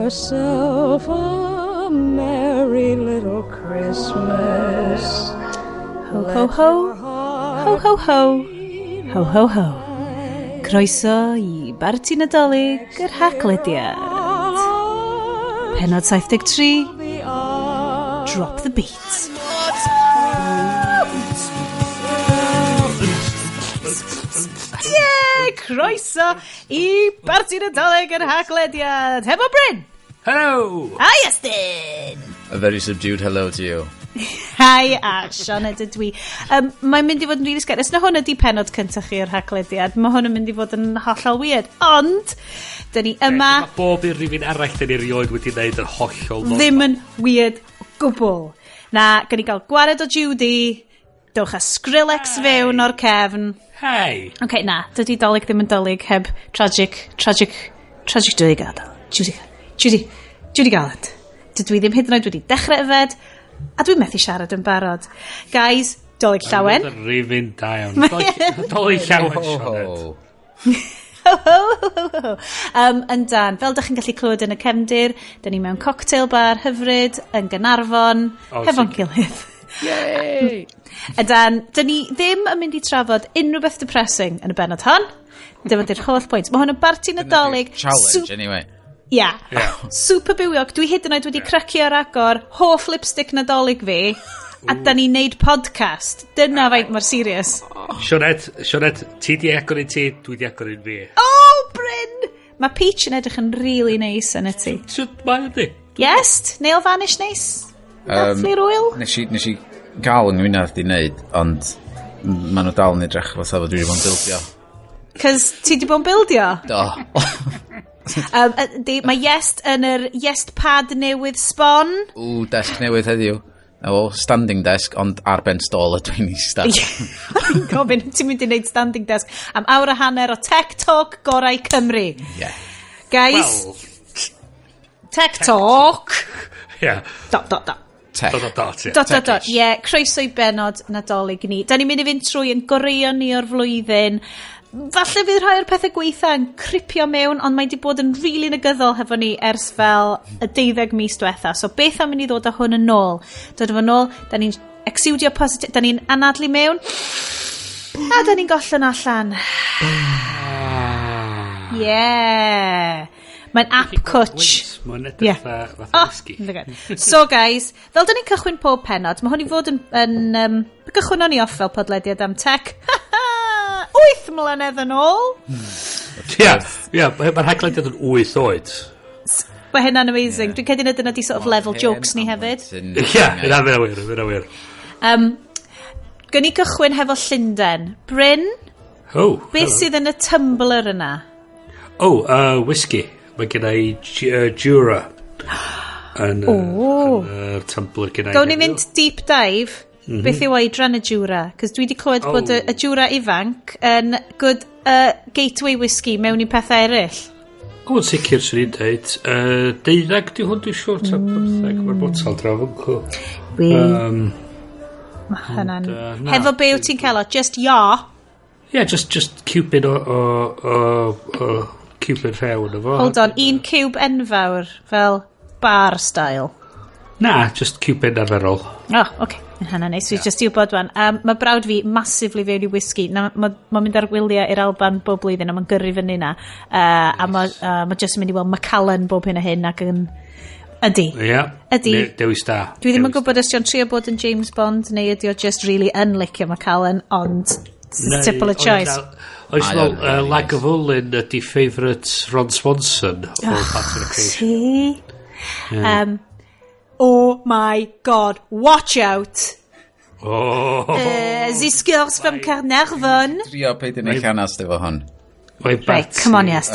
Yourself a merry little Christmas. Ho ho ho. Ho ho ho. Ho ho ho. Croeso i Barti Nadolig yr Haglediad. Penod 73. Drop the beat. Ie! Croeso i Barti Nadolig yr Haglediad. Hefo Bryn! Hello! Hi Estyn! A very subdued hello to you. Hi, a Sioned ydw i. Mae'n mynd i fod yn really scary. Os na hwn ydi penod cyntaf chi o'r Haglediad, mae hwn yn mynd i fod yn hollol weird. Ond, dyn ni yma... Mae bob un rhifyn arall dyn ni erioed wedi wneud yn hollol normal. Ddim yn weird o gwbl. Na, gan i gael gwared o Judy, dewch â Skrillex fewn o'r cefn. Hey! OK, na, dydy Dolig ddim yn Dolig heb tragic, tragic, tragic Judy Garland. Judy, Judy, Judy Garland. Dydw i ddim hyd yn oed wedi dechrau yfed, a dwi'n methu siarad yn barod. Guys, Dolig llawen. Mae'n rhifyn da iawn. Dolig llawen, Sioned. Oh. Ho, ho, ho, ho, ho. Yn dan, fel dych chi'n gallu clywed yn y cefndir, dyn ni mewn cocktail bar hyfryd yn Gaernarfon, O, hefo'n sicr. gilydd. Yay! Ydan, dyn ni ddim yn mynd i trafod unrhyw beth depressing yn y bennod hon. Dyma di'r holl pwynt. Mae hwn yn barti Nadolig. Challenge, anyway. Ia. Ie. Super bywiog. Dwi hyd yn oed wedi cracio ar agor hoff lipstick Nadolig fi. A da ni'n neud podcast. Dyna faint mor serious. Sioned, Sioned, ti di agor un ti, dwi di agor un fi. Oh, Bryn! Mae Peach yn edrych yn really nice yn y ti. Sut mae ydi? Yes, nail varnish nice. Dathlu'r wyl. Nes i gael yng Ngwynedd di wneud, ond maen nhw dal yn edrych fatha fod dwi wedi bod yn bildio. Cos ti di bod yn bildio. Do. Yndi, mae Iest yn yr Iest pad newydd sbon. Ww, desk newydd heddiw. O, standing desk, ond ar ben stôl ydw i'n eista. Fi'n gofyn, ti'n mynd i wneud standing desk am awr a hanner o Tech Talk gorau Cymru. Yeah. Guys, Wel, Tech Talk. ie. Dot, dot, dot. Tech. Dot, dot, dot, ie. Dot, dot, dot. Techish. Ie, yeah, croeso i benod Nadolig ni. Da ni'n mynd i fynd trwy yn goreuon ni o'r flwyddyn. Falle fydd rhai o'r pethau gweitha yn cripio mewn, ond mae di bod yn rili really negyddol hefo ni ers fel y 12 mis diwetha. So beth am i ni ddod â hwn yn ôl? Dod â fo nôl, da ni'n exudio positif, da ni'n anadlu mewn, a da ni'n gollon allan. Yeah. Mae'n app cwtch. Mae'n edrych Ie. fatha Oh, whisky. look at. So guys, fel dyn ni'n cychwyn pob penod, mae hwn i fod yn gychwyn o'n i off fel podlediad am tech. 8 mlynedd yn ôl. Ie, ie, mae'r haglediad yn 8 oed. Mae hynna'n amazing. Dwi'n credu na dyna di sort of level jokes ni hefyd. Ie, yna fyna wir, fyna wir. Gyn ni gychwyn hefo Llundain. Bryn, Oh, beth hello. sydd yn y tumbler yna? Oh, whisky. Mae gen i Jura. Yn, O. yn yr tumbler gen i. Gawn ni fynd deep dive. Beth yw oedran y Jura? Cos dwi wedi clywed bod y Jura ifanc yn good gateway whisky mewn i pethau eraill. O, yn sicr, swn i'n dweud. 12 di hwn, dwi'n siŵr, ta 15. Mae'r botal draw fyncw. Wi. Mae hynna'n ond, na. Hefo be wyt ti'n cael o? Just ia. Yeah, just cubyn o cubyn rhew yn efo. Hold on, un cube enfawr fel bar style. Na, just cubyn arferol. Oh, okay. Yn hynna neis. Dwi just i wybod wan. Mae brawd fi massively fewn i whisky. Na, mae ma mynd ar wyliau i'r Alban bob blwyddyn a mae'n gyrru fyny na. A mae ma just yn mynd i weld Macallan bob hyn a hyn ac yn... Ydy. Ie. Yeah. Ydy. Dewis da. Dwi ddim yn Dewis gwybod os dio'n trio bod yn James Bond neu ydy o just really yn licio Macallan, ond it's a simple a choice. Oes Mae fel, o'n really nice. Lagavulin ydy favourite Ron Swanson o Parks and Recreation. See? Oh my God, watch out! Oh, Zisgwrs from Caernarfon. Trio peidio neud llanast efo hwn. Mae Right, come on, yes.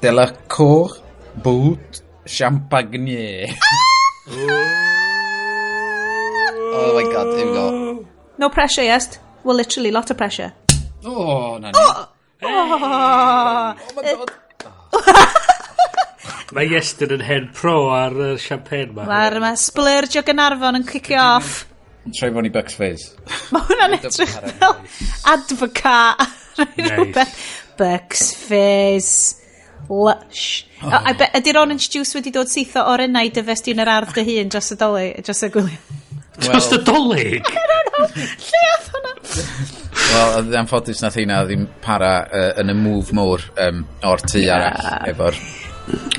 Delacour Boot Champagne. Oh my God, here we go. No pressure, yes. Well, literally, lot of pressure. Oh, na ni. Oh. Oh my God. Mae Iestyn yn hen pro ar y champagne ma. Mae'r ma splurge o Gaernarfon yn kickio off. Troi fo'n i Bucks Fizz. Mae hwnna'n edrych fel advocat. Nice. Rhywbeth. Bucks Fizz. Lush. Oh. I bet, ydy'r orange juice wedi dod syth o orennau dyfes di yn yr ardd dy hun dros y doli, dros y gwyliau? Dros y dolyg? I don't know. Lle ath hwnna? Wel, anffodus nath heina ddim para yn y move mowr o'r tŷ arall efo'r...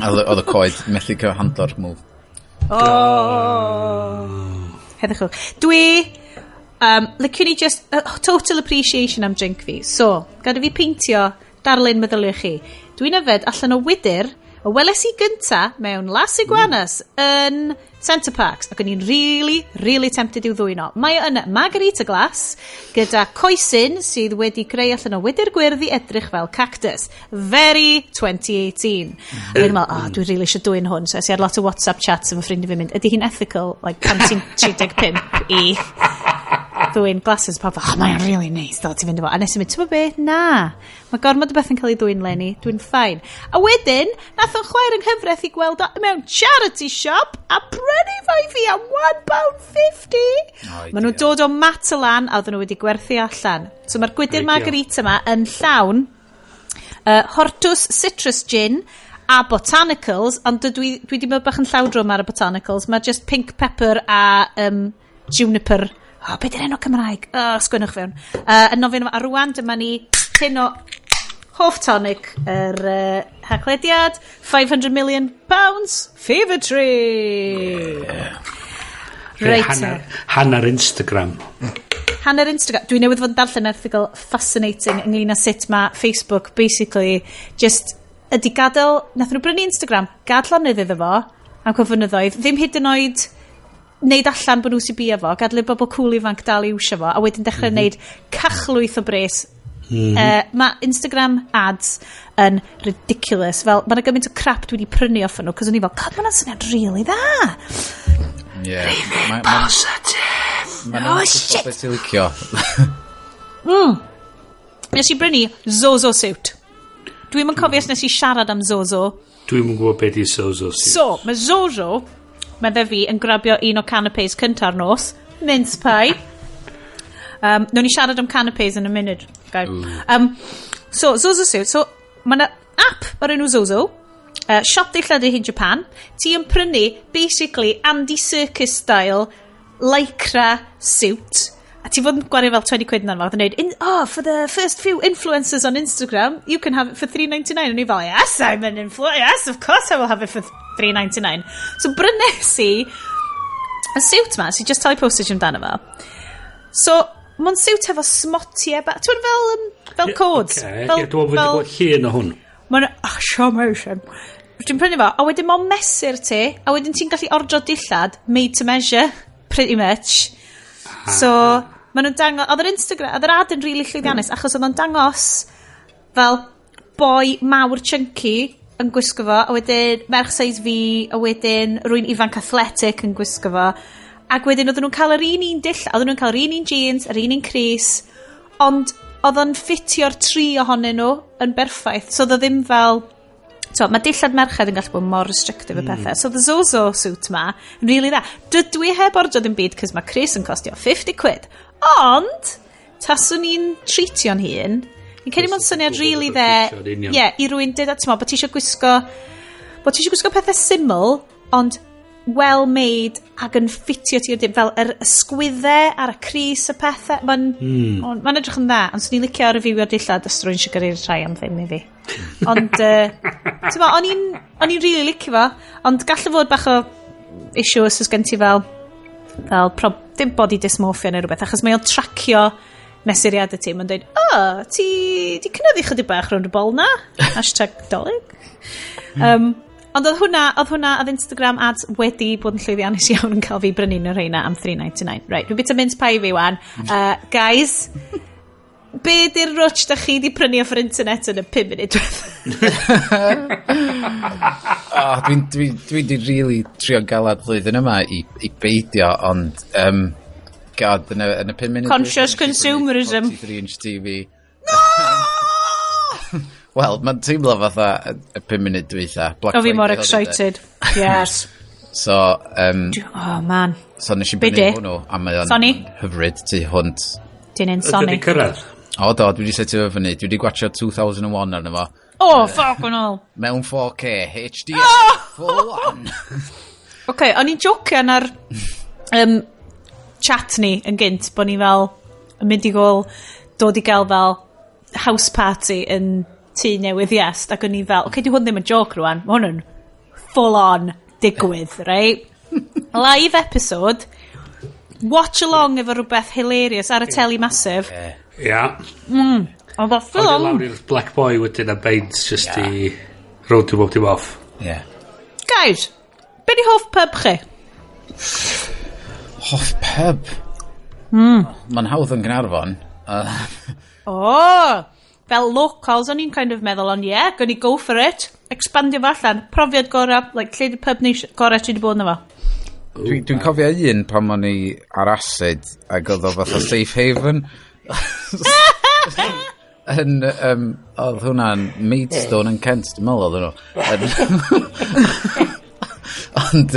Oedd y coed methu cael handlo'r move. Oh. Heddwch. Dwi... Liciwn i just total appreciation am drink fi. So, gada fi peintio darlun meddyliwch chi. Dwi'n yfed allan o wydyr y weles i gynta mewn Las Iguanas yn Centre Parcs, ac o'n i'n really, really tempted i'w ddwyno. Mae o yn margarita glass gyda coesyn sydd wedi creu allan o wydyr gwyrdd i edrych fel cactus. Very 2018. A fi'n meddwl, oh, dwi'n really eisiau dwyn hwn. So es i ar lot o WhatsApp chats efo ffrindiau fi'n mynd, ydy hi'n ethical, like, pan ti'n 35 i ddwyn glasses, pawb fel, oh, mae'n really nice, dod ti'n fynd efo. A nes i mynd, ti'n be? Na. Mae gormod o beth yn cael ei ddwyn leni, dwi'n fine. A wedyn, nath o'n chwaer yng nghyfraith i gweld o mewn charity shop a prynu fo i fi am £1.50. Maen nhw'n dod o Matalan a oedden nhw wedi gwerthu allan. So mae'r gwydr margarita yma yn llawn Hortus Citrus Gin a botanicals, ond dwi wedi bod bach yn llawdrwm ar y botanicals. Mae just pink pepper a juniper. Oh, be di'r enw Cymraeg? Oh, sgwennwch fewn. Yn nofyn a rwan dyma ni tin o hoff tonic yr haclediad, £500 million, Fever Tree. Yeah. Reit. Hanner Instagram. Hanner Instagram. Dwi newydd fod yn darllen erthygl fascinating ynglyn â sut mae Facebook basically just ydy gadael, nath nhw brynu Instagram, gadael lonydd iddo fo am cwpl flynyddoedd, ddim hyd yn oed neud allan bod nhw sy'n bia fo, gadael i'r bobl cool ifanc dal i iwsio fo, a wedyn dechrau neud cachlwyth o bres. Mae Instagram ads yn ridiculous. Fel, mae yna gymaint o crap dwi wedi prynu off nhw, cos o'n i fel, "God, mae'n syniad really dda." Yeah. Positive. Ma Oh, shit. Beth ti'n licio. Nes i brynu Zozo suit. Dwi'm yn cofio os nes i siarad am Zozo. Dwi'm yn gwybod beth i Zozo suit. So, mae Zozo, medde fi, yn grabio un o canapés cynta'r nos, mince pie. Nawn ni siarad am canapés yn a munud. Guy. So, Zozo suit. So, mae yna app o'r enw Zozo, siop dillad yn Japan. Ti yn prynu, basically, Andy Serkis style lycra suit. A ti fod yn gwario fel 20 quid yn arno. Oedd yn dweud, "Oh, for the first few influencers on Instagram, you can have it for 3.99." O'n i fel, "Yes, I'm an influencer. Yes, of course I will have it for 3.99." So brynes i y suit ma, so just talu postage amdano fo. So, mae'n suit efo smotiau, ti'n fel, fel codes. Okay. Fel, Ie, dwi'n meddwl fel, bod llun o hwn. Mae'n, oh, so amazing. Dwi'n prynu fo, a wedyn mae'n mesur ti, a wedyn ti'n gallu ordro dillad made to measure, pretty much. So, maen nhw'n dangos, oedd yr Instagram, oedd yr ad yn really llwyddiannus, achos oedd o'n dangos fel boi mawr chunky yn gwisgo fo, a wedyn merch size fi, a wedyn rywun ifanc athletic yn gwisgo fo. Ac wedyn oedden nhw'n cael yr un un dill, oedden nhw'n cael yr un un jeans, yr un un crys, ond oedd o'n ffitio'r tri ohonyn nhw yn berffaith. So oedd o ddim fel... So, mae dillad merched yn gallu bod mor restrictive y pethau. So the Zozo suit ma, yn really dda. Dydw i heb ordro ddim byd, cos mae crys yn costio 50 quid. Ond, taswn i'n treatio'n hun, fi'n credu mae'n syniad really dde, Treatio'n union. ie, i rywun dweud, ti'n bod ti eisiau gwisgo pethau syml, ond well made ac yn ffitio ti i'r dim, fel yr ysgwyddau ar y crys y pethau, mae'n ma edrych yn dda, ond swn i'n licio reviewio'r dillad os rwy'n eisiau gyrru'r rhai am ddim i fi. Ond, ti'n mo, o'n i'n really licio fo, ond gallai fod bach o issue os oes gen ti fel dim body dysmorphia neu rhywbeth, achos mae o'n tracio mesuriadau ti, mae'n dweud, "Oh, ti di cynyddu chydig bach rownd y bol na, #Dolig." Ond oedd hwnna, oedd Instagram ads wedi bod yn llwyddiannus iawn yn cael fi brynu nhw rheina am 3.99. Right, dwi'n bita mince pie fi wan. Guys, be di'r rwtsh da chi di prynu off yr internet yn y 5 munud diwethaf? Oh, dwi di really trio galad flwyddyn yma i beidio, ond, God, yn y 5 munud Conscious dwytha, nes i brynu consumerism. 43 inch TV. Wel, mae'n teimlo fatha y 5 munud dwytha. Black O fi mor Friday oedd e. excited. Yes. So, Oh man. so nes i Be brynu di? hwnnw, a mae o'n Sony? hyfryd tu hwnt. Ti'n un Ydy Sony. wedi cyrraedd? O do, dwi wedi setio fo fyny. Dwi wedi gwatchio 2001 arno fo. Oh, fuck yn ôl. Mewn 4K, HD, oh! Full on. Oce, okay, o'n i'n jocian ar chat ni yn gynt, bod ni fel yn mynd i gol dod i gael fel house party yn tŷ newydd Iest, ac o'n i fel, oce, okay, di hwn ddim yn joke rwan, mae hwn yn full on digwydd, right? Live episode, watch along efo rhywbeth hilarious ar y teli massive. Ia. Oedd o full on. Lawr i'r Black Boy wedyn a Baines just i roadio bob dim off. Yeah. Guys, be di hoff pub chi? Hoff pub? Mae'n hawdd yn Gaernarfon. Oh, fel locals, o'n i'n kind of meddwl, ond yeah, gonna go for it. Expandio fo allan. Profiad gorau, like, lle di pub neis gorau ti di bod yna fo? Dwi'n cofio un pan o'n i ar acid ac oedd o fatha safe haven. Yn, oedd hwnna'n Maidstone yn Kent, dwi'n meddwl oedd nhw. Ond,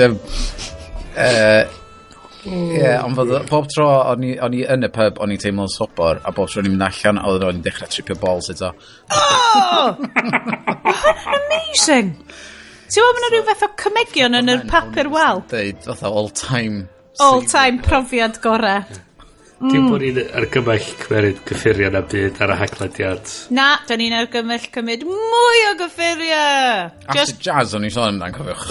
ie, ond fod, bob tro o'n i yn y pub, o'n i'n teimlo'n sobor, a bob tro o'n i'n mynd allan, oedd o'n i'n dechrau tripio balls eto. Oh! Amazing! Ti'n meddwl bod yna rhyw fath o cymegion yn yr papur wal? Deud, fatha all-time... All-time profiad gorau. Dim bod ni'n argymell cymeryd cyffuriau na byd ar y haglediad. Na, da ni'n argymell cymryd mwy o gyffuriau. Just jazz o'n i'n sôn amdan, cofiwch.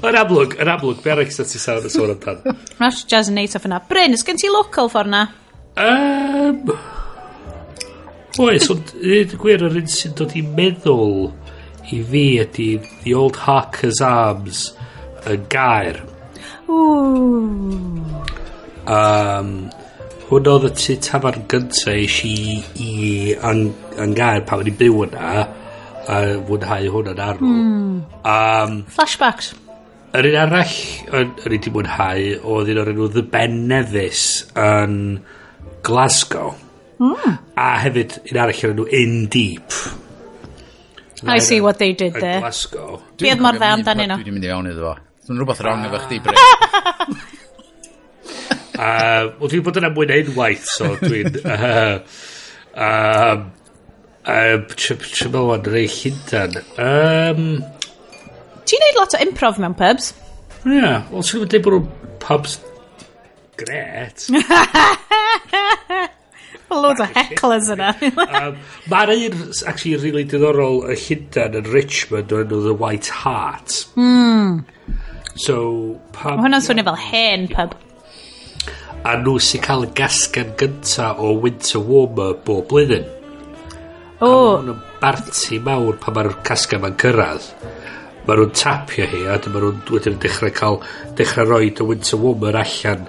Yn amlwg, yn amlwg, be arall sy'n ti sôn amdan? Acid jazz yn neis off yna. Bryn, ys gen ti local ffordd na? Oes, ond un gwir yr un sy'n dod i meddwl i fi ydy The Old Harker's Arms yn Gaer. Ooh. Hwn oedd y tŷ tafarn gyntaf eis i yn Gaer pan o'n i'n byw yna a fwynhau hwn yn arw. Flashbacks. Yr un arall o'n i di mwynhau oedd un o'r enw The Ben Nevis yn Glasgow. A hefyd un arall o'r enw In Deep. I see what they did Yn there. Glasgow. Be oedd mor dda amdanyn nhw? Dwi wedi mynd i fewn iddo fo. Mae'n rhywbeth wrong efo chdi, Bryn. Wel, dwi'n bod yna mwy na unwaith, so dwi'n... Ti'n meddwl am rei Llundan. Ti'n neud lot o improv mewn pubs? Ie, yeah, wel, swn i'n dweud bod nhw'n pubs gret. Loads o hecklers yna. Mae'r un, actually, really diddorol y Llundan yn Richmond o'r enw The White Hart. So, pub... Mae hwnna'n swnio fel hen pub. A nhw sy'n cael y gasgan gynta o Winter Warmer bob blwyddyn. O, A maen nhw'n barti mawr pan mae'r casgan ma'n cyrraedd. Maen nhw'n tapio hi a dyma nhw'n wedyn yn dechrau cael dechrau rhoi y Winter Warmer allan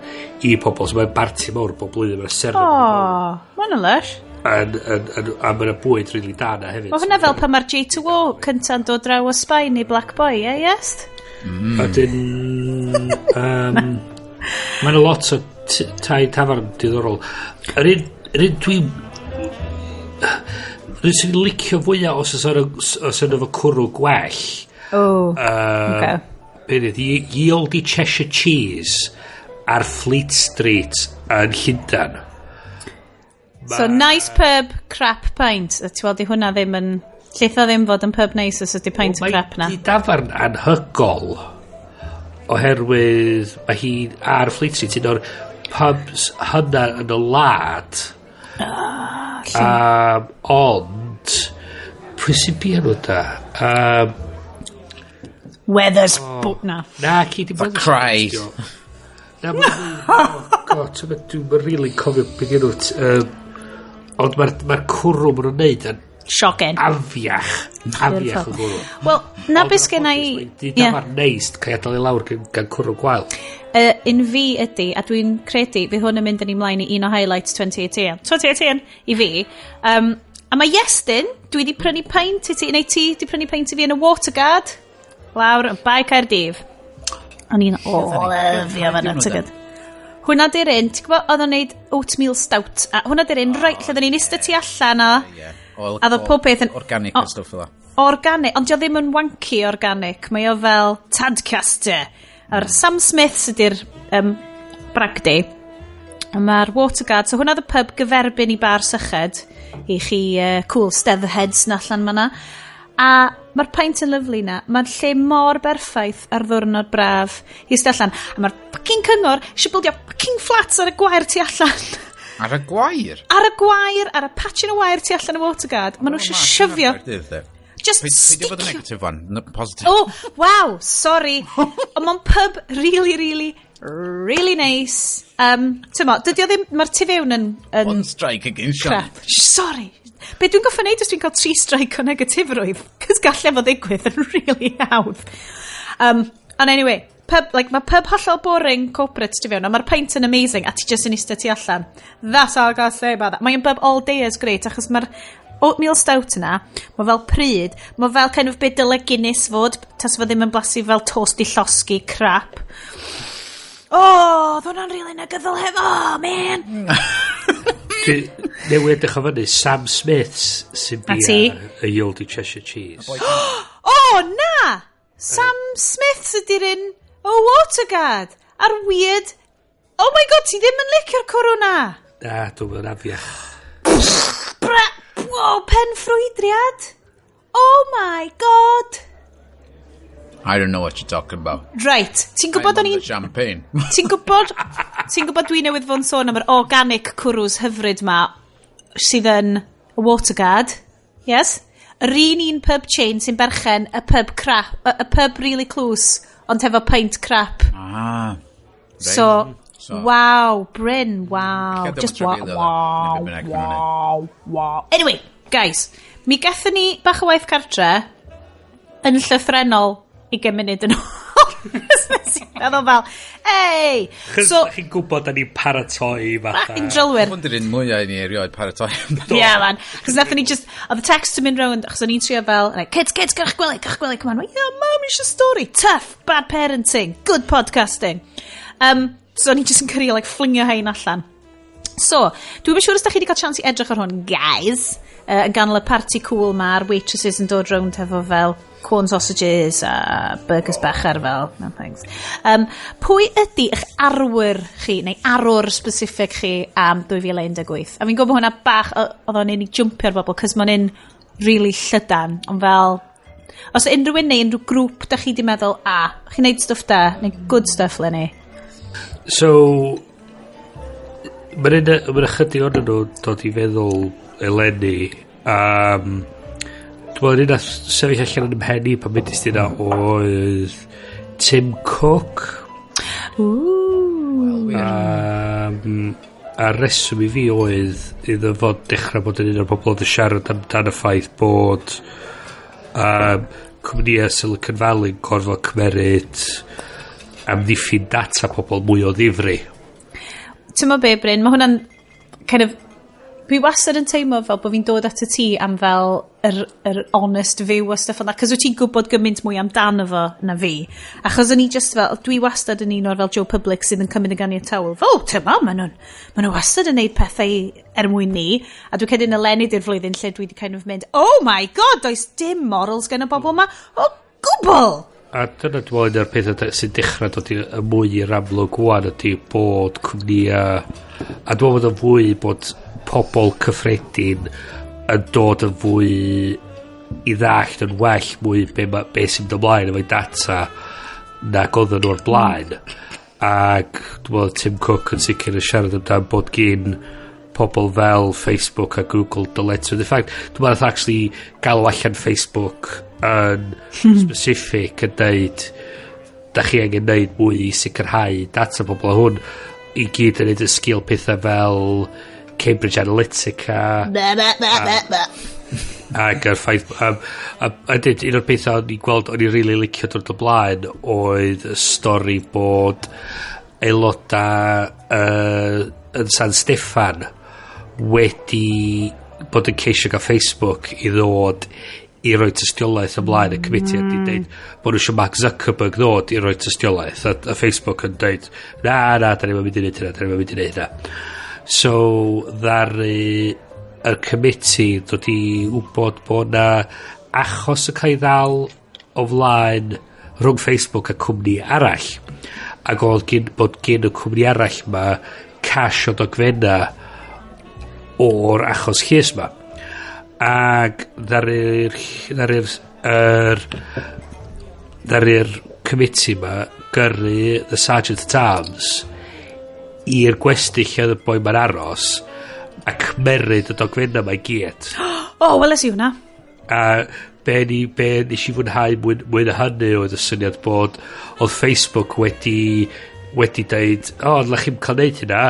i pobl. So mae'n barti mawr bob blwyddyn. Mae'n seremoni mawr. o, ma' hwnna'n lush. A mae'n bwyd rili da na hefyd. Mae hwnna fel pan mae'r J2O cynta'n dod draw o Sbaen i Black Boy, ie, yes? A dyn... Mae'n lot o tai tafarn diddorol. Yr un dwi'n... Yr un sy'n licio fwyaf os oes yna efo cwrw gwell. O, oce. Be ydi, Ye Olde Cheshire Cheese ar Fleet Street yn Llundan. So, nice pub, crap pint. A ti'n weld, di hwnna ddim yn... Lleith o ddim fod yn pub nice os ydy pint o crap na. Mae di dafarn anhygol oherwydd mae hi ar Fleet Street un o'r pubs hynna yn y wlad. Ond pwy sy'n bia nhw da? Wetherspoon. Na. Na, ci di For Christ. Na, oh God, ti'n meddwl, dwi'n really cofio beth ydyn nhw. Ond mae'r ma cwrw maen nhw'n neud yn Shocking. afiach. Afiach o gwrw. Wel, na beth sgen i... Di Ie. dafarn neis, cael adael i lawr gan cwrw gwael. Un fi ydy, a dwi'n credu fydd hwn yn mynd yn ei mlaen i un o highlights 2018. 2018 i fi. A mae Iestyn, dwi di prynu peint i ti, neu ti di prynu peint i fi yn y Waterguard, lawr yn Bae Caerdydd. O'n i'n lyfio fan Hwnna ti'n gwybod. Hwna di'r un, ti'n gwybod, oedd o'n neud oatmeal stout, a hwnna di'r un, reit, lle oedden ni'n eistedd tu allan a Ie. A oedd pob peth yn- Organic O. a stwff fel 'a. Organic, ond dio ddim yn wanky organic, mae o fel Tadcaster. A'r Sam Smith ydy'r bragdy. Mae'r Waterguard, so hwnna oedd y pub gyferbyn i Bar Syched i chi cool steatherheads na allan fan'na. A mae'r peint yn lyfli na. Mae'r lle mor berffaith ar ddwrnod braf i eistedd allan. A mae'r fucking cyngor eisiau bildio fucking flats ar y gwair tu allan. Ar y gwair? Ar y gwair, ar y patch yn y wair tu allan y Waterguard. Maen nhw eisiau shovio. Just Peidio bod yn sticio. negative one, no, positive. Oh, wow, sorry. Ond mae'n pub really, really, really nice. Tymo, dydy o ddim, mae'r tu fewn yn One strike against Sean. crap. Sorry. Be dwi'n goffa neud os dwi'n cael tri strike o negatifrwydd? Cos gallai fo ddigwydd yn really hawdd. And anyway, pub, like, mae pub hollol boring corporate tu fewn, ond mae'r peint yn amazing, a ti just yn eistedd tu allan. That's all I gotta say about that. Mae'n pub all day is great, achos mae'r oatmeal stout yna, mae fel pryd, mae fel kind of be dyle Guinness fod, tas fo ddim yn blasu fel toast i llosgi crap. Oh, oedd hwnna'n really negyddol hefo, oh, man! Dwi newydd edrych o fyny, Sam Smiths sy'n Na ti. bia y Oldie Cheshire Cheese. Oh, na! Sam Smiths ydy'r un o Waterguard. A'r weird. Oh my God, ti ddim yn licio'r cwrw na! Na, dwi'n mynd afiach. Bra... Wow, pen ffrwydriad! Oh my God! I don't know what you're talking about. Right, ti'n gwybod I'm o'n on i'n the champagne. Ti'n gwybod dwi newydd fod yn sôn am yr organic cwrws hyfryd ma sydd yn y Waterguard. Yes? Yr un pub chain sy'n berchen y pub crap, y pub really close, ond hefo peint crap. Ah. Right. So, wow, Bryn, wow. Ella Just dim wow, ond trafeilio, wow, neu be bynnag ma' nhw'n wow. Anyway, guys, mi gathon ni bach o waith cartre yn llythrenol 20 munud yn ôl. Nes i feddwl fel, hey! Chos So, so, chi'n gwybod da ni'n paratoi fatha. Fucking drylwyr. Hwn di'r un mwyaf i ni erioed paratoi. Yeah, man. Chos nathon ni just, oedd y text yn mynd round, achos o'n i'n trio fel, like, "Kids, kids, gyrch gwely, gyrch gwely, come on." "Yeah, Mum, eisiau story." Tough, bad parenting, good podcasting. So o'n i just yn cario, like, flingio hein allan. So, dwi'n siŵr os da chi wedi cael chance i edrych ar hwn, guys, yn ganol y party cool ma'r waitresses yn dod rownd hefo fel corn sausages a burgers bach ar fel, no thanks. Pwy ydy eich arwyr chi, neu arwr specific chi am 2018? A fi'n gwybod hwnna bach, oedd o'n un i jumpio'r bobl, cos mae'n un really llydan, ond fel, os unrhyw un neu unrhyw grŵp da chi di meddwl, "A, chi'n neud stwff da, neu good stuff leni." So, mae'n ma ychydig o'n nhw dod i feddwl eleni. Dwi'n meddwl un nath sefyll allan yn 'mhen i pan mynd i yna oedd Tim Cook. Ooh. A reswm i fi oedd iddo fod dechrau bod yn un o'r bobl oedd yn siarad amdan y ffaith bod cwmnïau Silicon Valley yn gorfod cymeryd amddiffyn data pobl mwy o ddifri. Ti'n mo be, Bryn, mae hwnna'n kind of. Dwi wastad yn teimlo fel bod fi'n dod at y ti am fel yr honest view o stuff fel that, cos wyt ti'n gwybod gymaint mwy amdano fo na fi. Achos o'n i just fel, dwi wastad yn un o'r fel Joe Public sydd yn cymryd y ganiataol. Fel, "Oh, ti'n mo, maen nhw wastad yn neud pethau er mwyn ni." A dwi'n credu yn eleni di'r flwyddyn lle dwi wedi kind of mynd, "Oh my God, does dim morals gen y bobl yma o gwbl!" A dyna dwi'n meddwl un o'r pethau sy'n dechrau dod i y mwy i'r amlwg wan ydy bod cwmnïau, a dwi'n meddwl bod yn fwy bod pobl cyffredin yn dod yn fwy i ddallt yn well mwy be sy'n mynd ymlaen efo'i data nag oedden nhw o'r blaen. Ac dwi'n meddwl Tim Cook yn sicr yn siarad amdan bod gyn pobl fel Facebook a Google dyletswydd. In fact, dwi'n meddwl nath actually galw allan Facebook yn specific yn deud da chi angen neud mwy i sicrhau data pobl, a hwn i gyd yn neud yn sgil pethau fel Cambridge Analytica. Ba, ba, ba, ba, ba. Ac yr ffaith a dyd, un o'r pethau o'n i'n gweld o'n i'n really licio dod o blaen oedd y stori bod aelodau yn San Steffan wedi bod yn ceisio gael Facebook i ddod i roi tystiolaeth ymlaen y committee mm. a di deud bod nhw eisiau Mark Zuckerberg ddod i roi tystiolaeth a Facebook yn deud, "Na, na, da ni'n mynd i wneud hynna, da ni'n mynd i wneud hynna." So ddaru y committee dod i wybod bod na achos yn cael ei ddal o flaen rhwng Facebook a cwmni arall ac oedd gyn, bod gyn y cwmni arall ma cash o dogfenna o'r achos llys ma. Ac ddaru'r committee ma gyrru the Sergeant at Arms i'r gwesty lle oedd y boi ma'n aros a cymeryd y dogfenna ma i gyd. O, oh, weles i hwnna. A be nes i fwynhau mwy na hynny oedd y syniad bod oedd Facebook wedi deud, "O, oh, chi'm cael neud hynna,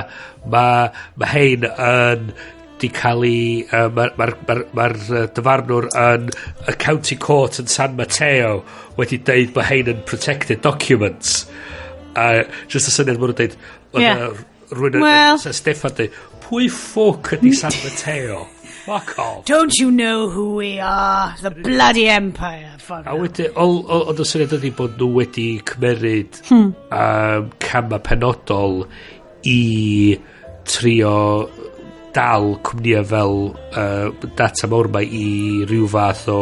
ma hein yn di cael ei mae'r ma dyfarnwr yn y county court yn San Mateo wedi deud bod hein yn protected documents." A just y syniad maen nhw'n deud rhywun yn Steffan deud, "Pwy ffwc ydi San Mateo? Fuck off." "Don't you know who we are? The bloody empire." Fuck. A wedyn, ond y syniad ydy bod nhw wedi cymeryd camau penodol i trio dal cwmnïau fel data mawr ma i ryw fath o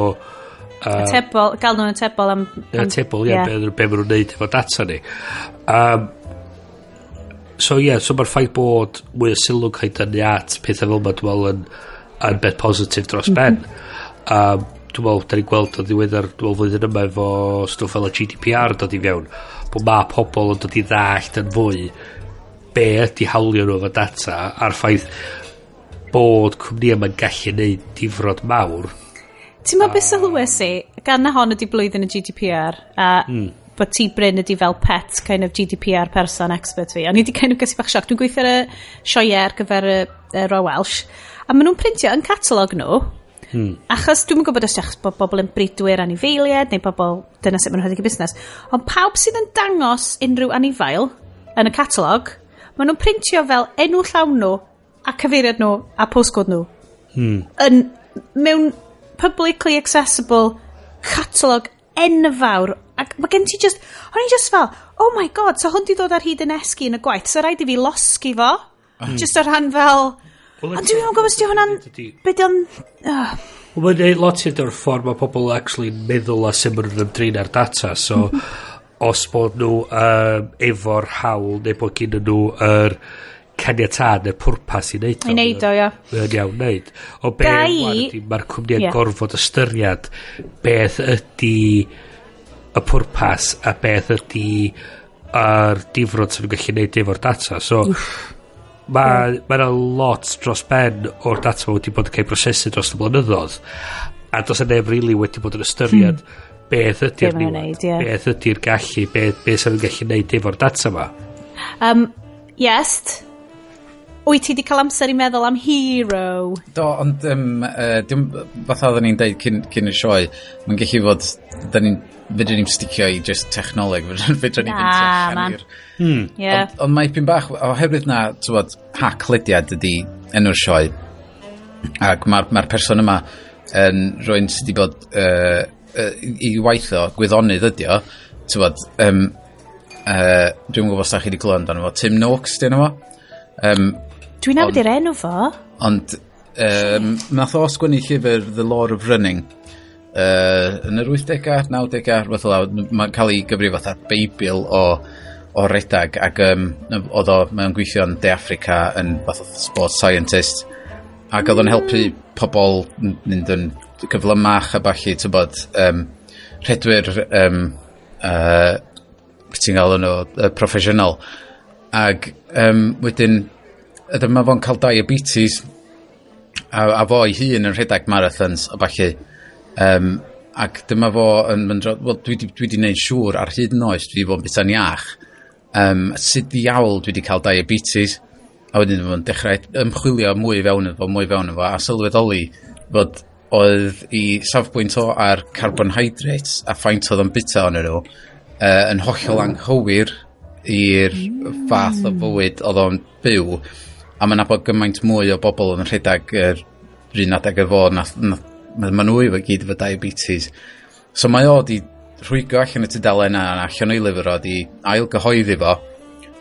Atebol, gael nhw'n atebol am atebol, ie, be maen nhw'n neud efo data ni. So ie, yeah, so mae'r ffaith bod mwy o sylw cael ei dynnu at pethau fel yma, dwi'n meddwl yn beth positif dros ben. Dwi'n meddwl, da ni'n gweld o ddiweddar, dwi'n meddwl flwyddyn yma efo stwff fel y GDPR dod i fewn, bod ma pobl yn dod i ddallt yn fwy be ydy hawlio nhw efo data a'r ffaith bod cwmnïau yma'n gallu neud difrod mawr. Ti'n meddwl beth sylwes i, gan na hon ydi blwyddyn y GDPR, a bod ti, Bryn, ydi fel pet kind of GDPR person expert fi. O'n i wedi kind of gysi bach sioc. Dwi'n gweithio ar y sioeau ar gyfer y Royal Welsh, a maen nhw'n printio yn catalog nhw, achos dwi'n gwybod os achos bod bobl yn bridwyr anifeiliaid, neu bobl, dyna sut maen nhw'n rhedeg y busnes. Ond pawb sydd yn dangos unrhyw anifail yn y catalog, maen nhw'n printio fel enw llawn nhw, a cyfeiriad nhw, a postcode nhw. Yn, mewn publicly accessible catalog enfawr. Ac mae gen ti just, o'n i just fel, "Oh my God, so hwn di ddod ar hyd yn esgu yn y gwaith, so rhaid i fi losgi fo." Just o rhan fel, ond dwi'n gwybod os di hwnna'n, be di o'n, Wel, mae'n neud lot i o'r ffordd mae pobl actually meddwl a sut maen nhw'n ymdrin ar data. So, os bod nhw efo'r hawl neu bod gen nhw yr caniatâd neu pwrpas i wneud o. I neud o, ia. Mae'n iawn wneud. O be wan ydi, mae'r cwmniau'n gorfod ystyried beth ydy y pwrpas a beth ydy yr difrod sy'n nhw'n gallu neud efo'r data. So, mae yna lot dros ben o'r data ma wedi bod yn cael ei prosesu dros y blynyddoedd a does yna neb really wedi bod yn ystyried beth ydy'r Be maen nhw'n niwed, neud, ie. beth ydy'r gallu, be sy'n nhw'n gallu neud efo'r data ma. Yes. Wyt ti wedi cael amser i meddwl am hero? Do, ond dim, fatha oedden ni'n deud cyn y sioe, mae'n gallu fod, da ni'n, fedrwn ni'n sticio i just technoleg, fedrwn ni Na, fynd allan man. i'r Ond mae pyn bach, oherwydd na, tywod, Haclediad ydi enw'r sioe, ac mae'r person yma yn rhywun sydd wedi bod i waith o, gwyddonydd ydi o, tywod, dwi'n gwybod os da chi wedi clywed amdano fo, Tim Noakes, di enw fo? Dwi'n nabod i'r enw fo. Ond nath o sgwennu llyfr The Lore of Running yn yr 80au, 90au, rhywbeth fel 'na. Mae'n cael ei gyfri fatha beibl o redag ac oedd o mewn gweithio yn De Affrica yn fath o sports scientist ac oedd o'n helpu pobl mynd yn gyflymach a ballu, tybod, rhedwyr beth ti'n gael nhw, proffesiynol. Ac wedyn dyma fo'n cael diabetes a fo ei hun yn rhedeg marathons a ballu, ac dyma fo yn mynd wel, dwi di neud siŵr ar hyd yn oes dwi di bod yn bwyta'n iach, sut ddiawl dwi di cael diabetes? A wedyn fo'n dechrau ymchwilio mwy fewn iddo fo, mwy fewn iddo fo, a sylweddoli fod oedd i safbwynt o ar carbohydrates a faint oedd o'n bwyta ohonyn nhw yn hollol anghywir i'r fath o fywyd oedd o'n byw, a mae'n nabod gymaint mwy o bobl yn rhedeg yr un adeg efo nath ma nhw efo gyd efo diabetes. So mae o di rhwygo allan y tudalen yna allan o'i lyfr o, di ail gyhoeddi fo,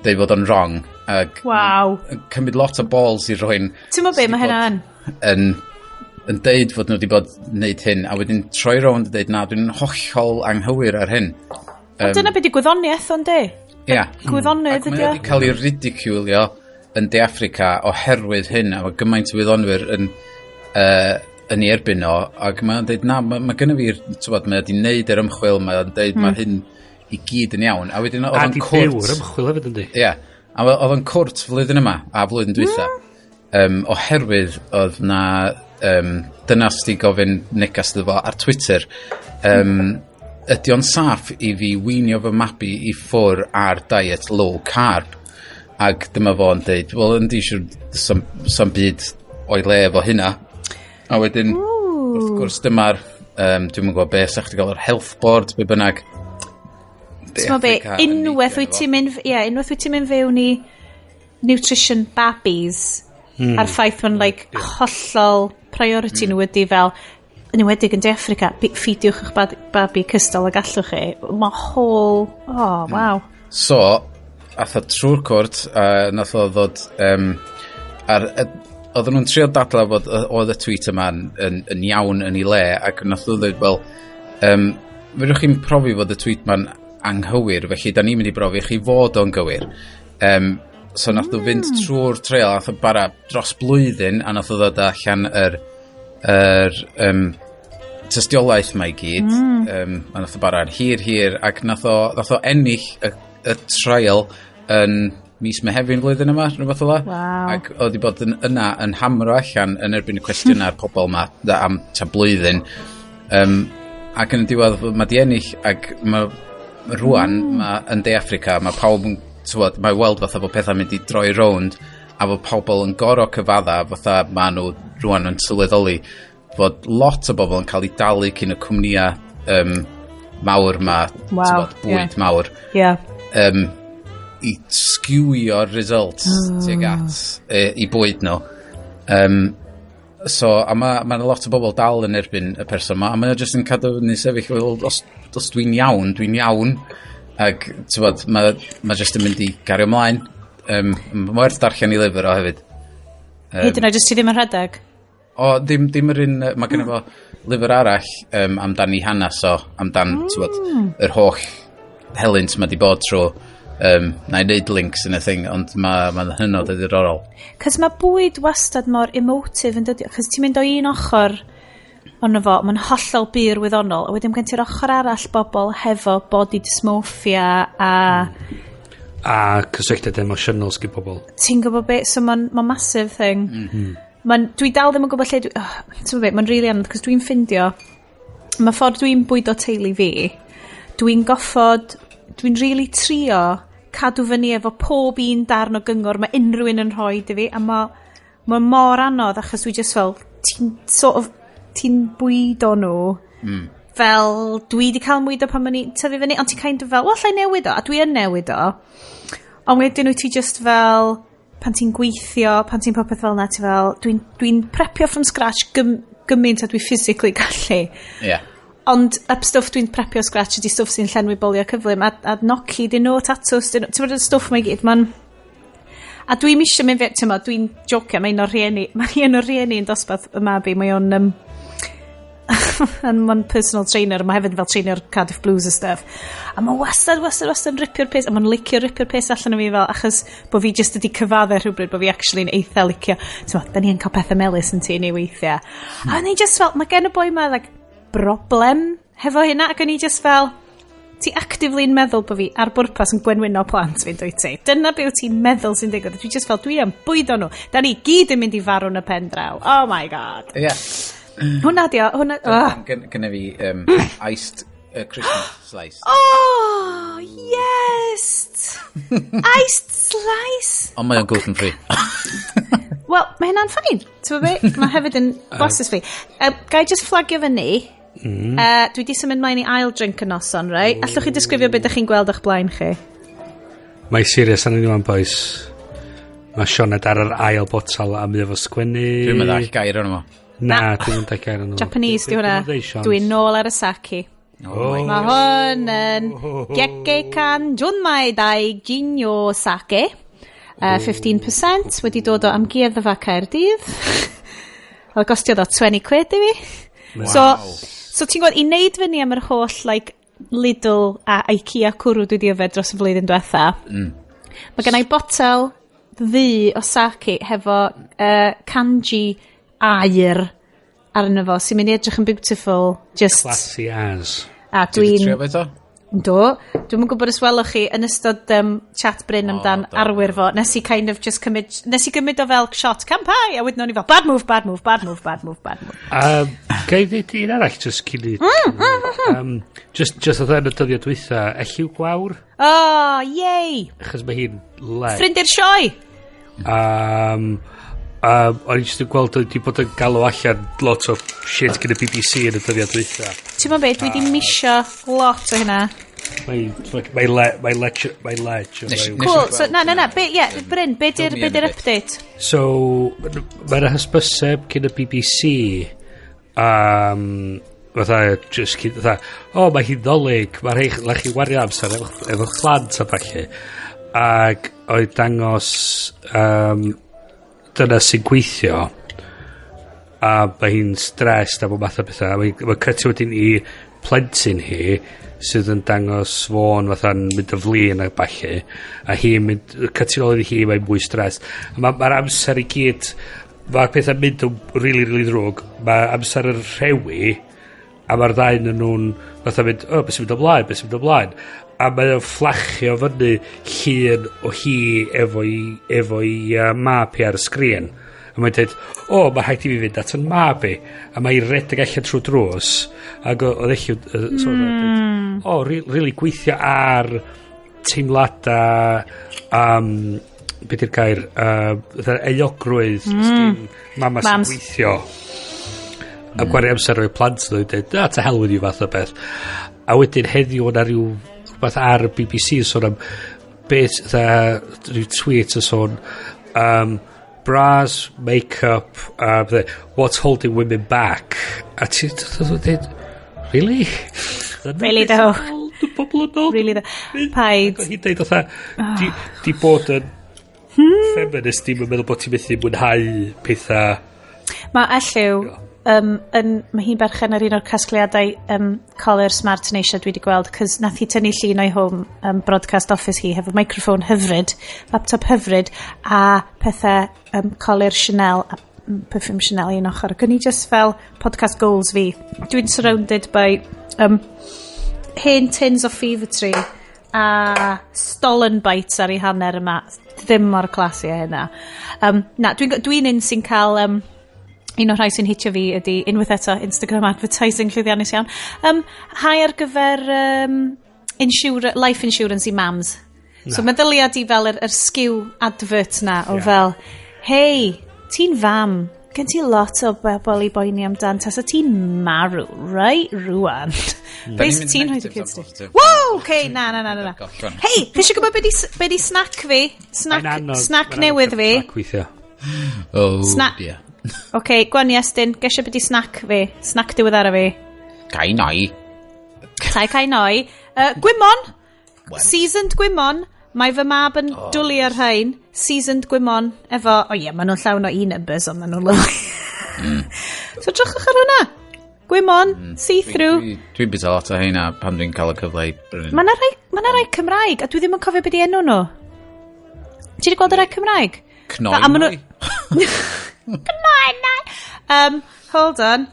deud fod o'n wrong, ac yn cymryd lot o balls i rywun Ti'n meddwl be, sydd mae 'di hynna bod yn. yn deud fod nhw wedi bod wneud hyn a wedyn troi rownd a deud, "Na, dwi'n hollol anghywir ar hyn." Ond dyna beth di gwyddoniaeth ond di? Ia. Gwyddonydd Ac mae ydi o o. wedi cael ei ridiculio. yn De Affrica oherwydd hyn, a mae gymaint o wyddonwyr yn ei erbyn o, ac mae'n dweud, na, mae gynna fi'r, tywod, mae wedi wneud yr ymchwil, mae'n dweud, mae hyn i gyd yn iawn. A wedyn oedd A o'n di cwrt. Byw'r ymchwil hefyd, yndi? Ie, yeah, a oedd o'n cwrt flwyddyn yma, a flwyddyn dwytha. Oherwydd oedd na dynas di gofyn negas iddo fo ar Twitter, ydy o'n saff i fi weinio fy mabi i ffwr ar diet low carb? Ac dyma fo'n deud, wel, yndi, siwr, sam byd o'i le efo hynna. A wedyn, wrth gwrs, dyma'r, dwi'n gwybod beth, sa'ch chi gael yr health board, be bynnag. De T'mo be, Affrica yn unwaith neidio wyt efo. ti'n mynd, ie, unwaith wyt ti'n mynd fewn i nutrition babies, a'r ffaith mae'n like, hollol priority nhw ydy fel, yn enwedig yn De Affrica, ffidiwch eich babi cystal ag allwch chi. Mae whole, oh, wow. So, ath o trwy'r cwrt, a nath o ddod, oedden nhw'n trio dadla fod oedd y tweet yma yn iawn yn ei le, ac nath o ddweud, wel, fedrwch chi'n profi fod y tweet ma'n anghywir, felly da ni'n mynd i brofi chi fod o'n gywir. So nath o fynd trwy'r trail, nath o bara dros blwyddyn, a nath o ddod allan yr tystiolaeth ma i gyd. A nath o bara'n hir hir, ac nath o ennill y trial yn mis Mehefin flwyddyn yma, rhywbeth fel 'la. Waw. Ac oedd wedi bod yn, yna yn hamro allan yn erbyn y cwestiynau'r pobol ma am ta blwyddyn. Ac yn y diwedd mae di ennill ac mae rwan ma, yn De Affrica mae pawb yn tywod, mae weld fatha bod pethau'n mynd i droi rownd a bod pobl yn goro cyfadda fatha ma nhw rwan yn sylweddoli fod lot o bobl yn cael eu dalu cyn y cwmnïau mawr ma, Waw, tywod, bwyd mawr i skewio'r results tuag at i bwyd nhw. So, a mae ma lot o bobl dal yn erbyn y person ma, a mae o jyst yn cadw fyny sefyll, wel, os dwi'n iawn, dwi'n iawn. Ac, tywod, mae jyst yn mynd i gario ymlaen. Mae werth darllen i lyfr o hefyd. Hyd yn oed os ti ddim yn rhedeg. O, ddim yr un, mae genno fo lyfr arall amdan i hanes o, amdan, tywod, yr holl helynt mae di bod trwy, na i wneud links yn y thing, ond mae ma hynod o ddiddorol. Cos mae bwyd wastad mor emotive yn dydi? Cos ti'n mynd o un ochr ono fo, mae'n hollol bur wyddonol, a wedyn gen ti'r ochr arall bobl hefo body dysmorphia a A cysylltiad emosiynol sgyn pobl. Ti'n gwybod be, so mae'n ma massive thing. Ma'n, dwi dal ddim yn gwybod lle dwi, oh, ti'n gwybod be, mae'n really anodd, cos dwi'n ffindio, mae ffordd dwi'n bwydo teulu fi, dwi'n goffod, dwi'n really trio cadw fyny efo pob un darn o gyngor mae unrhyw un yn rhoi i fi, a mae ma mor anodd achos dwi just fel, ti'n sort of, ti'n bwydo nhw, fel dwi di cael mwydo pan o'n i tyfu fyny, ond ti'n kind of fel, wel, allai newid o, a dwi yn newid o. Ond wedyn wyt ti just fel, pan ti'n gweithio, pan ti'n popeth fel na, ti fel, dwi'n dwi prepio from scratch gymaint a dwi physically gallu. Ond y stwff dwi'n prepio scratch ydi stwff sy'n llenwi bolio cyflym, a gnocchi, dyn nhw, tatws, dyn nhw, ti'n bod y stwff mae i gyd, ma'n. A dwi'n isio mynd fe, ti'n bod, dwi'n jocio, mae un o'r rhieni yn dosbarth y mabi, mae o'n, and mae'n personal trainer, mae hefyd fel trainer Cardiff Blues a stuff. A mae wastad, wastad, wastad yn ripio'r piss, a mae'n licio ripio'r piss allan o fi fel, achos bod fi just wedi cyfadde rhywbryd, bod fi actually'n eitha licio. Ti'n bod, da ni yn cael pethau melys yn tŷ ni weithiau. A o'n i just fel, mae gen y boi ma, like, broblem hefo hynna, ac o'n i just fel, ti actively'n meddwl bod fi ar bwrpas yn gwenwyno plant fi'n dwyt ti. Dyna be wyt ti'n meddwl sy'n digwydd. Dwi just fel, dwi am bwydo nhw. Da ni gyd yn mynd i farw yn y pen draw. Oh my God. Hwna di o, hwnna. Oh. Gynna fi iced Christmas slice. Oh, yes! Iced slice! Ond mae o'n gluten free. Wel, mae hynna'n fine. Ti'n be? Mae hefyd yn blasus fi. Ga i just flagio fyny? Dwi di symud mlaen i ail drink y noson, right? Allwch chi disgrifio beth ydych chi'n gweld o'ch blaen chi? Mae serious arnyn ni wan, boys. Mae Sioned ar yr ail botal a mi efo sgwennu. Dwi'n meddwl gair o'n fo. Na, dwi'n mynd gair o'n fo. Japanese, di hwnna. Dwi'n nôl ar y sake. Oh my. Mae hwn yn Gekkeikan Junmai Daiginjo Sake. 15% wedi dod o Amgueddfa Caerdydd. Oedd gostio do 20 quid i fi. Wow. So ti'n gwybod, i wneud fyny am yr holl like, Lidl a IKEA cwrw dwi di yfed dros y flwyddyn diwetha. Mae gen i botel ddu o sake hefo kanji aur arno fo, sy'n mynd i edrych yn beautiful. Just... Classy as. A Dwi dwi'n... trio beth o? Do. Dwi'm yn gwybod os welwch chi yn ystod chat Bryn amdan do. arwyr fo. Nes i kind of just cymryd... Nes i gymryd o fel shot kampai, a wedyn o'n i fel, bad move, bad move, bad move, bad move, bad move. Ga i ddweud un arall, just cyn i... Just oedd yn y dyddiad dwytha, Elliw Gwawr, Oh, yay! achos mae hi'n le. Ffrind i'r sioe! O'n i just yn gweld oedd wedi bod yn galw allan lot o shit gyda BBC yn y dyddiad dwytha. Ti'n gwbod beth, dwi di misio lot o hynna. Mae le, mae lecture, mae ledge. Cool, so na, na, na, be, yeah, Bryn, be di'r Fill me be in di'r a bit. update? So, mae'r hysbyseb cyn y BBC, fatha, just cyn, fatha, o, oh, mae hi'n Ddolig, mae rhaid la chi wario amser efo'ch plant a ballu. Ac oedd dangos dyna sy'n gweithio, a mae hi'n stressed a bob math o bethau. A Mae cytio wedyn i plentyn hi sydd yn dangos fo'n fatha'n mynd y flin a ballu a hi'n mynd cytio nôl iddi hi, mae'n mwy stressed a mae'r ma amser i gyd, mae'r pethau'n mynd yn really, really ddrwg, mae amser yn rhewi a mae'r ddau yn nhw'n fatha mynd, "O, oh, beth sy'n mynd ymlaen, beth sy'n mynd ymlaen?" A mae o'n fflachio fyny llun o hi efo'i mab hi ar y sgrin a mae'n dweud, "O, mae rhaid i fi fynd at yn mab i," a mae'n redeg allan trwy drws ac oedd eich so o, really gweithio ar teimladau, beth yw'r gair, fatha euogrwydd mama sy'n Mams. gweithio a gwario amser o'i plant nhw, dweud, "Ah, to hell with you," fath o beth. A wedyn heddiw yna rhyw rhywbeth ar y BBC yn sôn am beth, dda, rhyw tweet yn sôn bras, make-up, what's holding women back? A ti'n dweud, "Really?" Really though. Pobl yn ôl. Really though. Paid. Hi'n deud fatha, di bod yn feminist dim yn meddwl bod ti'n methu mwynhau pethau. Mae Elliw, mae hi'n berchen ar un o'r casgliadau colur smart neisia dwi wedi gweld, cos nath hi tynnu llun o'i home broadcast office hi hefo microphone hyfryd, laptop hyfryd, a pethau colur Chanel a perfume Chanel i un ochr. Ac o'n i just fel, podcast goals fi. Dwi'n surrounded by hen tins o Fever Tree a Stollen Bites ar ei hanner yma. Ddim mor classy a hynna. Na, dwi'n dwi un sy'n cael... Un o'r rhai sy'n hitio fi ydy, unwaith eto, Instagram advertising llwyddiannus iawn. Hai ar gyfer life insurance i mams. So meddylia di fel yr skew advert na o fel, "Hei, ti'n fam, gen ti lot o bobl i boeni amdan, tasa ti'n marw, right, rwan. Beth ni'n mynd ti'n rhoi dy negatives kids am di?" positive. Wow, okay, na, na, na, na, na. Gollon. Hei, chi eisiau gwybod be di snack fi? Snack, Mae'n anodd- snack mae'n anodd newydd fi. Snack weithio. Oh, dear. Okay, gwan i Estyn, gesio be di snack fi? Snack diweddara fi. Gai noi. Tai cae noi. Gwymon! Seasoned gwymon. Mae fy mab yn oh, dwlu ar rhain. Seasoned gwymon efo... O oh, ie, maen nhw'n llawn o e-numbers, ond maen nhw'n lyfli. So drychwch ar hwnna. Gwymon, see-through. Dwi'n bita lot o heina pan dwi'n cael y cyfle i brynu. Mae yna rai, ma' 'na rai Cymraeg, a dwi ddim yn cofio beth i enw nhw. Ti wedi gweld y rai Cymraeg? Cnoi A ma' nhw- noi. Cnoi noi! Hold on.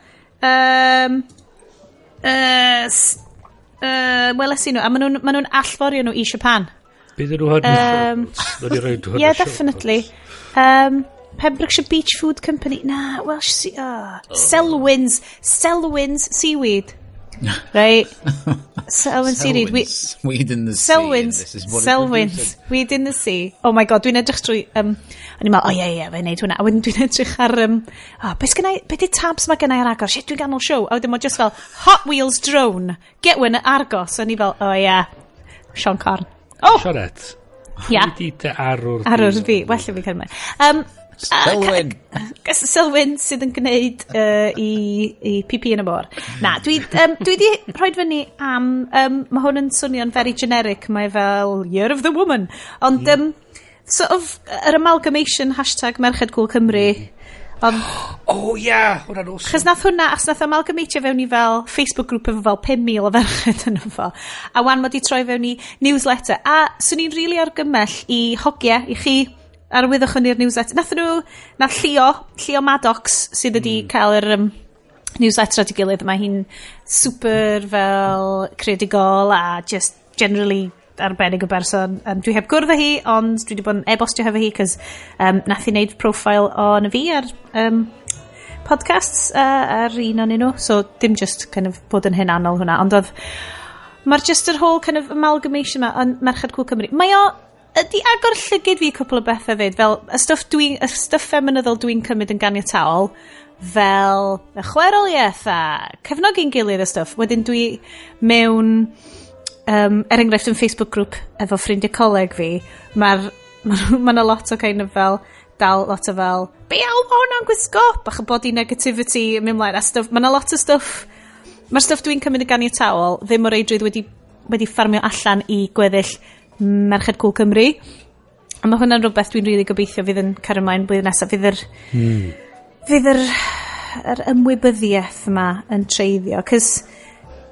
Weles i nhw, a maen nhw'n ma nhw allforio nhw i Japan. Bydd nhw hyn um, Um, Yeah, definitely. Pembrokeshire Beach Food Company. Na, Welsh Sea... Oh. Selwyn's. Selwyn's Seaweed. Right? Selwyn Seaweed. Selwyn's. Weed in the sea. and Selwyn's. this is what it Selwyn's. produces. Weed in the sea. Oh my God, dwi'n edrych trwy... O'n i'n meddwl, oh ie, ie, fe'n neud hwnna. A wedyn dwi'n edrych ar... Oh, beth sgynna i... Be di tabs ma gynna i ar agor? Shit, dwi'n ganol show. A wedyn mae just fel, Hot Wheels drone. Get one at Argos. O'n i fel, oh yeah. Sean Corn. Oh, Sionet. Ia. Di dy arwr. Arwr fi. Well i fi cymryd. Selwyn. Selwyn sydd yn gwneud i PP yn y môr. Na, dwi di rhoi fyny am... mae hwn yn swnio'n very generic. Mae fel Year of the Woman. Ond sort of yr amalgamation #MerchedCoolCymru. Ond, Oh yeah, hwnna'n awesome. chos nath hwnna, achos nath amalgamatio fewn i fel Facebook group efo fel 5,000 o ferched yn fo. A wan mae di troi fewn i newsletter. A swn i'n rili really argymell i hogia, i chi, Arwyddwch yn i'r newsletter. Nath nhw, na Llio, Llio Maddox, sydd wedi cael yr newsletter at ei gilydd. Mae hi'n super fel creadigol a just generally arbennig o berson. Dwi heb gwrdd â hi, ond dwi wedi bod yn e-bostio hefo hi, cos nath hi wneud profile o'n fi ar podcasts ar un o'n nhw. So dim just kind of bod yn hunanol hwnna, ond oedd mae'r just yr whole kind of amalgamation yma yn Merched Cŵl Cymru. Mae o ydi agor llygid fi cwpl o bethau fyd, fel y stwff dwi'n, y stwff ffeminyddol dwi'n cymryd yn ganiataol, fel y chweroliaeth a cefnogi'n gilydd a stwff. Wedyn dwi mewn, er enghraifft, yn Facebook group efo ffrindiau coleg fi, mae'r ma 'na lot o kind of fel, dal lot o fel, be iawn ma hwnna'n gwisgo? Bach o body negativity yn mynd mlaen a stwff. Mae 'na lot o stwff, mae'r stwff dwi'n cymryd yn ganiataol ddim o reidrwydd wedi ffarmio allan i gweddill Merched Cŵl Cymru. A mae hwnna'n rhywbeth dwi'n rili gobeithio fydd yn cario ymlaen blwyddyn nesaf. Fydd yr ymwybyddiaeth yma yn treiddio. Cos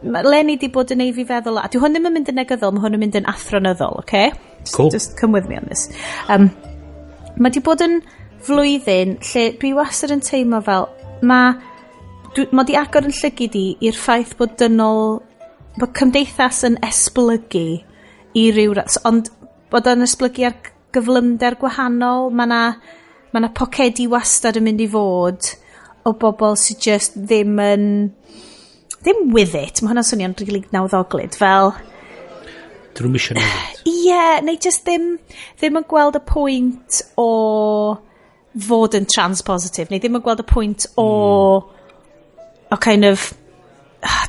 mae Leni di bod yn ei fi feddwl, a dwi hwn ddim yn mynd yn negyddol, mae hwn yn mynd yn athronyddol, okay? Just, Cool. just come with me on this. Mae di bod yn flwyddyn lle dwi wastad yn teimlo fel, mae di agor yn llygid i i'r ffaith bod dynol, bod cymdeithas yn esblygu i ryw ond bod o'n esblygu ar gyflymder gwahanol. Mae na pocedi wastad yn mynd i fod o bobl sydd just ddim yn ddim with it. Mae hwnna'n swnio'n rili nawddoglyd. Fel, Dyn nhw'n misio newid. Ie, yeah, neu just ddim yn gweld y pwynt o fod yn trans-positive, neu ddim yn gweld y pwynt o kind of,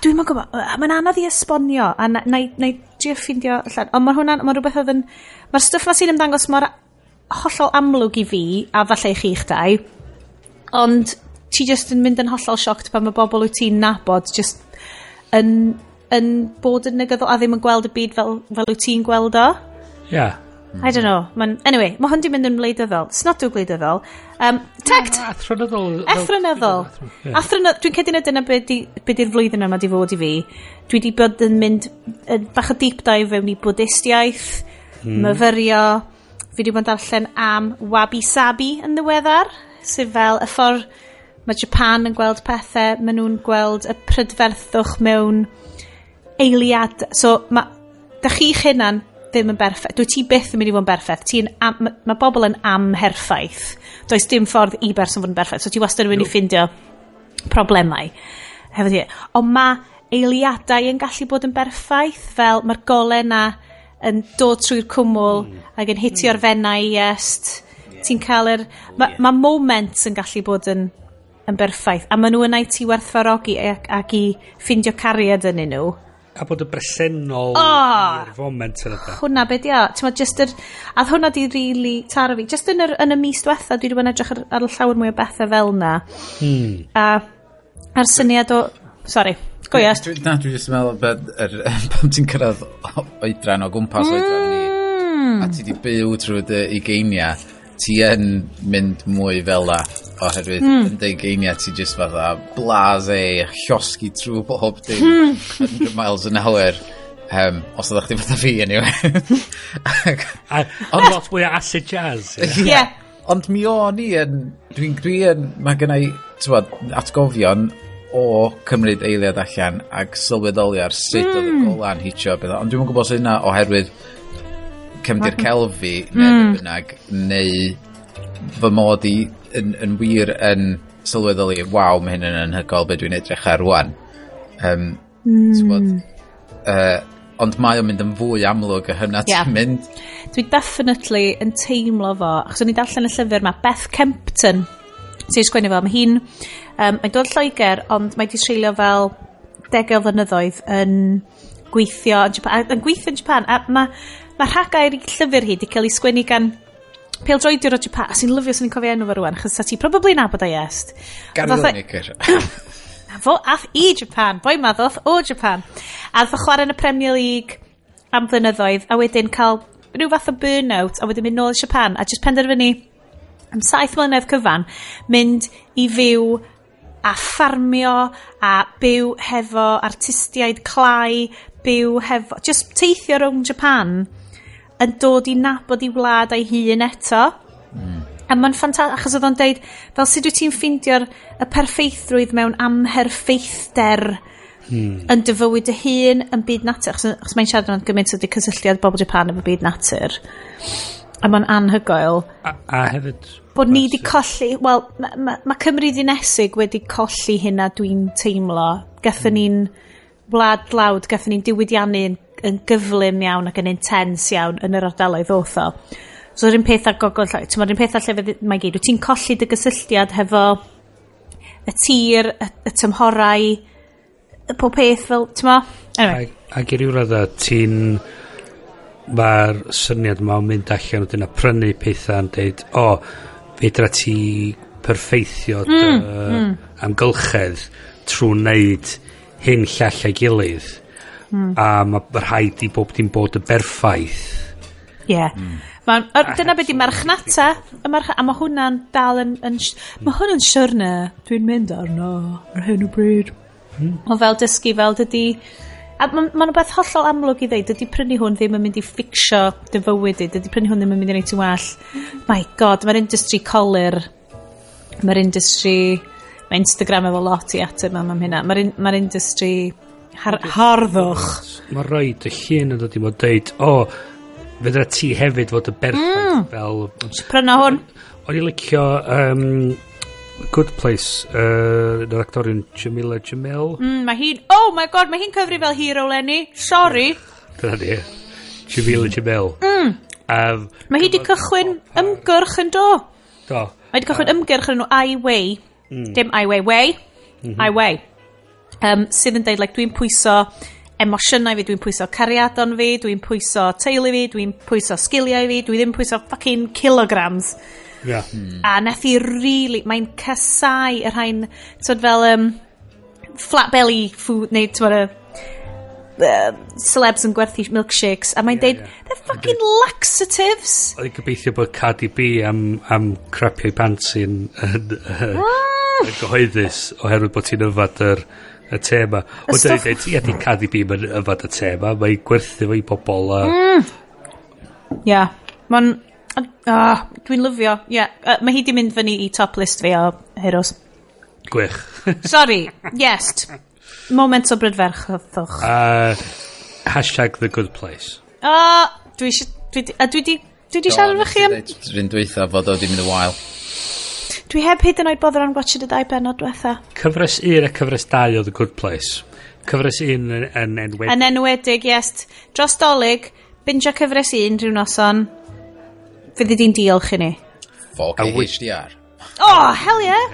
dwi'n yn gwybod, mae'n anodd i esbonio, a na i drio ffindio allan, ond mae hwnna'n, mae rhywbeth oedd yn, mae'r stwff ma sy'n ymddangos mor hollol amlwg i fi, a falle i chi'ch dau, ond ti just yn mynd yn hollol shocked pan mae bobl wyt ti'n nabod just yn bod yn negyddol a ddim yn gweld y byd fel wyt ti'n gweld o. I don't know. Anyway, mae hwn di mynd yn wleidyddol. It's not too gwleidyddol. Tect! Athronyddol. Athronyddol. Ie. Dwi'n credu na dyna be di'r flwyddyn yma di fod i fi. Dwi di bod yn mynd yn bach o deep dive fewn i Bwdistiaeth, myfyrio. Fi di bod yn darllen am wabi sabi yn ddiweddar, sef fel y ffordd mae Japan yn gweld pethau, maen nhw'n gweld y prydferthwch mewn eiliad. So, ma, da chi'ch hunan ddim yn berffaith. Dwi ti byth yn mynd i fod yn berffaith. Ma bobl yn amherffaith. Does dim ffordd i berson fod yn berffaith. So ti wastad yn mynd i ffindio problemau. Hefo ti. Ond mae eiliadau yn gallu bod yn berffaith, fel mae'r golau na yn dod trwy'r cwmwl ac yn hitio'r fenau est. Ti'n cael yr... Mae ma moments yn gallu bod yn berffaith. A maen nhw yna i ti werthfawrogi ac i ffindio cariad yn nhw. A bod yn bresennol Oh! i'r foment yna da. Hwnna be di o. Ti'n meddwl, just yr... A oedd hwnna di really taro fi. Just yn y mis diwetha, dwi wedi bod yn edrych ar llawer mwy o bethau fel na. A a'r syniad o... Sorry, go yes. Na, dwi jyst yn meddwl bod pan ti'n cyrraedd oedran o gwmpas oedran ni, a ti di byw trwy dy ugeinia, ti yn mynd mwy fel la, oherwydd yn dy ugeinia ti just fatha blase, llosgi trwy bob dim, 100 miles an hour. Os ydych chi fatha fi, anyway. A ond lot mwy o acid jazz. Ie. Yeah. Ond mi o'n i yn, dwi yn, mae gen i, t'wod, atgofion o cymryd eiliad allan ac sylweddoli ar sut oedd y gola'n hitio beth. Ond dwi'm yn gwybod os yna oherwydd cefndir celf fi, neu mm. bynnag, neu fy mod i yn wir yn sylweddoli, waw, mae hyn yn anhygoel be dwi'n edrych ar rwan. T'wod, ond mae o'n mynd yn fwy amlwg y hynna ti'n mynd. Dwi definitely yn teimlo fo, achos o'n i darllen y llyfr ma, Beth Kempton, sy'n sgwennu fo, mae hi'n, mae'n dod Lloegr, ond mae di treulio fel degau o flynyddoedd yn gweithio yn Japan, yn gweithio yn Japan, a mae rhagair i llyfr hi di cael ei sgwennu gan pêl-droediwr o Japan, a sy'n lyfio sy'n cofio enw fo rwan, achos sa ti probably nabod o, yes. Gary Lineker. Fo ath i Japan. Boi ma ddoth o Japan. A ddoth o chwarae yn y Premier League am flynyddoedd, a wedyn cael rhyw fath o burnout, a wedyn mynd nôl i Japan, a just penderfynu am 7 mlynedd cyfan, mynd i fyw a ffarmio, a byw hefo artistiaid clai, byw hefo... Just teithio rhwng Japan yn dod i nabod i wlad a'i hun eto. A mae'n ffantastig, achos oedd o'n deud, fel sut wyt ti'n ffeindio'r y perffeithrwydd mewn amherffeithder yn dy fywyd dy hun, yn byd natur, achos mae'n siarad am gymaint o di cysylltiad bobl Japan efo byd natur. A mae'n anhygoel. A hefyd bod ni 'di colli, wel, mae ma Cymru ddinesig wedi colli hynna, dwi'n teimlo. Gathon ni'n wlad dlawd, gathon ni'n diwydiannu yn gyflym iawn ac yn intense iawn yn yr ardaloedd ddoth o. So yr un peth ar gogledd, ti'n yr un peth ar llefydd mae gyd. Wyt ti'n colli dy gysylltiad hefo y tir, y tymhorau, y pob peth fel, ti'n mo? Anyway. Ac i ryw radda, ti'n... Mae'r syniad yma o mynd allan o dyna prynu pethau yn deud, o, fedra ti perffeithio dy amgylchedd trwy wneud hyn, llall a'i gilydd. A mae rhaid i bob dim bod yn berffaith. Ie. Yeah. Dyna beth di marchnata. A mae hwnna'n dal yn. Mae hwnna'n siwrne dwi'n mynd arno ar hyn o bryd. O fel dysgu fel dydy. A mae'n ma rhywbeth hollol amlwg i ddeud, dydy prynu hwn ddim yn mynd i fixio dy fywyd i, dydy prynu hwn ddim yn mynd i wneud ti'n well. My God, mae'r industry colur, mae'r industry. Mae Instagram efo lot i ateb am hynna. Mae'r ma industry harddwch. Mae rhaid y llun yn dod i mod deud, o, fedra ti hefyd fod yn berffaith fel. Pryna hwn. O'n i licio Good Place, yr actorion Jamila Jamil. Mae hi'n... Oh my God, mae hi'n cyfri fel hero, Lenny. Sorry. Dyna ni. Jamila Jamil. Mae hi di cychwyn ymgyrch yn do. Do. Mae di cychwyn ymgyrch yn enw I Weigh. Dim I Weigh Way. I Weigh. Sydd yn deud, like, dwi'n pwyso emosiynau fi, dwi'n pwyso cariadon fi, dwi'n pwyso teulu fi, dwi'n pwyso sgiliau fi, dwi ddim pwyso fucking kilograms. A nath i really, mae'n casau y rhain, twyd fel flat belly food, neu twyd y celebs yn gwerthu milkshakes, a mae'n deud, they're fucking laxatives. O'n i'n gobeithio bod Cardi B am crapio i pants yn gyhoeddus oherwydd bod ti'n yfad y te ma. Ond dweud, ia, di Cardi B mae'n yfad y te ma, mae'n gwerthu fo i bobl. A Yeah. Mae'n... Oh, dwi'n lyfio. Yeah. Mae hi di mynd fyny i top list fi o heroes. Gwych. Sorry. Yes. Moment o brydferchwch. #TheGoodPlace. Oh, dwi eisiau... A dwi di siarad efo chi am Rhywun dwytha fod o di mynd y wael. Dwi heb hyd yn oed botheran watchad y ddau benod diwetha. Cyfres 1 a cyfres 2 o The Good Place. Cyfres 1 yn enwedig. Yn enwedig, yes. Dros Dolig, binge cyfres 1 rhyw noson. Fyddi di'n diolch i ni. 4K HDR. Oh, hell yeah!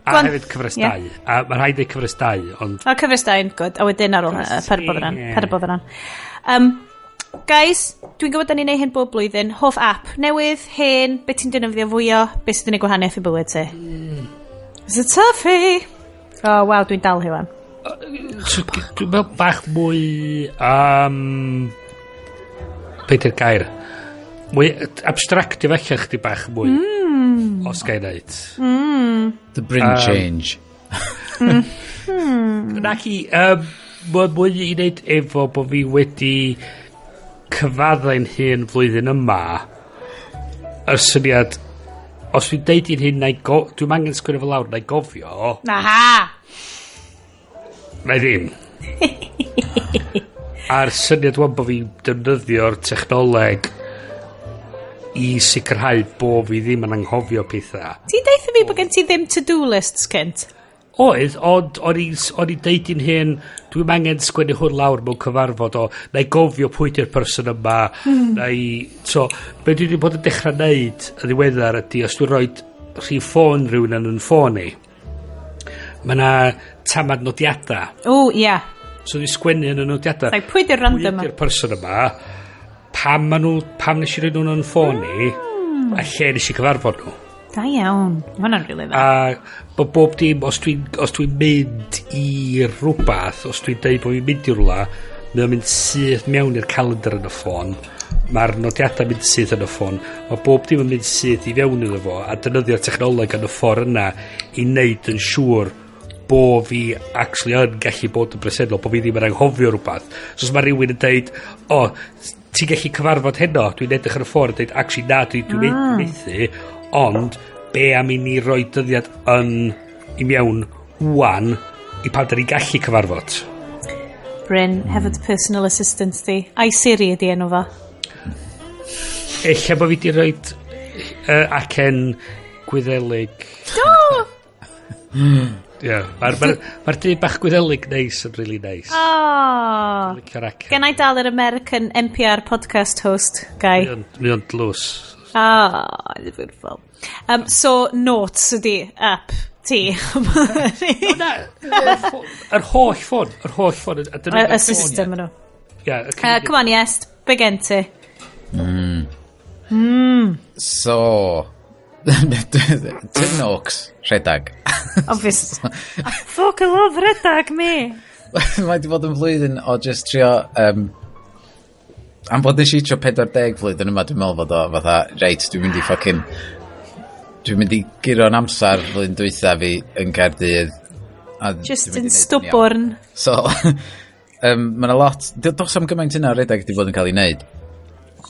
A hefyd cyfres 2. A mae rhaid i cyfres 2, ond O, cyfres 2, good. A wedyn ar ôl hynna, per bod yna. Per bod yna. Guys, dwi'n gwybod da ni'n neud hyn bob blwyddyn. Hoff app, newydd, hen, beth ti'n defnyddio fwyaf, beth sydd yn ei gwahaniaeth i bywyd ti? Is it toughy? Oh, waw, dwi'n dal hi wan. So, dwi'n meddwl bach mwy... Be di'r gair? Mwy abstractio felly chdi bach mwy. Os ga i wneud. The Bryn Change. Naci, mae mwy i wneud efo bod fi wedi cyfaddau'n hun flwyddyn yma y syniad os dwi'n deud i'n hyn dwi'n angen sgwennu fo lawr na i gofio Aha! na i ddim, a'r syniad wan bod fi'n defnyddio'r technoleg i sicrhau bo fi ddim yn anghofio pethau. Ti'n deutha fi bod gen ti ddim to-do lists cynt? Oedd, ond o'n i'n deud i'n hyn, dwi'n angen sgwennu hwn lawr mewn cyfarfod o, na i gofio pwy di'r person yma, na i. So, be dwi wedi bod yn dechrau neud yn ddiweddar ydy, os dwi'n rhoi rhif ffôn rhywun yn ffôn i, mae yna tamad nodiadau. O, ie. Yeah. So dwi'n sgwennu yn y nodiadau. Like, pwy di'r Pwy random ydy'r person yma, pam, ma nhw, pam nes i roi nhw'n yn ffôn i, a lle nes i cyfarfod nhw. Da iawn. Mae hwnna'n rili dda. A bod bob dim, os dwi'n mynd i rhywbeth, os dwi'n deud bod fi'n mynd i rhywle, mae o'n mynd syth mewn i'r calendar yn y ffôn, mae'r nodiadau mynd syth yn y ffôn, mae bob dim yn mynd syth i fewn iddo fo, a defnyddio'r technoleg yn y ffordd yna i wneud yn siŵr bo fi actually yn gallu bod yn bresennol, bo fi ddim yn anghofio rhywbeth. So os mae rhywun yn deud, o, oh, Ti'n gallu cyfarfod heno? Dwi'n edrych ar y ffôn a dweud, actually, na, dwi methu, ond be am i ni roi dyddiad yn i mewn wan i pan da ni'n gallu cyfarfod? Bryn, hefo dy personal assistant di. Ai Siri ydi enw fo. Ella bod fi di rhoi acen Gwyddelig. Do! Ie, mae'r ma dyn bach Gwyddelig neis yn really nice. Oh. Licio'r acen. Gen i dal yr American NPR podcast host guy. Mae o'n dlws. Ah, it's beautiful. So, Notes ydi app ti. Na, yr holl ffôn, yr holl ffôn. A dyna- Y system nhw. Ie, Come on, yes, be gen ti? So, Tim Noakes, rhedag. Obvious. I fucking love redag me. Mae wedi bod yn flwyddyn o just trio... Am bod nes i trio 40 flwyddyn yma, dwi'n meddwl fod o fatha, reit, dwi'n mynd i fucking... Dwi'n mynd i guro'n amser flwyddyn dwytha fi yn Caerdydd. A Just dwi'n mynd i yn neud yn iawn. stubborn. So, mae yna lot... Does am gymaint yna redeg wedi bod yn cael ei wneud.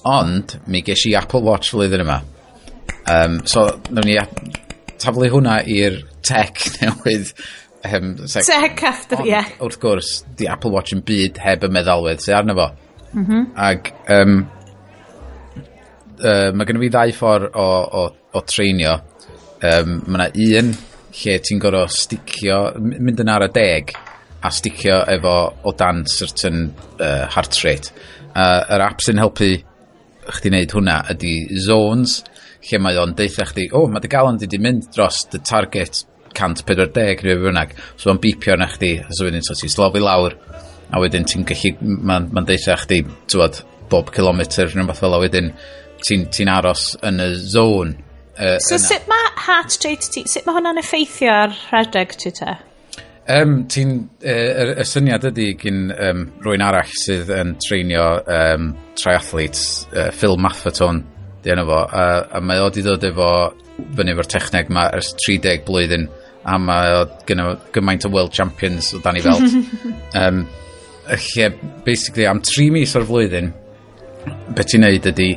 Ond, mi ges i Apple Watch flwyddyn yma. So, nawn ni taflu hwnna i'r tech newydd. Tech after, Ond, yeah. wrth gwrs, di Apple Watch yn byd heb y meddalwedd sydd arno fo. Ag mae gennym fi ddau ffordd o treinio. Mae yna un lle ti'n gorfod sticio, mynd yn ar y deg a sticio efo o dan certain heart rate. Yr app sy'n helpu chdi wneud hwnna ydy Zones, lle mae o'n deutha chdi, o, mae dy galon di di mynd dros dy target 140 neu be bynnag. So mae'n beepio arna chdi, a so wedyn so ti'n slofi lawr, a wedyn ti'n gallu, mae'n ma deutha chdi, t'wod, bob kilometr neu rhywbeth fel 'a, wedyn ti'n ti aros yn y zone. So yna. sut mae heart rate ti, sut mae hwnna'n effeithio ar rhedeg ti te? Y syniad ydy gyn rhywun arall sydd yn treinio triathletes, Phil Maffetone, di enw fo, a mae o di dod efo fyny efo'r techneg ma ers 30 blwyddyn, a mae o gynno gymaint o world champions o dan ei felt. Lle, basically, am 3 mis o'r flwyddyn, be ti'n neud ydy,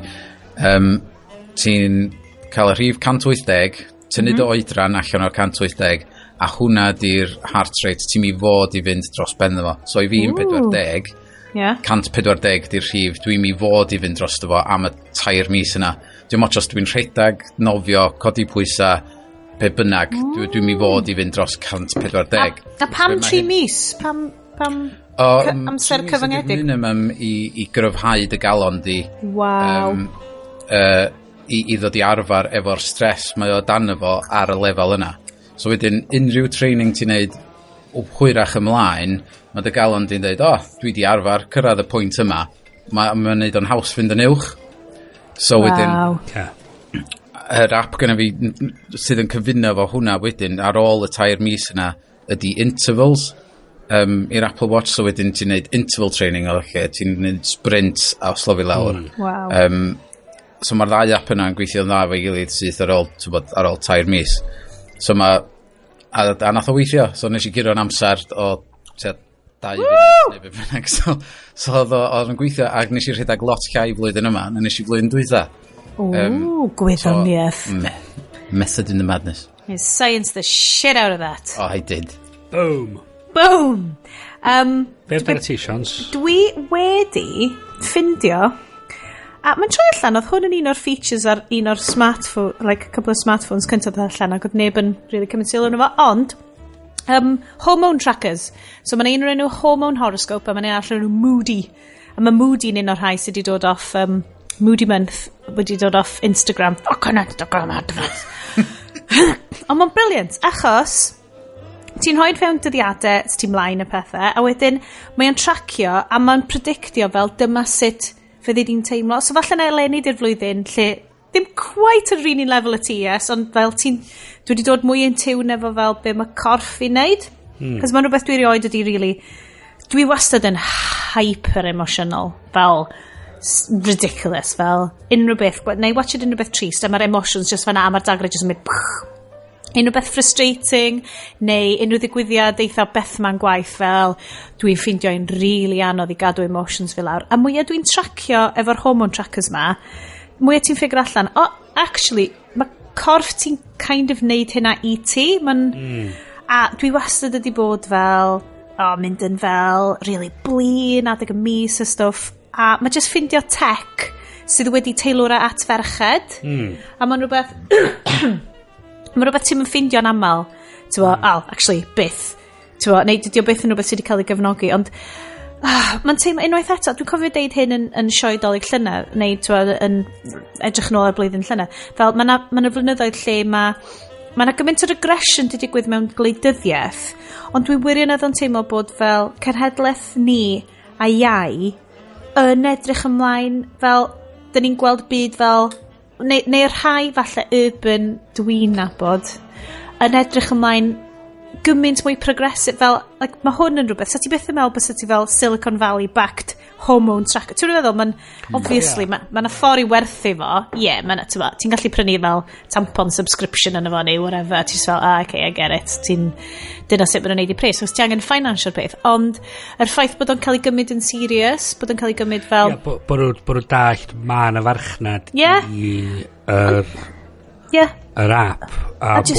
ti'n cael y rhif 180, tynnu dy oedran allan o'r 180, a hwnna di'r heart rate ti'n mi fod i fynd dros ben fo. So i fi yn 40, 140 di'r rhif, dwi'n mi fod i fynd dros fo am y 3 mis yna. Dwi'n moch os dwi'n rhedeg, nofio, codi pwysa, be bynnag, dwi'n mi fod i fynd dros 140. A pam So mae 3 mis? Pam O, amser 3 mis ydi'r cyfyngedig? minimum i gryfhau dy galon di. Waw. I ddod i arfer efo'r stress mae o dan fo ar y lefel yna. So wedyn, unrhyw training ti'n neud o hwyrach ymlaen, mae dy galon di'n dweud, "O, oh, dwi di arfer cyrraedd y pwynt yma." Mae'n ma neud o'n haws fynd yn uwch. So wedyn, yr app gyda fi sydd yn cyfuno fo hwnna wedyn ar ôl y 3 mis yna ydy Intervals i'r Apple Watch, so wedyn ti'n neud interval training o lle ti'n neud sprint a slofi lawr. So mae'r ddau app yna yn gweithio'n dda efo'i gilydd syth ar ôl, t'bod, ar ôl 3 mis. So mae a nath o weithio, so nes i guro'n amser o tua 2 funud neu be bynnag. So oedd o'n gweithio ac nes i rhedeg lot llai flwyddyn yma na nes i flwyddyn dwytha. Ooh, gwyddoniaeth. So, method in the madness. You science the shit out of that. Oh, I did. Boom. Boom! Be amdano ti, Sions? Dwi wedi ffindio a mae'n troi allan, oedd hwn yn un o'r features ar un o'r smartphone, like a couple of smartphones cyntaf ddod allan ac oedd neb yn really cymryd sylw arno fo, ond hormone trackers. So mae'n un o'r enw Hormone Horoscope a mae'n un arall o'r enw Moody. A mae Moody'n un o'r rhai sydd wedi dod off Moody Month wedi dod off Instagram. Fucking Instagram adverts. Ond mae'n brilliant, achos ti'n rhoi fewn dyddiadau s ti'n mlaen y pethau, a wedyn mae o'n tracio a mae'n predictio fel dyma sut fyddi di'n teimlo. So falle na eleni di'r flwyddyn lle ddim quite yr un lefel y ti, yes, ond fel ti'n, dwi wedi dod mwy in tune efo fel be mae corff i'n neud. Cos mae'n rhywbeth dwi erioed wedi really, dwi wastad yn hyper emotional, fel ridiculous, fel unrhyw beth, neu watch it unrhyw beth trist, a mae'r emotions just fan'na, a mae'r dagrau just yn mynd, pch. Unrhyw beth frustrating neu unrhyw ddigwyddiad eitha beth ma'n gwaith, fel dwi'n ffeindio hi'n really anodd i gadw emotions fi lawr. A mwyaf dwi'n tracio efo'r hormone trackers ma, mwyaf ti'n figure allan, oh, actually, mae corff ti'n kind of neud hynna i ti. A dwi wastad wedi bod fel, oh, mynd yn fel really blin adeg y mis a stwff. A mae just ffindio tech sydd wedi teilwra at ferched. A mae'n rhywbeth ti'n mynd ffeindio'n aml. Ti'n mm. Oh, actually, byth. Ti'n bo, neu dydy o byth yn rhywbeth sydd wedi cael ei gefnogi, ond mae'n teimlo, unwaith eto, dwi'n cofio deud hyn yn sioe Dolig llynedd, neu ti'n bo, yn edrych yn ôl ar blwyddyn llynedd. Fel, mae yna ma flynyddoedd lle mae yna gymaint o regression wedi digwydd mewn gwleidyddiaeth, ond dwi wirioneddol yn teimlo bod fel cenhedlaeth ni a iau yn edrych ymlaen fel, dyn ni'n gweld byd fel, neu rhai falle urban dwi'n nabod, yn edrych ymlaen gymaint mwy progressive, fel, like, mae hwn yn rhywbeth, sa ti byth yn meddwl bysa ti fel Silicon Valley backed hormone tracker. Ti'n meddwl, mae'n, obviously, ma 'na ffordd i werthu fo, ie, yeah, ma' ti'n ti'n gallu prynu fel tampon subscription yn efo neu whatever, a ti'n fel, "Ah, okay, I get it," ti'n, dyna sut maen nhw'n neud i pres, os ti angen financio'r peth, ond yr ffaith bod o'n cael ei gymryd yn serious, bod o'n cael ei gymryd fel, Ie, bo nhw'n dallt ma' 'na farchnad i yr, yr app a, bod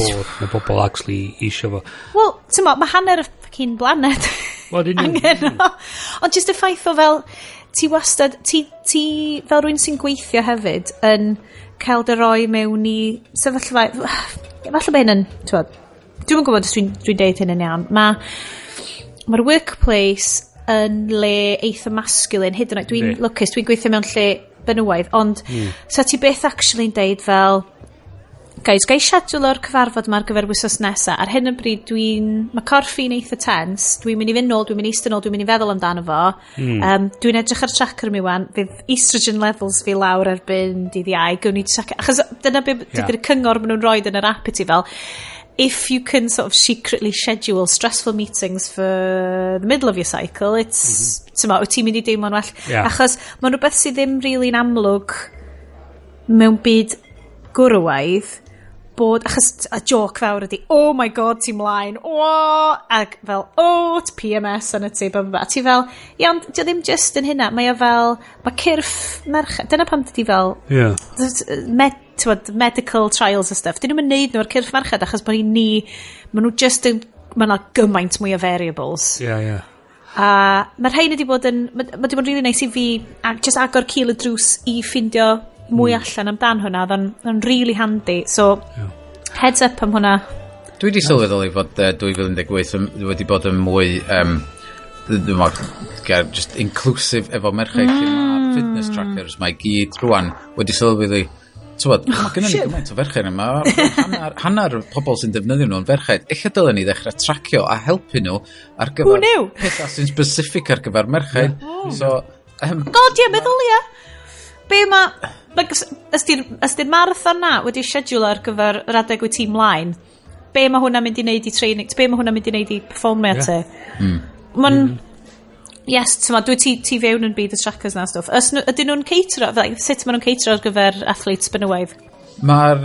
na bobl actually isio fo. Wel, ti'n mo, mae hanner y fucking blaned Wel, yn union. angen o. Ond just y ffaith o fel, ti wastad, ti fel rhywun sy'n gweithio hefyd yn cael dy roi mewn i sefyllfa, falle bod hyn yn, ti'n bod, dwi'm yn gwybod os dwi deud hyn yn iawn, mae'r workplace yn le eitha masculine, hyd yn oed, dwi'n lwcus, dwi'n gweithio mewn lle benywaidd, ond sa ti byth actually'n deud fel, "Guys, gai schedule cyfarfod yma ar gyfer wythnos nesa? Ar hyn o bryd dwi'n... Mae corff fi'n eitha tense. Dwi'n mynd i fynd nôl, dwi'n mynd i eistedd nôl, dwi'n mynd i feddwl amdano fo. Dwi'n edrych ar tracker mi wan. Fydd estrogen levels fi lawr erbyn dydd Iau. Gawn ni tracker." Achos dyna be dydy'r cyngor maen nhw'n rhoi yn yr app i ti fel, if you can sort of secretly schedule stressful meetings for the middle of your cycle, it's, mm -hmm. Wyt ti'n mynd i deimlo'n well. Achos mae'n rhywbeth sydd ddim really'n amlwg mewn byd gwrywaidd bod, achos y joke fawr ydi, "Oh my God, ti'n mlaen, oh," ac fel, "Oh, it's PMS yn y ti," blah, blah, blah. A ti fel, ia, ond di o ddim just yn hynna, mae o fel, mae cyrff merched, dyna pam dydi fel, t'wod, medical trials a stuff, dyn nhw'n neud nhw ar cyrff merched, achos bod ni, maen nhw just yn, mae yna gymaint mwy o variables. Ie, ie. A mae'r rhain wedi bod yn, mae wedi bod yn really nice i fi, a just agor cil y drws i ffindio mwy allan amdan hwnna, oedd o'n really handy. So, heads up am hwnna. Dwi wedi sylweddoli fod 2018 wedi bod yn mwy dwi'n meddwl, just inclusive efo merched lle mae fitness trackers mae gyd rwan wedi sylweddoli. Tywod, mae gennym ni gymaint o ferched yma. Hanner pobl sy'n defnyddio nhw yn ferched. Ella dylen ni ddechrau tracio a helpu nhw ar gyfer knew? Pethau sy'n specific ar gyfer merched. So, God, ie, meddwl ia. Be ma... Like, ys di'r marathon na wedi schedule ar gyfer yr adeg wyt ti mlaen, be mae hwnna'n mynd i wneud i training, be mae hwnna'n mynd i wneud i performio ti? Mae'n... Yes, ti'n ma, dwi ti fewn yn byd y trackers na stwff. Ydyn nhw'n cater-o, like, sut maen nhw'n cater-o ar gyfer athletes benywaidd? Mae'r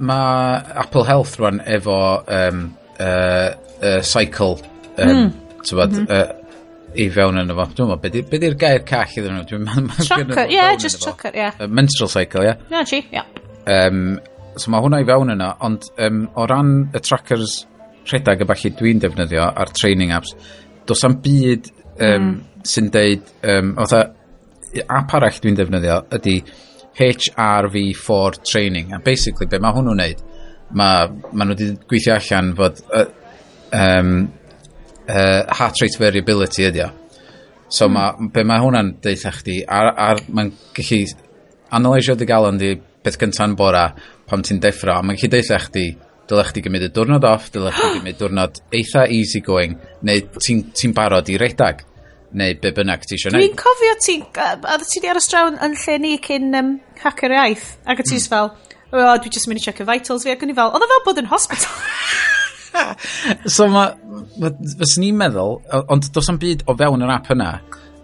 ma Apple Health rwan efo cycle mm. I fewn yn efo. Dwi'n meddwl, be di'r gair call iddyn nhw? Tracker, yeah, just tracker, yeah. Menstrual cycle, yeah. Yeah, chi, yeah. So mae hwnna i fewn yna, ond o ran y trackers rhedeg y falle dwi'n defnyddio a'r training apps, does am byd sy'n deud, fatha, app arall dwi'n defnyddio ydy HRV4 Training, a basically be mae hwnnw'n neud, ma nhw wedi gweithio allan fod heart rate variability ydi o. So ma, be mae hwnna'n deutha chdi, ar mae'n gallu analysio dy galon di beth gynta'n bora pan ti'n deffro, a mae'n gallu deutha chdi, dylech chdi gymryd y diwrnod off, dylech chdi gymryd diwrnod eitha easy going, neu ti'n ti barod i redag, neu be bynnag ti eisiau Dwi'n neud. cofio ti, a ti di aros draw yn lle ni cyn Hacker Iaith, ac o ti'n mm. fel, "Oh, dwi jyst mynd i check vitals fi," ac o'n i fel, oedd o fel bod yn hospital. So ma, fyswn i'n meddwl, ond does am byd o fewn yr app yna,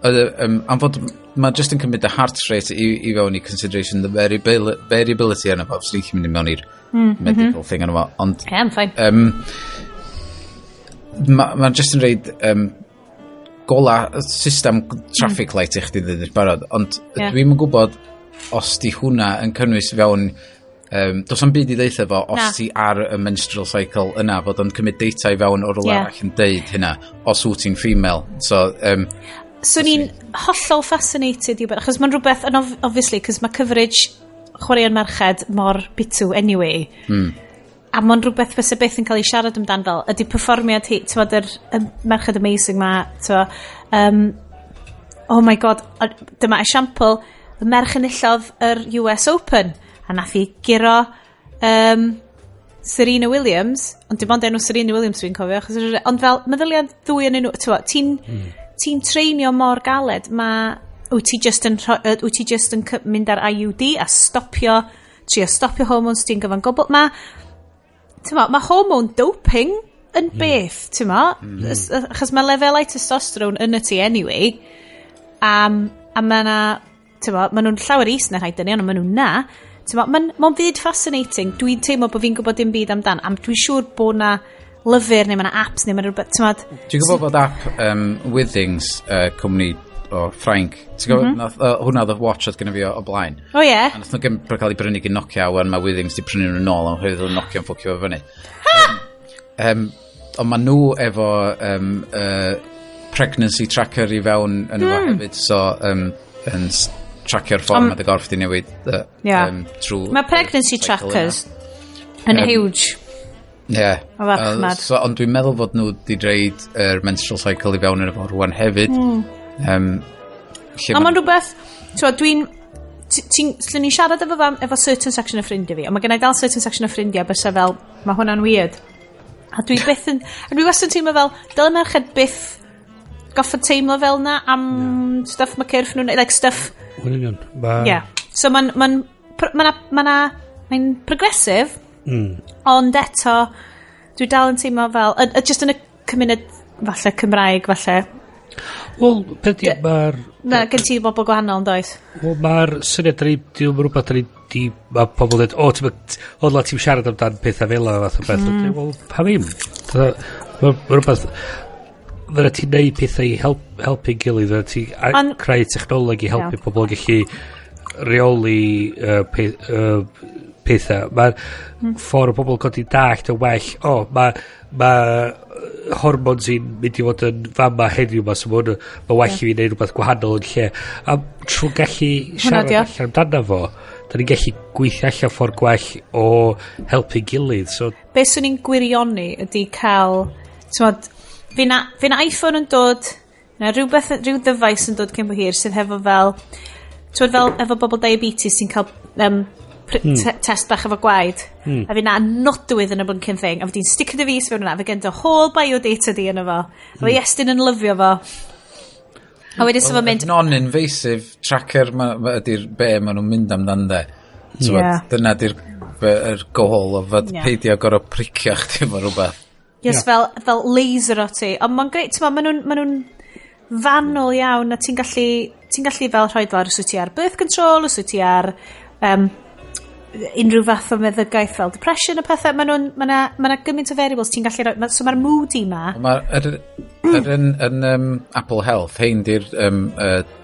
am fod ma just yn cymryd y heart rate i fewn i consideration, the variability yna fo, so ni'n mynd i mewn i'r medical thing yna fo, ond Yeah, I'm fine. Ma just yn reid gola system traffic light i chdi ddweud barod, ond dwi'm yn gwybod os di hwnna yn cynnwys fewn does am byd i ddeutha fo os Na. ti ar y menstrual cycle yna fod o'n cymryd data i fewn o'r rwla arall yn deud hynna os wyt ti'n female, so So ni'n hollol fascinated i wybod, achos mae'n rhywbeth, and obviously, cos mae coverage chwaraeon merched mor bitw anyway. A mae'n rhywbeth fysa byth yn cael ei siarad amdan fel, ydy perfformiad hi, ti'n yr, y merched amazing ma, ti'n oh my God, dyma esiampl, y merch enillodd yr US Open, a nath hi guro Serena Williams, ond dim ond enw Serena Williams dwi'n cofio, achos, ond fel, meddyliad ddwy yn enw, ti'n ti'n treinio mor galed, mae wyt ti just yn, wyt ti just yn mynd ar IUD a stopio, trio stopio hormones ti'n gyfan gwbl. Mae, ti'n ma, mae hormone doping yn beth, ti'n ma, achos mae lefelau testosterone yn y ti anyway, a mae na, ti'n ma, ma nhw'n llawer is na rhai dynion, ond ma nhw'n na, ti'n ma, mae'n ma fyd fascinating. Dwi'n teimlo bod fi'n gwybod dim byd amdan, a dwi'n siŵr bod na lyfr neu mae na apps neu mae rhywbeth, ti'n ma, Dwi'n gwybod bod app Withings, cwmni o Ffrainc, ti'n gwybod, hwnna oedd y watch oedd gennym fi o blaen. O ie. A nath nhw cael ei brynu gan Nokia, a wan mae Withings di prynu nhw nôl, ond oedd Nokia'n ffwcio fo fyny. Ond ma nhw efo pregnancy tracker i fewn yn efo hefyd, so yn tracio'r ffordd mae dy gorff di newid trwy Mae pregnancy cycle yna. trackers yn huge. Ie. O farchnad. So, ond dwi'n meddwl fod nhw di reid yr menstrual cycle i fewn yn efo rwan hefyd. Lle A mae'n rhywbeth, ti'n dwi'n, ti'n, lle ni'n siarad efo fam, efo certain section o ffrindiau fi, ond mae gen i dal certain section o ffrindiau bysa fel, mae hwnna'n weird. A dwi byth yn, a dwi wastad yn teimlo fel, dyle merched byth goffod teimlo fel na am stuff mae cyrff nhw'n, like stuff, Yn union. Ma, yeah. So mae'n, mae'n, mae'n, mae'n, mae'n progressive, ond eto, dwi dal yn teimlo fel, just yn y cymuned, falle Cymraeg, falle, Wel, peth di, mae'r na, gen ti bobl gwahanol yn does? Wel, mae'r syniad, da ni, di rhywbeth da ni, di, mae pobl dweud, o, ti'n o, la ti'n siarad amdan pethau fel yna, fath o beth. Wel, pa ddim? Mae rhywbeth, fydda ti'n neud pethau i helpu gilydd, fydda ti'n creu technoleg i helpu pobl gallu reoli pethau. Mae'r ffordd o bobl codi dallt yn well, o, mae ma hormones i'n mynd i fod yn fama heddiw ma, so mae hwn ma well i fi wneud rhywbeth gwahanol yn lle. A trwy gallu siarad 'di o. allan amdano fo, da ni'n gallu gweithio allan ffordd gwell o helpu gilydd. So, Be swn i'n gwirioni ydy cael, ti'n fi na iPhone yn dod, na rhywbeth, rhyw ddyfais yn dod cyn bo hir sydd hefo fel, ti'n fel efo bobl diabetes sy'n cael test bach efo gwaed, a fi na nodwydd yn y blinking thing, a fi di'n sticio dy fys fewn yna, fe gen dy whole biodata di yno fo, a fe Iestyn yn lyfio fo. A wedyn sef o'n mynd, Non-invasive tracker ma ydy'r be ma nhw'n mynd amdan de. So, dyna di'r yr goal o fod peidio gorau pricio chdi efo rhywbeth. Yes, fel laser o ti. Ond mae'n greit, ti'n ma nhw'n ma nhw'n fanwl iawn a ti'n gallu fel rhoi lawr os wyt ti ar birth control, os wyt ti ar unrhyw fath o meddygaeth fel depression a pethau. Mae nhw'n, ma na, ma na gymaint o variables ti'n gallu rhoi. So mae'r moody ma. Mae'r yr, yn, yn Apple Health, hein di'r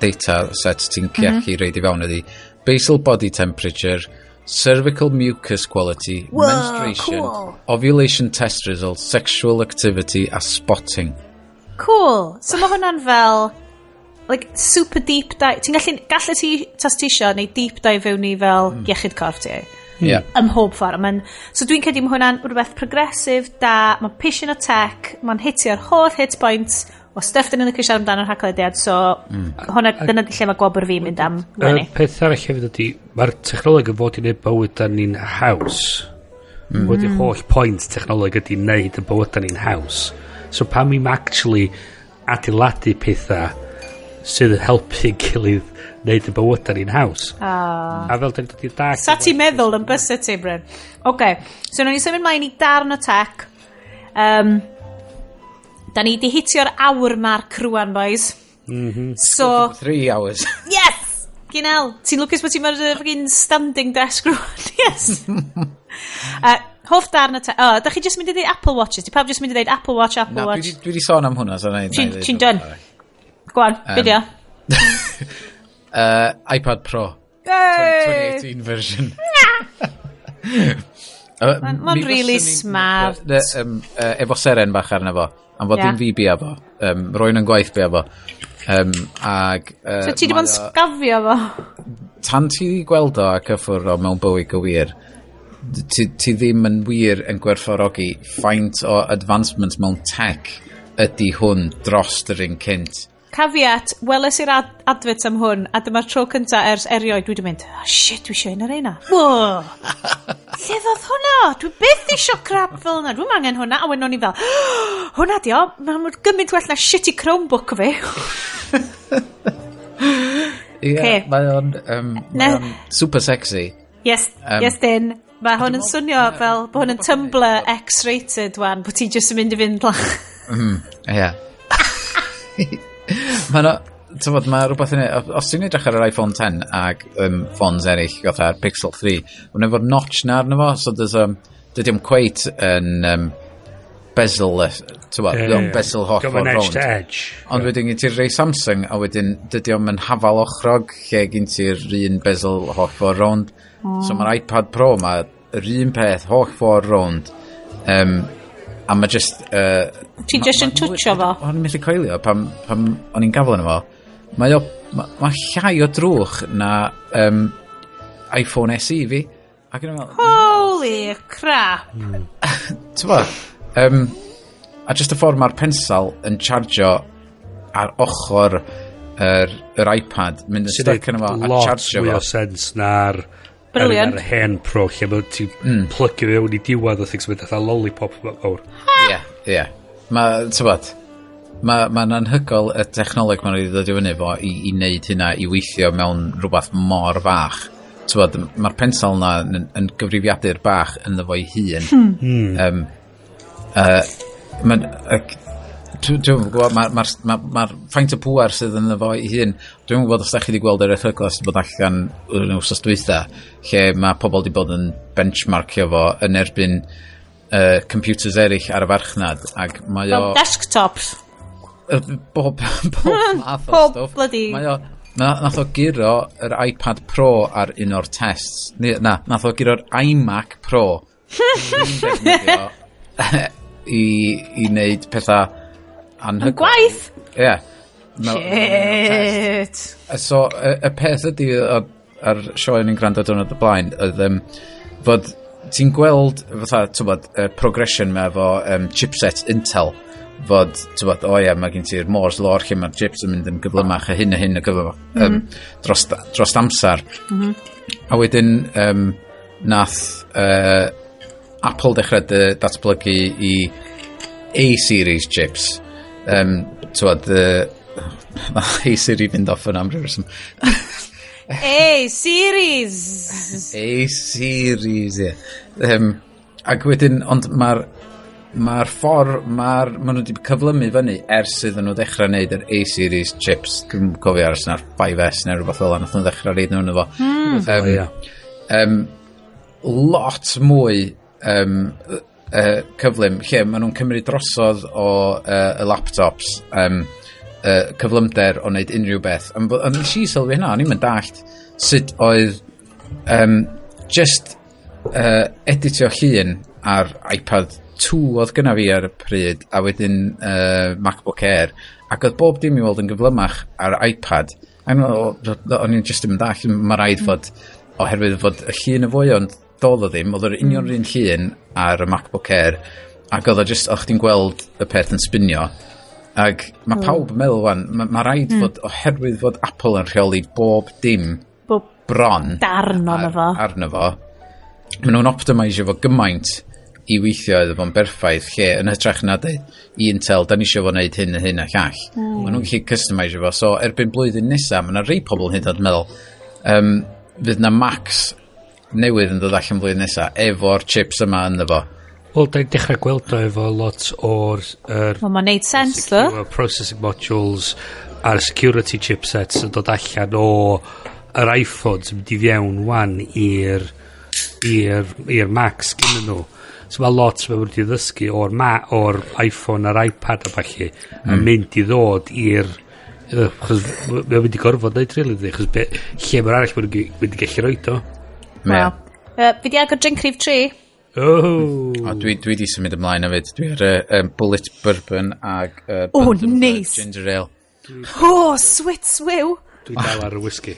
data set ti'n gallu reid i fewn ydi basal body temperature, cervical mucus quality, Whoa, menstruation, cool. ovulation test results, sexual activity a spotting. Cool. So mae hwnna'n fel like super deep dive. Ti'n gallu, gallu ti, tas ti isio, neu deep dive fewn i fel iechyd corff ti. Ym mhob ffordd. So dwi'n credu mae hwnna'n rhywbeth progressive, da, mae'n pishin o tech, mae'n hitio'r holl hit points o stuff dyn ni'n licio siarad amdano yn Haclediad, so hwnna, dyna di lle mae gwobr fi mynd am Y leni. peth arall hefyd ydy, mae'r technoleg yn fod i wneud bywyd ni'n haws. Wedi holl pwynt technoleg ydy wneud y bywyd ni'n haws. So pam i'm actually adeiladu pethau sydd yn helpu gilydd wneud y bywyd ni'n haws. Ah. A fel da ni'n dod i dag... Sa ti'n meddwl yn bysa ti, Bryn? OK, so nawn ni symud mlaen i darn o tech. Da ni di hitio'r hour mark rwan, boys. So, 3 hours. Yeah! Ginel, ti'n lwcus bod ti'n mewn fucking standing desk rwan, yes. Hoff darn o te... Oh, da chi jyst mynd i ddeud Apple Watches? Di pawb jyst mynd i ddeud Apple Watch, Apple Na, Watch? dwi di sôn am hwnna, so na i Ti'n ddeud ti'n hwnna. done. Go on, video. iPad Pro. Yay! 2018 version. Ma'n really smart. Efo seren bach arno fo. Am fod Ie. dim fi bia fo. Rwy'n yn gwaith bia fo. Ag, So ti di bod yn sgafio fo? Tan ti 'di gweld o a cyffwrdd o mewn bywyd go wir, ti ddim yn wir yn gwerthfawrogi faint o advancement mewn tech ydy hwn dros yr un cynt. Caveat, weles i'r advert am hwn, a dyma'r tro cynta ers erioed, dwi wedi mynd, oh shit, dwi eisiau un o'r reina. Whoa! Lle ddoth hwnna? Dwi byth isio crap fel yna, dwi'm angen hwnna. A wedyn o'n i fel, hwnna di o, mae'n gymaint well na shitty Chromebook fi. Ie, Ocê. mae o'n mae o'n super sexy. Yes, yes dyn. Mae hwn yn swnio fel bod hwn yn Tumblr X-rated wan, bod ti jyst yn mynd i fynd lach. Ie. Mae no, t'mod, mae rhywbeth yn... Os ti'n edrych ar yr iPhone 10 ag ffôns eraill, fatha'r Pixel 3, mae'n efo'r notch na arno fo, so there's, dydy o'm cweit yn bezel-less, t'mod, Ie, yeah, ie. bezel holl Dio'm ffordd yn edge rownd. to edge. Ond wedyn gen ti'r rei Samsung, a wedyn dydy o'm yn hafal ochrog, lle gen ti'r un bezel holl ffordd rownd. So mae'r iPad Pro ma, yr un peth holl ffordd rownd. A mae just... Ti jyst yn twtsio fo? O'n i'n methu coelio pam o'n i'n gafel yno fo. Mae o, ma llai o drwch na iPhone SE fi. Ac o'n i'n meddwl, Holy crap. t'mo, a just y ffordd mae'r pensal yn chargio ar ochr yr iPad, mynd yn Sy'n stuck yn efo a lot chargio mwy fo. o sens na'r Brilliant. Yr hen Pro lle mae ti'n plygio fewn i diwedd o things mynd fatha lollipop mawr. Ie, ie. Mae, t'bod, mae'n anhygoel y technoleg ma'n wedi dod i fyny fo i wneud hynna, i weithio mewn rhywbeth mor fach. T'bod, mae'r pensal na yn gyfrifiadur bach ynddo fo'i hun. Mae'n, dwi'n gwybod, mae'r ma faint o pŵer sydd ynddo fo ei hun. Dwi'n gwybod os da chi wedi gweld yr erthyglau sydd bod allan yn wythnos dwytha, lle mae pobl wedi bod yn benchmarkio fo yn erbyn computers eraill ar y farchnad, ac mae o Fel desktops. Bob math o Pob stwff. bloody Mae o, nath o guro yr iPad Pro ar un o'r tests. Na, nath o guro'r iMac Pro. Dwi'n defnyddio i wneud pethau anhygoel. Gwaith! Ie. Mewn test. Shit. So, y peth ydy, ar sioe ni'n gwrando diwrnod y blaen, oedd fod ti'n gweld, fatha, t'wbod, y progression ma efo chipset Intel, fod, t'wbod, o ie, mae gen ti'r Moore's Law lle mae'r chips yn mynd yn gyflymach a hyn a hyn a gyflymach dros amser. A wedyn, nath Apple dechrau datblygu i A-series chips. T'wbod, A-series fynd off yn am ryw reswm. A series. A-series, ie. Ac wedyn, ond mae'r ffordd, ma nhw wedi cyflymu fyny ers iddyn nhw ddechrau wneud yr A-series chips. Dwi'n cofio ers na'r 5S neu rhywbeth fel yna, nath nhw ddechrau reid nhw efo. O, ie. Lot mwy cyflym, lle maen nhw'n cymryd drosodd o y laptops, cyflymder o wneud unrhyw beth. Ond nes i sylwi hynna, o'n i'm yn dallt sut oedd just editio llun ar iPad 2 oedd gynna fi ar y pryd, a wedyn MacBook Air, ac oedd bob dim i weld yn gyflymach ar iPad. A o'n i'n just ddim yn dallt, mae rhaid fod, oherwydd fod y llun y fwy, ond doedd o ddim, oedd yr union yr un llun ar y MacBook Air, ac oedd o just, o'ch chdi'n gweld y peth yn spinio, ac mae pawb yn meddwl wan, ma rhaid fod, oherwydd fod Apple yn rheoli bob dim Bob bron darn ono fo. arno fo, maen nhw'n optimisio fo gymaint i weithio iddo fo'n berffaith, lle yn hytrach na dweud i Intel, da ni eisiau fo wneud hyn a hyn a llall. Maen nhw'n gallu customisio fo, so erbyn blwyddyn nesaf, mae yna rei pobl hyd yn oed yn meddwl, fydd na Macs newydd yn dod allan blwyddyn nesaf, efo'r chips yma ynddo fo. Wel, da ni'n dechrau gweld o efo lot o'r Wel, mae'n neud sense, though. secure processing modules a'r security chipsets yn dod allan o yr iPhones yn mynd i fewn wan i'r Macs gyn nhw. So mae lot mae wedi ddysgu o'r iPhone a'r iPad a falle yn mynd i ddod i'r, chos mae'n mynd i gorfod neud rili, really, chos lle mae'r arall mae'n mynd i gallu roid o. Wel. Fi di agor drink rhif 3. Oh. O, dwi di symud ymlaen hefyd. Dwi ar Bulleit Bourbon ag Oh, Bundaberg nice. Ginger Ale. Oh, sweet swiw. Dwi'n dal ar y whisky.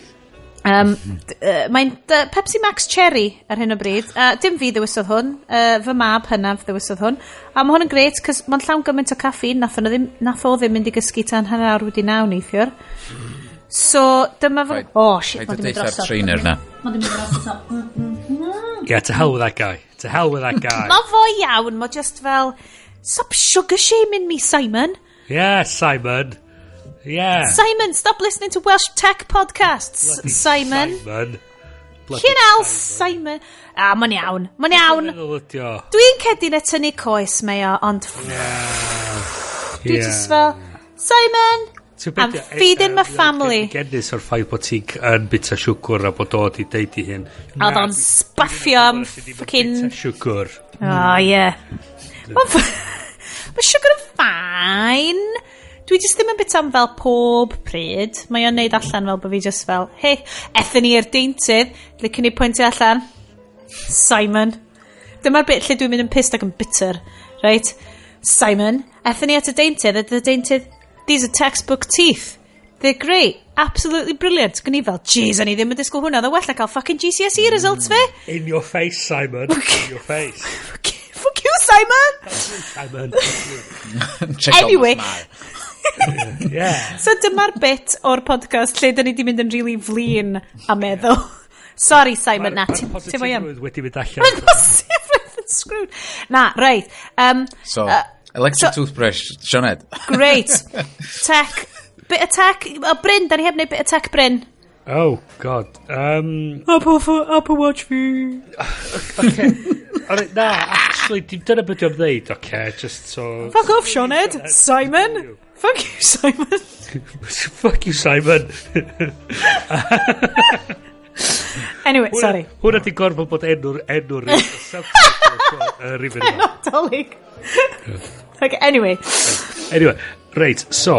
Mae'n Pepsi Max Cherry ar hyn o bryd. Dim fi ddewisodd hwn, fy mab hynaf ddewisodd hwn. A mae hwn yn grêt, cos mae'n llawn gymaint o caffeine, nath o ddim mynd i gysgu tan 9:30 neithiwr. So, dyma fy. Oh, shit, Paid mae'n â mynd deutha'r drosodd. trainer na. Mae'n mynd drosodd. Yeah, to hell with that guy. To hell with that guy. Mae fo iawn, mae just fel, "Stop sugar shaming me, Simon." Yeah, Simon. Yeah. Simon, stop listening to Welsh tech podcasts. Bloody Simon. Simon. Bloody Cyn el, Simon. Ah, mae'n iawn. Mae'n iawn. Meddwl ydi o. Dwi'n cedi na tynnu coes mae o, ond dwi just fel, "Simon, I'm feeding my family." Genus o'r ffaith bod ti'n yn bita siwgr a bod o di deud i hyn. A oedd o'n spaffio am fucking. Bita siwgr. Oh, yeah. Mae sugar yn fine. Dwi just ddim yn bita am fel pob pryd. Mae o'n neud allan fel bod fi just fel, "Hei, ethon ni i'r deintydd," licen ni pwyntio allan. Simon. Dyma'r bit lle dwi'n mynd yn pissed ac yn bitter. Right? Simon, ethon ni at y deintydd, a y deintydd, "These are textbook teeth. They're great. Absolutely brilliant." Gwni fel, "Jeez, o'n i ddim yn disgwyl hwnna. Oedd o well na cael fucking GCSE results fi." In your face, Simon. In your face. Fuck you, Simon! Simon. Check out Anyway. my smile. Yeah. So dyma'r bit o'r podcast lle dyn ni di mynd yn really flin a meddwl. Sorry, Simon, na, ti'n fo iawn. Positifrwydd wedi mynd allan. Mae'n positifrwydd yn screwed. Na, right. So, electric toothbrush, Sioned. Great. Tech. Bit of tech. O, Bryn, da ni heb wneud bit of tech, Bryn. Oh, God. Apple Watch fi. Okay. Alright, na, actually, dim dyna beth dwi'n dweud, okay, just so. Fuck off, Sioned. Simon. Fuck you, Simon. Fuck you, Simon. Anyway, sorry. Hwna di gorfod bod enw'r rhifyn yma. Nadolig. Okay, anyway. Anyway, reit, so,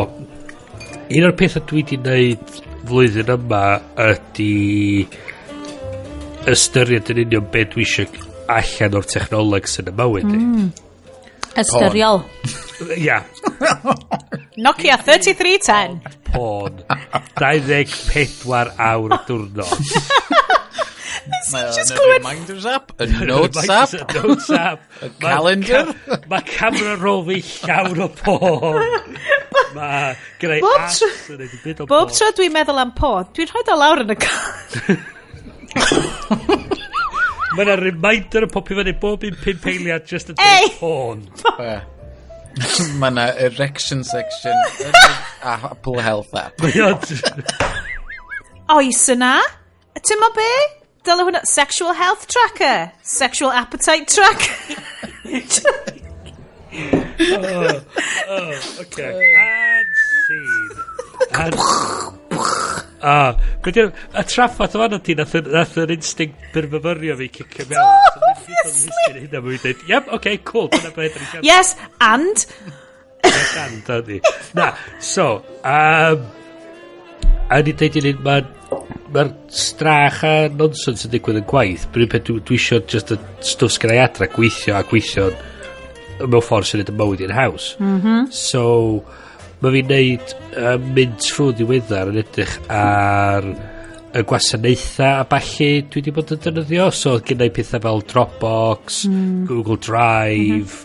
un o'r pethau dwi wedi wneud flwyddyn yma ydy ystyried yn union beth dwi eisiau allan o'r technoleg sy'n y mywyd i. Ystyriol. Ia, Nokia 3310. Porn. 24 awr y diwrnod. Mae o'n just y clywed- Reminders app, y Notes app, Notes app. y calendar. Mae camera roll fi llawn o porn. Mae gyda i Bob apps yn neud i byd o Bob porn. tro dwi'n meddwl am porn, dwi'n rhoi o lawr yn y car. Mae yna reminder yn popio fyny bob un 5 eiliad just yn Ei! dweud porn. Mae yna erection section yn y Apple Health app. Mae o'n. Oes yna? Ti'n mo be? Dyle hwnna. Sexual health tracker. Sexual appetite tracker. Okay. And scene. And. Ah, be di'r y traffath o fanna ti, nath yr instinct byrfyfyrio fi cicio mewn. Obviously. Hynna, mae'n dweud, "Yep, okay, cool, dyna beth ni'n siarad." Yes, and? Yes, and, dyna ni. Na, so, a ni dweud i ni, mae'r ma strach a nonsens yn digwydd yn gwaith. Bryd peth dwi eisiau just y stwff sgynna i adra, gweithio a gweithio mewn ffordd sy'n neud y mywyd i'n haws. So, mae fi'n neud, mynd trwy ddiweddar yn edrych ar y gwasanaethau a ballu dwi wedi bod yn defnyddio. So, gen i pethau fel Dropbox, Google Drive,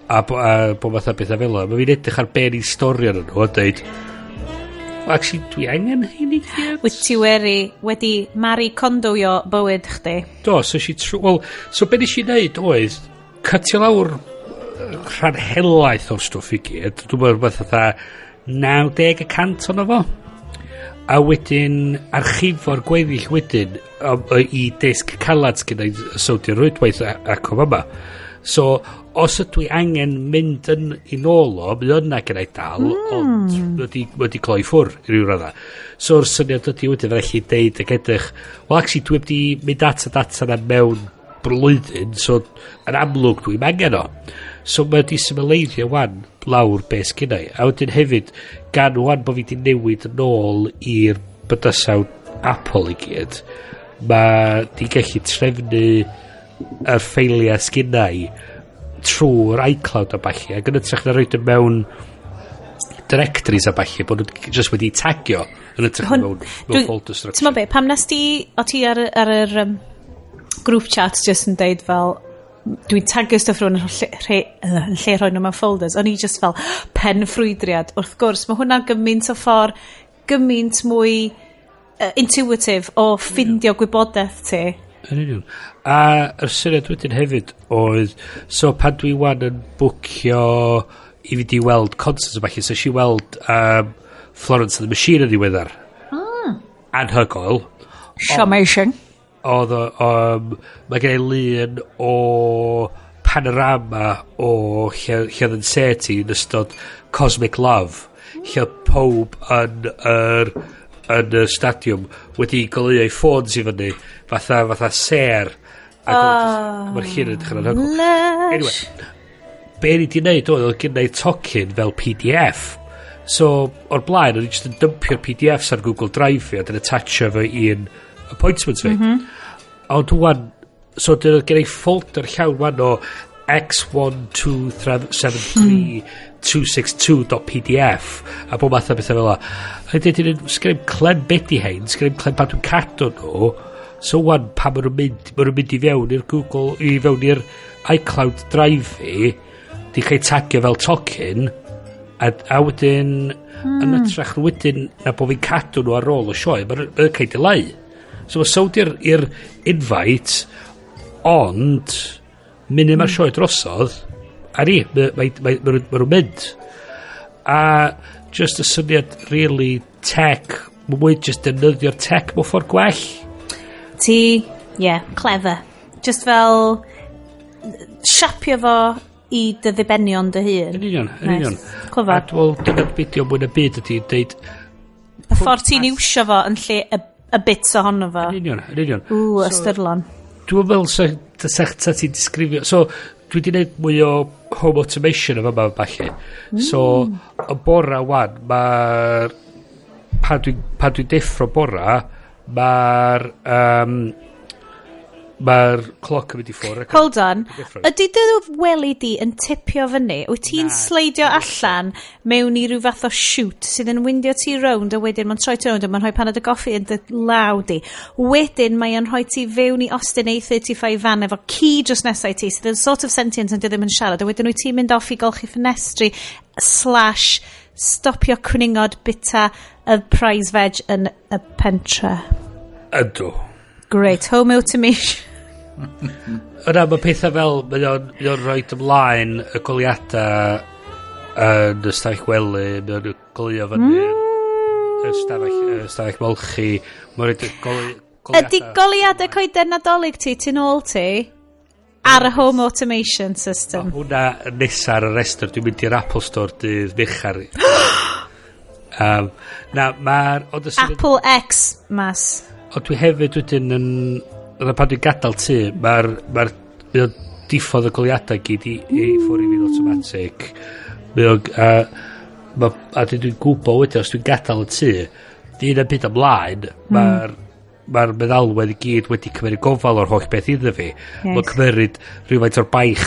a bob math o bethau fel yna. Mae fi'n edrych ar be ni'n storio yn nhw a dweud, "Well, actually, dwi angen hyn i gyd." Wyt ti wedi Marie Kondoio bywyd chdi? Do, so si trwy. Wel, so be nes i wneud oedd cytio lawr rhan helaeth o'r stwff i gyd. Dwi'n meddwl rhywbeth fatha 90% ono fo. A wedyn archifo'r gweddill wedyn i disg calad gyda i sowdio'r rwydwaith ac o fama. So, Os ydw i angen mynd yn i nôl o, mae yna gen i dal, ond wedi cloi ffwr i ryw radda. So'r syniad ydy wedyn felly deud ac edrych, well, actually dwi wedi mynd at y data na mewn blwyddyn, so yn amlwg dwi'n angen o. So mae wedi symleiddio wan lawr beth sgynna i. A wedyn hefyd, gan wan bod fi wedi newid yn ôl i'r bydysawd Apple i gyd, mae di gallu trefnu yr ffeiliau sgynna i trwy'r iCloud a ballu, ac yn ytrach na roed mewn directories a ballu, bod nhw just wedi tagio yn ytrach na mewn folder structure. Ti'n be, pam nes ti, o ti ar yr group chat just yn deud fel, dwi'n tagio stuff rhywun yn lle rhoi nhw mewn folders, o'n i just fel pen ffrwydriad. Wrth gwrs, mae hwnna'n gymaint o ffordd, gymaint mwy intuitive o ffindio gwybodaeth ti. Yn union. A yr syniad wedyn hefyd oedd, so pan dwi wan yn bwcio i fynd i weld concerts o falle, so si weld Florence and the Machine yn ddiweddar. Anhygoel. Amazing. Oedd o, mae gen i lun o panorama o lle oedd yn set i yn ystod Cosmic Love, lle oedd pob yn y stadiwm wedi goleuo eu ffôns i fyny fatha ser ac oh, mae'r llun yn edrych yn anhygoel. Anyway, be ni di wneud oedd gen i tocyn fel PDF. So, o'r blaen, o'n i jyst yn dympio'r PDFs ar Google Drive fi a dyn attachio fo i'n appointments fi. Ond wan, so dyn gen i folder llawn wan o x1273262.pdf a bob math o bethau fel la. A dyn sgen i'm clem beth i hein, sgen i'm clem pa dwi'n cadw nhw. So wan, pa maen nhw'n mynd i fewn i'r Google, i fewn i'r iCloud Drive fi, di cael tagio fel tocyn, a wedyn, yn ytrach wedyn na bod fi'n cadw nhw ar ôl y sioe, mae'n cael delay. So mae sownd i'r invite, ond munud mae'r sioe drosodd, a ni, mae nhw'n mynd. A just y syniad really tech, mae mwy just defnyddio'r tech mewn ffordd gwell. Ti, yeah, clever. Just fel siapio fo i dy ddibenion dy hun. Yn union, yn union. Clyfar. A dwi'n meddwl dyna'r fideo mwy na byd ydy deud... Y ffordd ti'n iwsio fo yn lle y bits ohono fo. Yn union, yn union. Ww, ystyrlon. Dwi'n meddwl sa ti'n disgrifio... So, dwi wedi gwneud mwy o home automation o fama falle. So, y bora wan, mae'r... Pan dwi'n deffro bora, mae'r... Mae'r cloc yn mynd i ffwrdd. Hold on. Ydy dy wely di yn tipio fyny? Wyt ti'n sleidio allan mewn i ryw fath o shoot sydd yn windio ti rownd a wedyn mae'n troi ti rownd a mae'n rhoi paned o goffi yn dy law di. Wedyn mae'n rhoi ti fewn i Austin A35 fan efo ci dros nesau ti sydd yn sort of sentient ond ddim yn siarad. A wedyn wyt ti'n mynd off i golchi ffenestri / stopio cwningod bita y prize veg yn y pentre. Ydw. Great. Home automation. Yna, mae pethau fel, mae o'n rhoi ymlaen y goleuadau yn y stafell gwely, mae o'n goleuo fyny y stafell molchi, mae'n rhoi goleuadau... Ydy goleuadau coeden Nadolig ti, ti'n ôl ti, ar y home automation system? Mae hwnna nesa ar y restr, dwi'n mynd i'r Apple Store dydd Mercher. Na, mae'r... Apple X mas. Ond dwi hefyd wedyn yn... Oedd pan dwi'n gadael tŷ, mae'r o'n diffodd y goleuadau gyd i ffwrdd i fi'n automatic. A dwi'n gwybod wedyn, os dwi'n gadael y tŷ, di un am byd ymlaen, mae'r meddalwedd i gyd wedi cymryd gofal o'r holl beth iddo fi. Mae'n cymryd rhywfaint o'r baich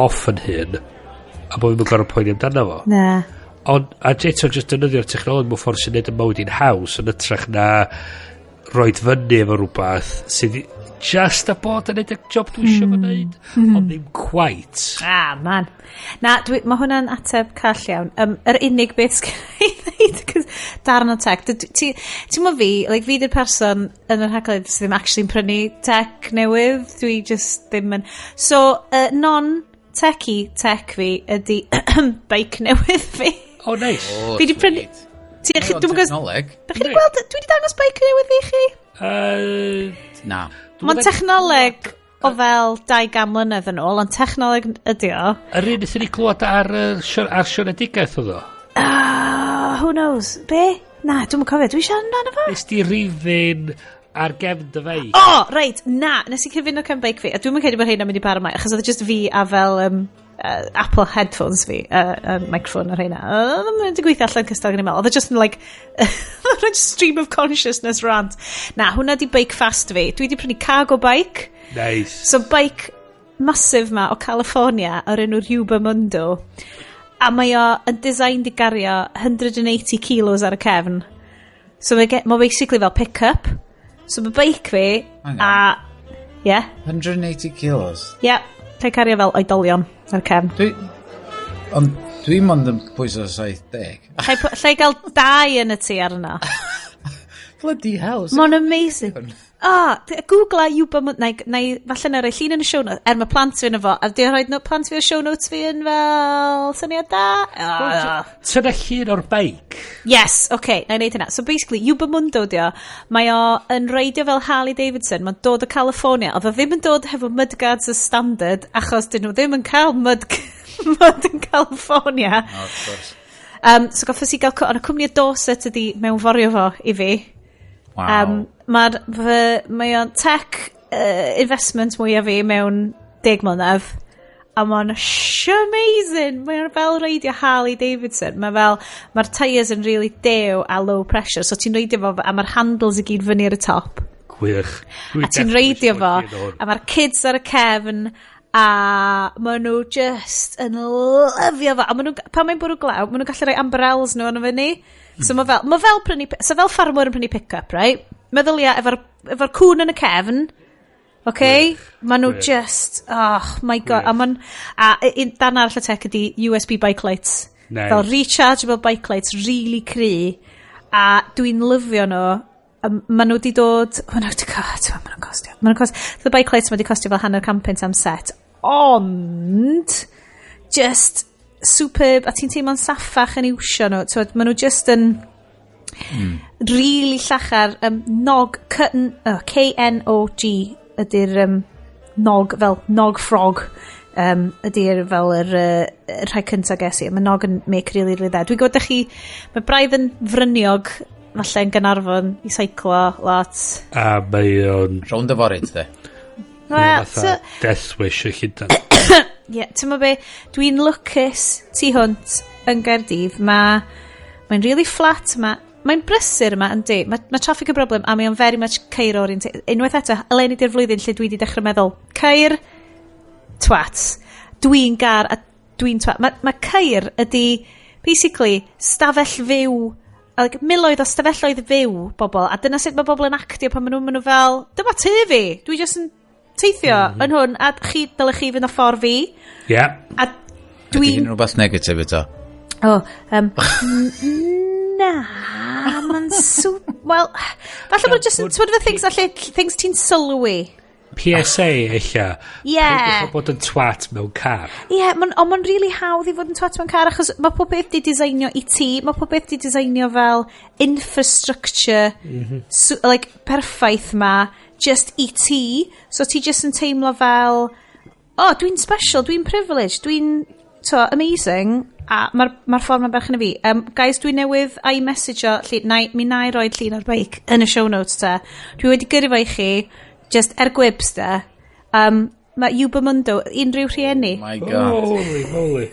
off yn hyn, a bod fi'n gorfod poeni amdano fo. Na. Ond, a eto, jyst defnyddio'r technoleg mewn ffordd sy'n neud y mywyd i'n haws, yn ytrach na roed fyny efo rhywbeth sydd just a bod yn neud y job dwi eisiau fo neud, ond ddim quite. Ah, man. Na, mae hwnna'n ateb call iawn. Yr unig beth sgen i ddeud, cos darn o tech. Ti'n mo fi, like, fi di'r person yn yr rhaglen sydd ddim actually'n prynu tech newydd. Dwi just ddim yn... So, non-techy tech fi ydy bike newydd fi. Oh, nice. Oh, fi di prynu... Dwi'n technoleg. Dach chi wedi gweld... Dwi wedi dangos bike newydd fi chi? Na. Mae'n technoleg o fel 200 mlynedd yn ôl, ond technoleg ydi o. Yr un wnaethon ni glwad ar, ar siomedigaeth oedd o? Who knows? Be? Na, dwi'm yn cofio. Dwi siarad amdano fo? Nes di rifin ar gefn dy feic? O, oh, reit, na. Nes i cyfuno cefn beic fi, a dwi'm yn credu bod rheina'n mynd i para mai, achos oedd e just fi a fel Apple headphones fi, microphone ar rheina. Oedd ddim wedi gweithio allan cystal gen i meddwl. Oedd e just yn like, just stream of consciousness rant. Na, hwnna di bike fast fi. Dwi di prynu cargo bike. Nice. So bike massive ma o California o'r enw'r Uber Mundo. A mae o yn designed i gario 180 kilos ar y cefn. So mae, mae basically fel pick-up. So mae bike fi Hang on. a... Yeah. 180 kilos. Yeah. Lle cario fel oedolion ar y cefn. Dwi... Ond dwi mond yn pwyso 70. Lle i gael dau yn y tŷ arno. Bloody hell. Mae'n amazing. Ah, Googla Uber Mundo, na, na, falle na roi llun yn y show notes, er mae plant fi yn efo, a di rhoi no, plant fi yn y show notes fi yn fel syniad da? Ah. Tyna llun o'r beic. Yes, okay, na i wneud hynna. So basically, Uber Mundo di o, mae o yn reidio fel Harley Davidson, mae'n dod o California, oedd o ddim yn dod hefo mudguards as standard, achos dyn nhw ddim yn cael mud, mud yn California. Oh, of course. So goffes i gael, ond y cwmni o Dorset ydi mewnforio fo i fi. Wow. Mae'r, mae o'n tech investment mwyaf fi mewn 10 mlynedd. A mae'n amazing. Mae'n fel reidio Harley Davidson. Mae fel, mae'r tyres yn really dew a low pressure. So ti'n reidio fo, a mae'r handles i gyd fyny ar y top. Gwych. A ti'n reidio fo, a mae'r kids ar y cefn, a maen nhw just yn lyfio fo. A maen nhw, pan mae'n bwrw glaw, maen nhw'n gallu rhoi umbrellas nhw arno fyny. So mae fel prynu, so fel ffarmwr yn prynu pick-up, right? Meddylia efo cwn yn y cefn, okay? Maen nhw just, oh my God. A, ma'n, a un, dan arall y tech ydi USB bike lights. Nice. Fel rechargeable bike lights, really cry. A dwi'n lyfio nhw. A maen nhw wedi dod... Maen nhw wedi... Maen nhw'n costio. Maen nhw'n cost, the bike lights ma wedi costio fel hanner can punt am set. Ond just superb. A ti'n teimlo'n saffach yn iwsio nhw. T'wod, maen nhw just yn really llachar. Nog, oh, Knog ydy'r nog, fel nog frog ydy'r fel yr rhai cyntaf ges i. Mae Knog yn make really, really dda. Dwi'n gwybod ydych chi, mae braidd yn fryniog falle yn Gaernarfon i seiclo lot. A mae o'n Rownd y foryd, de. Wel, fatha death wish y Llundain. Ie, yeah, ti'n be, dwi'n lwcus tu hwnt yn Gaerdydd. Mae'n really flat yma. Mae'n brysur yma, yndi. Mae traffic yn broblem a mae o'n very much ceir oriented. Unwaith eto, eleni di'r flwyddyn lle dwi wedi dechrau meddwl, ceir, twats. Dwi'n gar a dwi'n twat. Mae ceir ydy, basically, stafell fyw, like, miloedd o stafelloedd fyw bobl, a dyna sut mae bobl yn actio pan maen nhw fel, dyma tŷ fi, dwi jyst yn teithio yn hwn, a chi, dylech chi fynd o ffordd fi. A Ydy dwi'n hyn rhywbeth negatif eto? O, na, mae'n sw... Wel, falle bod just... Ti'n the things, alle, things ti'n sylwi. PSA, ella. Ie. Peidiwch â bod yn twat mewn car. Ie, yeah, ond mae'n really hawdd i fod yn twat mewn car, achos mae pob beth di designio i ti, mae pob beth di designio fel infrastructure, so, like, perffaith ma, just i ti. So ti just yn teimlo fel, oh, dwi'n special, dwi'n privileged, dwi'n, to, amazing. A mae'r ma ffordd mae'n berchen i fi. Guys, dwi newydd iMessage-o, mi na i roed llun o'r beic yn y show notes ta. Dwi wedi gyrru fo i chi, just er gwybs da. Mae Uber Mundo, unrhyw rhieni. Oh my God. Holy moly.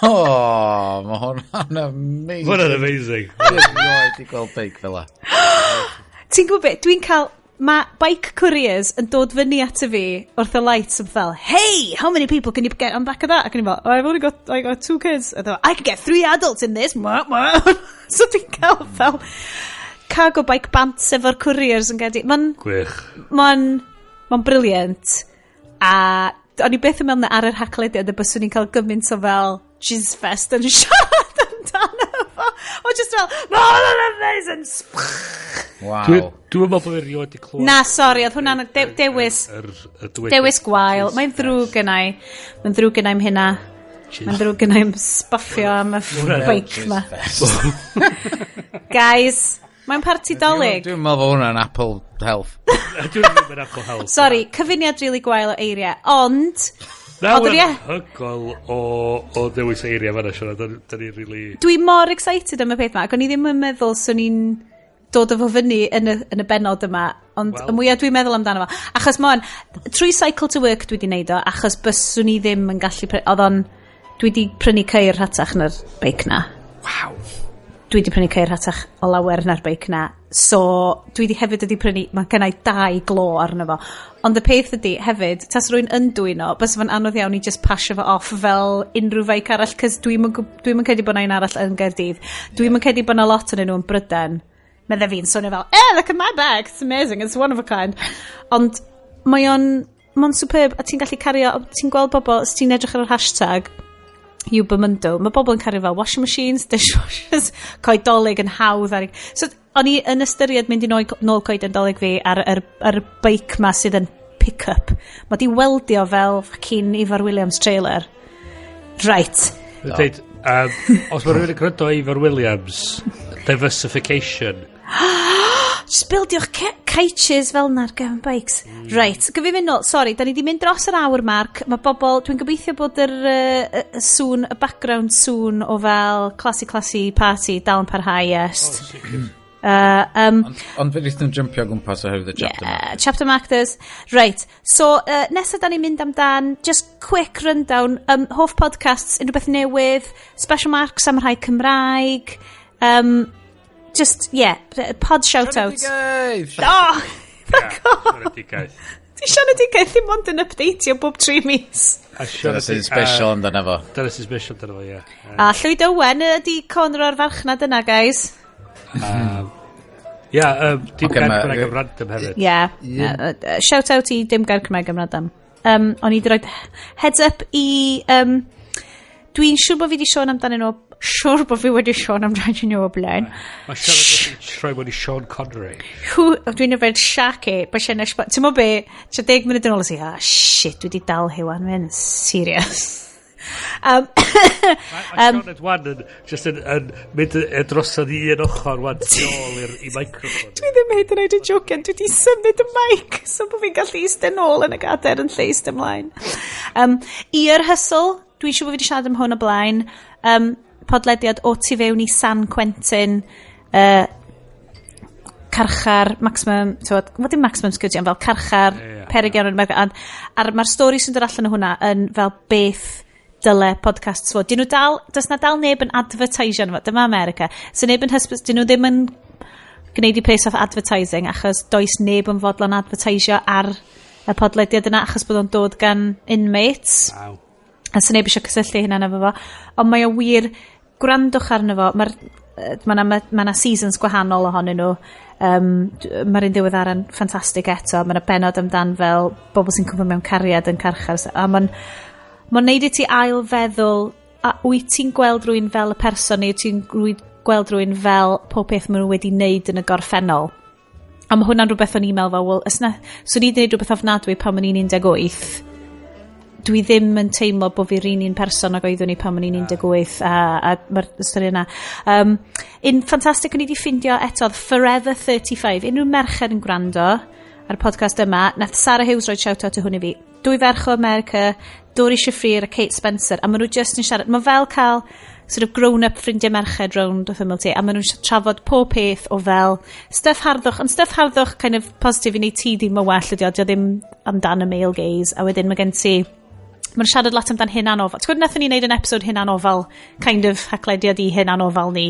Oh, mae hwnna'n amazing. Hwnna'n amazing. Dwi'n erioed i gweld beic fel la. Ti'n gwybod beth, dwi'n cael... Mae bike couriers yn dod fyny at y fi wrth y lights yn fel, "Hey, how many people can you get on back of that?" Ac o'n i fel, "Oh, I've only got, I got two kids." A they're, "I can get three adults in this." Mwah, mwah. So dwi'n cael fel cargo bike bants efo'r couriers yn gedi. Mae'n Gwych. Mae'n brilliant. A o'n i byth yn meddwl na ar yr Haclediad y byswn i'n cael gymaint o fel jizz fest yn siarad amdano fo. O just fel, "Mae'n amazing." Wow. Dwi'n meddwl bod fi erioed 'di clywed Na, sori, oedd hwnna'n dewis, yr dywediad dewis gwael. Mae'n ddrwg gynna i. Mae'n ddrwg gynna i'm hynna. Mae'n ddrwg gynna i'm sbaffio am y beic ma. Guys, Mae'n parti Dolig. Dwi'n meddwl bod hwnna'n Apple Health. Dwi'n meddwl yn Apple Health. Sorry, cyfuniad really gwael o eiriau, ond... Na, hwnna'n hygol o ddewis eiriau fanna, Sian, da ni really... Dwi mor excited am y peth ma, ac o'n i ddim yn meddwl swn i'n dod o fo fyny yn y bennod yma, ond well, y mwyaf dwi'n meddwl amdano fo. Achos mo'n, trwy Cycle to Work dwi wedi neud o, achos byswn i ddim yn gallu... Oedd o'n, dwi wedi prynu ceir rhatach na'r beic na. Waw. Dwi wedi prynu ceir rhatach o lawer na'r beic na. So, dwi wedi hefyd wedi prynu, mae gennau dau glo arno fo. Ond y peth ydy hefyd, tas rwy'n yn dwyno, bys fo'n anodd iawn i just pasio fo off fel unrhyw feic arall, cos dwi'n dwi credu bod na un arall yn Gaerdydd. Dwi'n yeah. credu bod na lot yn nhw yn Bryden. Medde fi'n swnio fel, eh, look at my bag, it's amazing, it's one of a kind. Ond mae o'n, mae'n superb, a ti'n gallu cario, ti'n gweld bobl, os ti'n edrych ar yr hashtag, Ubermundo, mae bobl yn cario fel washing machines, dishwashers, coed Dolig yn hawdd ar... So, o'n i yn ystyried mynd i nôl, nôl coeden Dolig fi ar, ar, ar y beic ma sydd yn pick-up. Mae di weldio fel fucking Ifor Williams trailer. Right. Deud, os mae rhywun yn gwrando Ifor Williams, diversification. Just buildio'ch cages fel na'r gefn bikes. Right, gyfi fynd nôl, sorry, da ni di mynd dros yr awr, Mark. Mae bobl, dwi'n gobeithio bod yr sŵn, y background sŵn o fel classy classy party dal yn parhau, yes. Oh, Ond fe wnaethon nhw jumpio o gwmpas oherwydd y chapter yeah, markers. Chapter markers. Right. So, nesaf da ni'n mynd amdan, just quick rundown, hoff podcasts, unrhyw beth newydd, special marks am rhai Cymraeg, just, yeah, pod shout-out. Siomedigaeth! Oh, yeah, Siomedigaeth. Di Siomedigaeth ddim ond yn updateio bob 3 mis. Dyna sy'n special amdano fo. Dyna sy'n special amdano fo, ie. A Llwyd Owen ydi conor o'r farchnad yna, guys. Ia, Dim Gair Cymraeg am Random hefyd. Ie. Shout out i Dim Gair Cymraeg am Random. O'n i wedi rhoi heads up i... Dwi'n siŵr bod fi wedi sôn amdanyn nhw. Siŵr bod fi wedi sôn amdanyn nhw o blaen. Mae Sean wedi troi mewn i Sean Connery. Dwi'n yfed Sharky. Ti'n mo be? Tua 10 munud yn ôl, ah, shit, dwi wedi dal hewan, mae'n serious. Mae Sean Edwan yn just yn mynd drosodd i un ochr wan tu ôl i'r i microphone. Dwi ddim hyd yn oed yn jocian, dwi wedi symud y mic so bod fi'n gallu eistedd nôl yn y gadair yn lle eistedd ymlaen. Ear Hustle, dwi'n siŵr bod fi wedi siarad am hwn o blaen. Podlediad o tu fewn i San Quentin, carchar, maximum, tywod, wel dim maximum security, ond fel carchar, peryg iawn yn America. A mae'r stori sy'n dod allan o hwnna yn fel beth dyle podcasts fod. Dyn nhw dal, does na dal neb yn advertisio nhw, dyma America. So neb yn hysbys, dyn nhw ddim yn gwneud i pres off advertising, achos does neb yn fodlon advertisio ar y podlediad yna, achos bod o'n dod gan inmates. Wow. A so neb eisiau cysylltu hynna efo fo. Ond mae o wir, gwrandwch arno fo, mae 'na ma 'na seasons gwahanol ohonyn nhw. Mae'r un ddiweddara'n ffantastig eto. Mae 'na bennod amdan fel bobl sy'n cwmpo mewn cariad yn carchar. A mae'n ma neud i ti ail feddwl, a wyt ti'n gweld rhywun fel y person neu wyt ti'n gweld rhywun fel pob peth maen nhw wedi wneud yn y gorffennol. A mae hwnna'n rhywbeth o'n i'n meddwl fel, wel, os na, swn i wedi gwneud rhywbeth ofnadwy pan o'n i'n 18, dwi ddim yn teimlo bod fi'r un person ag oeddwn i pan o'n i'n 18 a mae'r stori yna. Un ffantastig o'n i wedi ffindio eto, oedd Forever 35. Unrhyw merched yn gwrando ar y podcast yma, nath Sarah Hughes roi shout-out i hwn i fi. Dwy ferch o America, Dory Shafrir a Kate Spencer, a maen nhw just yn siarad. Mae fel cael sort of grown-up ffrindiau merched rownd wrth ymyl ti, a maen nhw'n trafod pob peth o fel stuff harddwch, ond stuff harddwch kind of positif i wneud ti ddim yn well ydi o, dio ddim amdan y male gaze, a wedyn mae gen ti, mae'n siarad lot amdan hunanofal. Ti'n gwybod nathon ni wneud yn episode hunanofal, kind of haclediad i hunanofal ni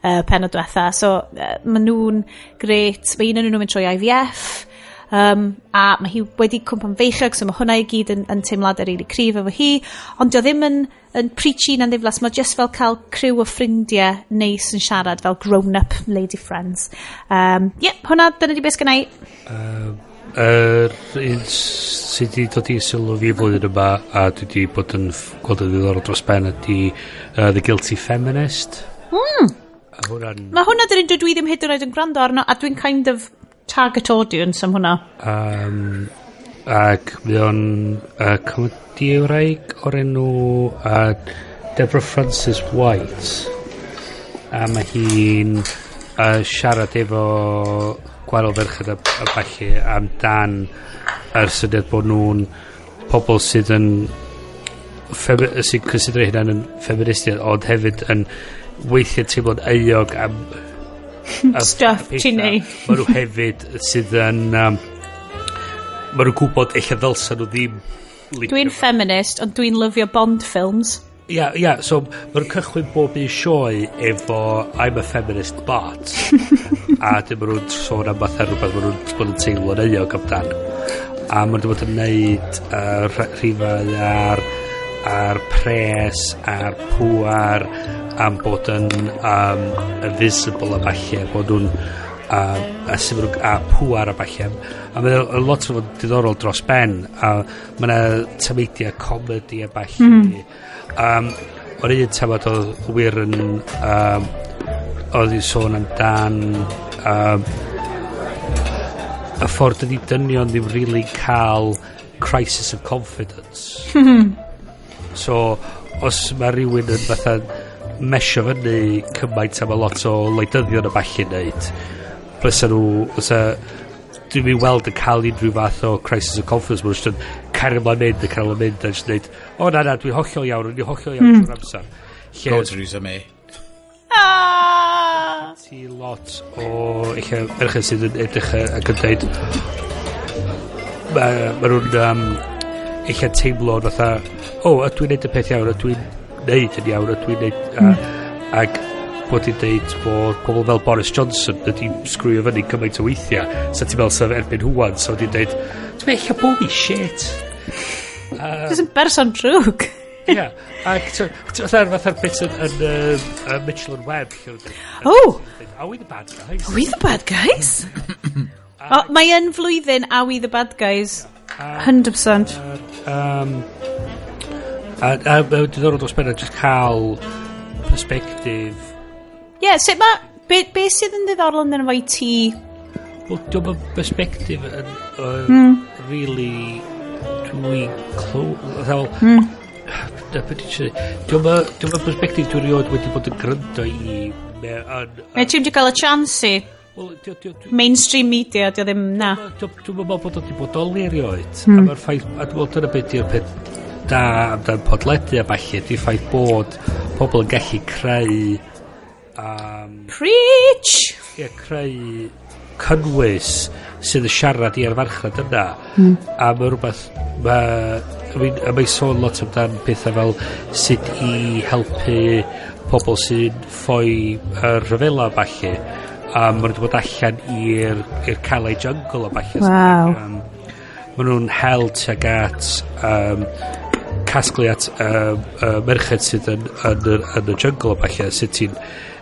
penod diwetha. So, maen nhw'n grêt. Mae un o'n nhw'n mynd trwy IVF, a mae hi wedi cwmpo'n feichiog, so mae hwnna i gyd yn teimladau rili cryf efo hi. Ond dio ddim yn preachy na'n ddiflas, mae just fel cael criw o ffrindiau neis yn siarad fel grown-up lady friends. Yeah, hwnna, dyna di beth sgynna i. Yr un sydd wedi dod i sylw fi flwyddyn yma a dwi wedi bod yn gweld yn ddiddorol dros ben ydy The Guilty Feminist. A hwnna'n... Mae hwnna dyn dwi ddim hyd yn oed yn gwrando arno, a dwi'n kind of target audience am hwnna. Ac mae o'n comediwraig o'r enw Deborah Francis White. A mae hi'n siarad efo gwahanol ferched a ballu amdan yr syniad bod nhw'n pobl sydd yn sy'n consider hynna'n yn feministiaid, ond hefyd yn weithiau teimlo'n euog am stuff ti'n neud. Maen nhw hefyd sydd yn maen nhw'n gwybod eich ddylsa nhw ddim licio Dwi'n fo. feminist, ond dwi'n lyfio Bond films. Ia, so maen nhw'n cychwyn bob un sioe efo "I'm a feminist but", a dim maen nhw'n sôn am fatha rhywbeth maen nhw'n bod yn teimlo'n euog amdan. A maen nhw'n bod yn neud rhifau ar pres, ar pŵar, am bod yn invisible a falle, bod nhw'n a sut ma' nhw'n a pŵar a falle. A mae'n lot o fod diddorol dros ben, a mae yna tameidia comedy a falle. O'r un tamad oedd wir yn oedd hi'n sôn amdan y ffordd ydi dynion ddim really cael crisis of confidence. So, os mae rhywun yn fatha mesio fyny cymaint am a lot o wleidyddion a ballu neud, fysa nhw, fysa dwi'n mynd weld yn cael unrhyw fath o crisis of confidence, maen nhw jyst yn cario ymlaen mynd a cario ymlaen mynd a jyst dweud, "O na na, dwi'n hollol iawn, dwi'n hollol iawn trwy'r amser." Lle Go Theresa May. Ah! ti lot o eich merched sydd yn edrych ac yn dweud ma nhw'n eich teimlo fatha, "O, ydw i'n neud y peth iawn, ydw i'n neud yn iawn, ydw i'n neud," ac bod i'n deud bod pobl fel Boris Johnson ydi sgrwio fyny gymaint o weithiau, sa ti'n meddwl sef erbyn hwan so wedi'n deud, "Ti'n meddwl bo fi shit." Jyst yn berson drwg. Ie, ac fatha'r bit yn Mitchell and Webb lle o'n deud, Oh! "Are we the bad guys?" Are we the bad guys? Oh, mae yn flwyddyn Are We the Bad Guys? 100%. A mae'n diddorol dros ben a just cael perspective. Ie, yeah, sut ma... Be sydd yn ddiddorol yn efo i ti? Wel, diolch yn perspective yn really dwi'n clw... Fel, na, beth dwi'n siarad? Diolch yn perspective dwi'n rioed wedi bod yn gryndo i yn, Mae ti'n wedi cael y chance i? Wel, Mainstream media, dio ddim na. Dwi'n meddwl bod o wedi bodoli erioed. A mae'r ffaith, a dwi'n meddwl dyna beth yw'r peth da amdan podledu a ballu, di'r ffaith bod pobl yn gallu creu Preach! ie, creu cynnwys sydd yn siarad i'r farchnad yna. A mae rhywbeth, mae, I mean, a mae sôn lot amdan pethau fel sut i helpu pobl sy'n ffoi y rhyfela a ballu. A maen nhw wedi bod allan i'r Calais Jungle a ballu. Waw. Maen nhw'n hel tuag at casglu at merched sydd yn y jungle a ballu, sut ti'n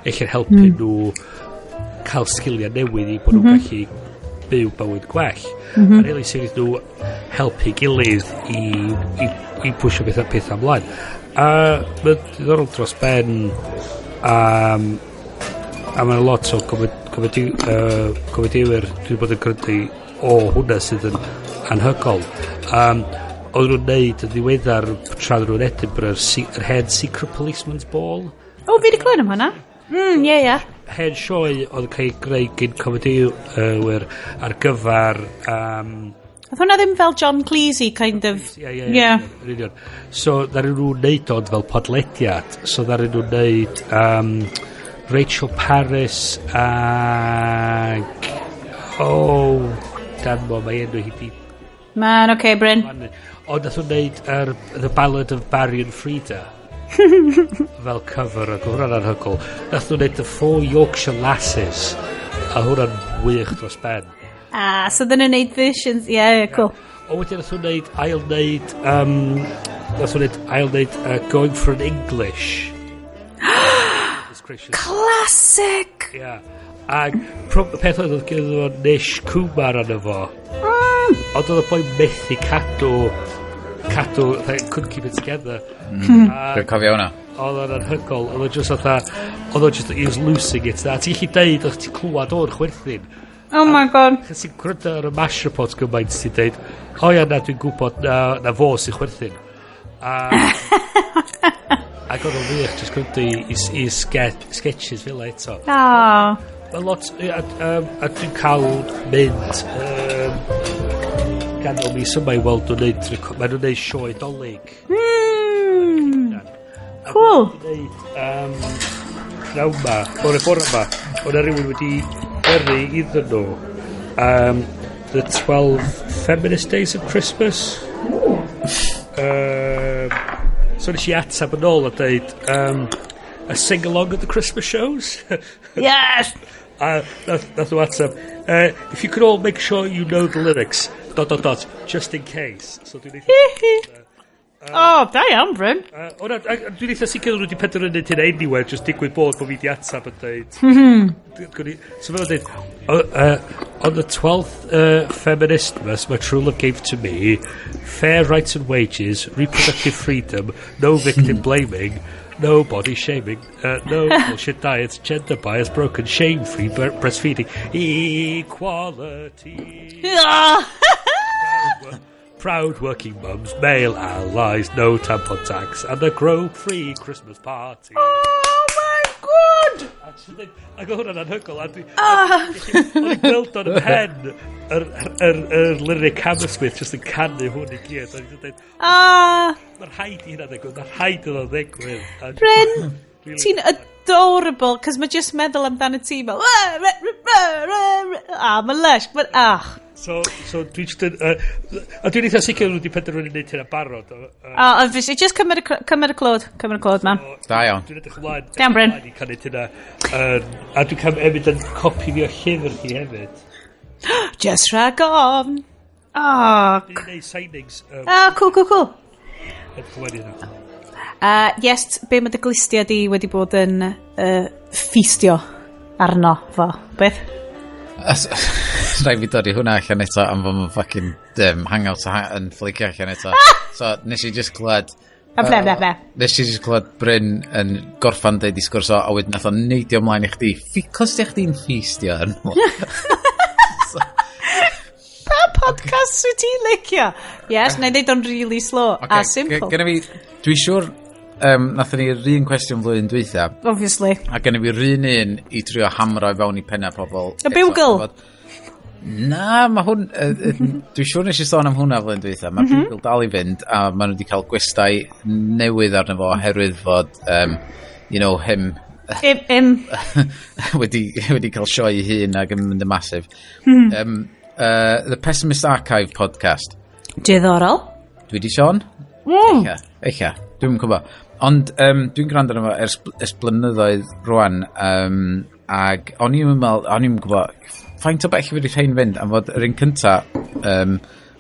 eich helpu nhw cael sgiliau newydd i bod nhw'n gallu byw bywyd gwell. A really sut nhw helpu gilydd i pwysio pethau ymlaen. A mae'n diddorol dros ben a mae'n lot o comediwyr dwi wedi bod yn gwrando o hwnna sydd yn anhygol. Oedd nhw'n neud yn ddiweddar tra oedden nhw'n Edinburgh yr hen Secret Policeman's Ball. O, fi wedi clywed am hwnna. Ie. Hen sioe oedd yn cael ei greu gyn comediwyr ar gyfer Oedd hwnna ddim fel John Cleese kind of... Ie, yn union. So, ddaru nhw wneud ond fel podlediad. So, ddaru nhw wneud Rachel Paris ag... Oh, danmo, mae enw hi di... Man, okay, Bryn. Ond nath nhw wneud The Ballad of Barry and Frida fel cover, ac oedd hwnna'n anhygoel. Nath nhw wneud The Four Yorkshire Lasses, a hwnna'n wych dros ben. Ah, so dyn nhw'n neud versions. Yeah, cool. O wedyn nath nhw wneud ail wneud nath nhw wneud ail wneud Going for an English. Goodness gracious. Classic! Yeah. Ac peth oedd gyda fo Nish Kumar arno fo. Ond oedd y boi methu cadw, fatha, couldn't keep it together. Dwi'n cofio hwnna. Oedd o'n anhygol. Oedd o just fatha, oedd o just, he was losing it. A ti'n gallu deud, o'ch ti'n clywed o'r chwerthin. Oh my God. Chos ti'n gwrando ar y MASH report gymaint, ti'n deud, "O ia, na, dwi'n gwybod na fo sy'n chwerthin." Ac oedd o'n wych, just gwrando i sketches fel eto. Oh. Mae lot... A dwi'n cael mynd ganol mis yma i weld nhw'n neud... Maen nhw'n neud sioe Dolig. Cool. Neud, pnawn ma, bore ma, o'na rhywun wedi gyrru iddyn nhw The 12 Feminist Days of Christmas. So nes i atab yn ôl a dweud a sing-along at the Christmas shows. Yes! A nath nhw atab, "If you could all make sure you know the lyrics, dot dot dot, just in case." So dwi'n eitha... Oh, da iawn, Bryn. O na, dwi'n eitha sicr nhw wedi penderfynu hynna anyway, just digwydd bod fi di atab yn dweud. So fel dweud, "On the 12th Feministmas, my true love gave to me fair rights and wages, reproductive freedom, no victim blaming, no body shaming, no bullshit diets, gender bias broken, shame-free breastfeeding, equality. Proud working mums, male allies, no tampon tax, and a grope-free Christmas party." Oh my God! Ac oedd hwnna'n anhygoel. A o'n i'n gweld o'n pen yr lyric Hammersmith just yn canu hwn i gyd. O'n i'n dweud, "Mae'n rhaid i hynna ddigwydd, mae'n rhaid iddo ddigwydd." Bryn, ti'n adorable, cos mae just meddwl amdano ti fel... Ah, mae lush, but ah. So dwi'n just yn... A dwi'n eitha sicr nhw wedi penderfynu wneud hynna barod. Oh, obviously, just cymryd y clod, cymryd y clod, man. Da iawn. Dwi'n edrych ymlaen. Iawn, Bryn. Ymlaen i cael neud hynna. A dwi'n cael hefyd yn copi fi o llyfr hi hefyd. Just rhag ofn. Oh, Dwi'n gwneud signings. Ah, cool. Edrych ymlaen i hynna. Yes, be mae dy glustia di wedi bod yn ffeistio arno fo? Beth? Rhaid fi dod i hwnna allan eto am fod mae'n fucking Hangout yn flicio allan eto. So nes i just clywed A ble, ble, ble. Nes i just clywed Bryn yn gorffan deud i sgwrs o, a wedyn nath o neidio ymlaen i chdi. Clustia chdi'n ffeistio arno. Pa podcast wyt ti'n licio? Yes, na i ddeud o'n really slow a simple. Gynna fi, dwi'n siŵr nathon ni'r un cwestiwn flwyddyn dwytha, Obviously. a gynna fi'r un un i trio hamro i fewn i penna pobl. Y Bugle? Na, mae hwn... Dwi'n siŵr nes i sôn am hwnna flwyddyn dwytha. Mae'r Bugle dal i fynd, a maen nhw wedi cael gwestai newydd arno fo oherwydd fod, him Im, wedi cael sioe ei hun ac yn mynd yn massive. The Pessimist Archive podcast. Diddorol. Dwi di sôn? Eich, eich, dwi'n gwybod. Ond dwi'n gwrando arno fo ers blynyddoedd rwan, ac o'n i'n meddwl, o'n i'n gwybod, faint o bell wedi rhain fynd, am fod yr un cynta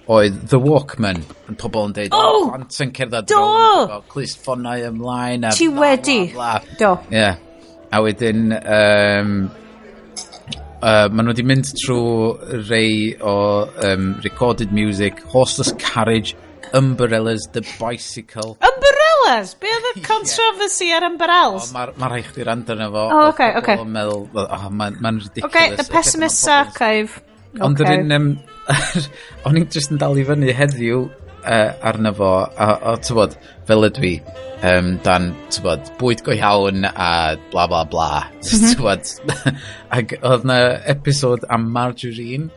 oedd The Walkman, yn pobl yn deud, Oh! plant yn cerdded Do! rownd efo clustffonau ymlaen, a Ti bla, wedi? bla, bla. Do. Ie. Yeah. A wedyn, maen nhw wedi mynd trwy rei o recorded music, Horseless Carriage, Umbrellas, The Bicycle. Umbrellas? Be oedd y controversy ar umbrellas? Mae'r ma rhaid chdi rando arno fo. Oh, Oedd ocê, pobl ocê. yn meddwl, oh, mae'n ma ridiculous. Okay, The Y peth ma' Pessimist Archive. Ond yr Okay. un, o'n i'n just yn dal i fyny heddiw arno fo, a tybod, fel ydw i, dan, tybod, bwyd go iawn a bla bla bla, tybod. Ac oedd na episode am margarine.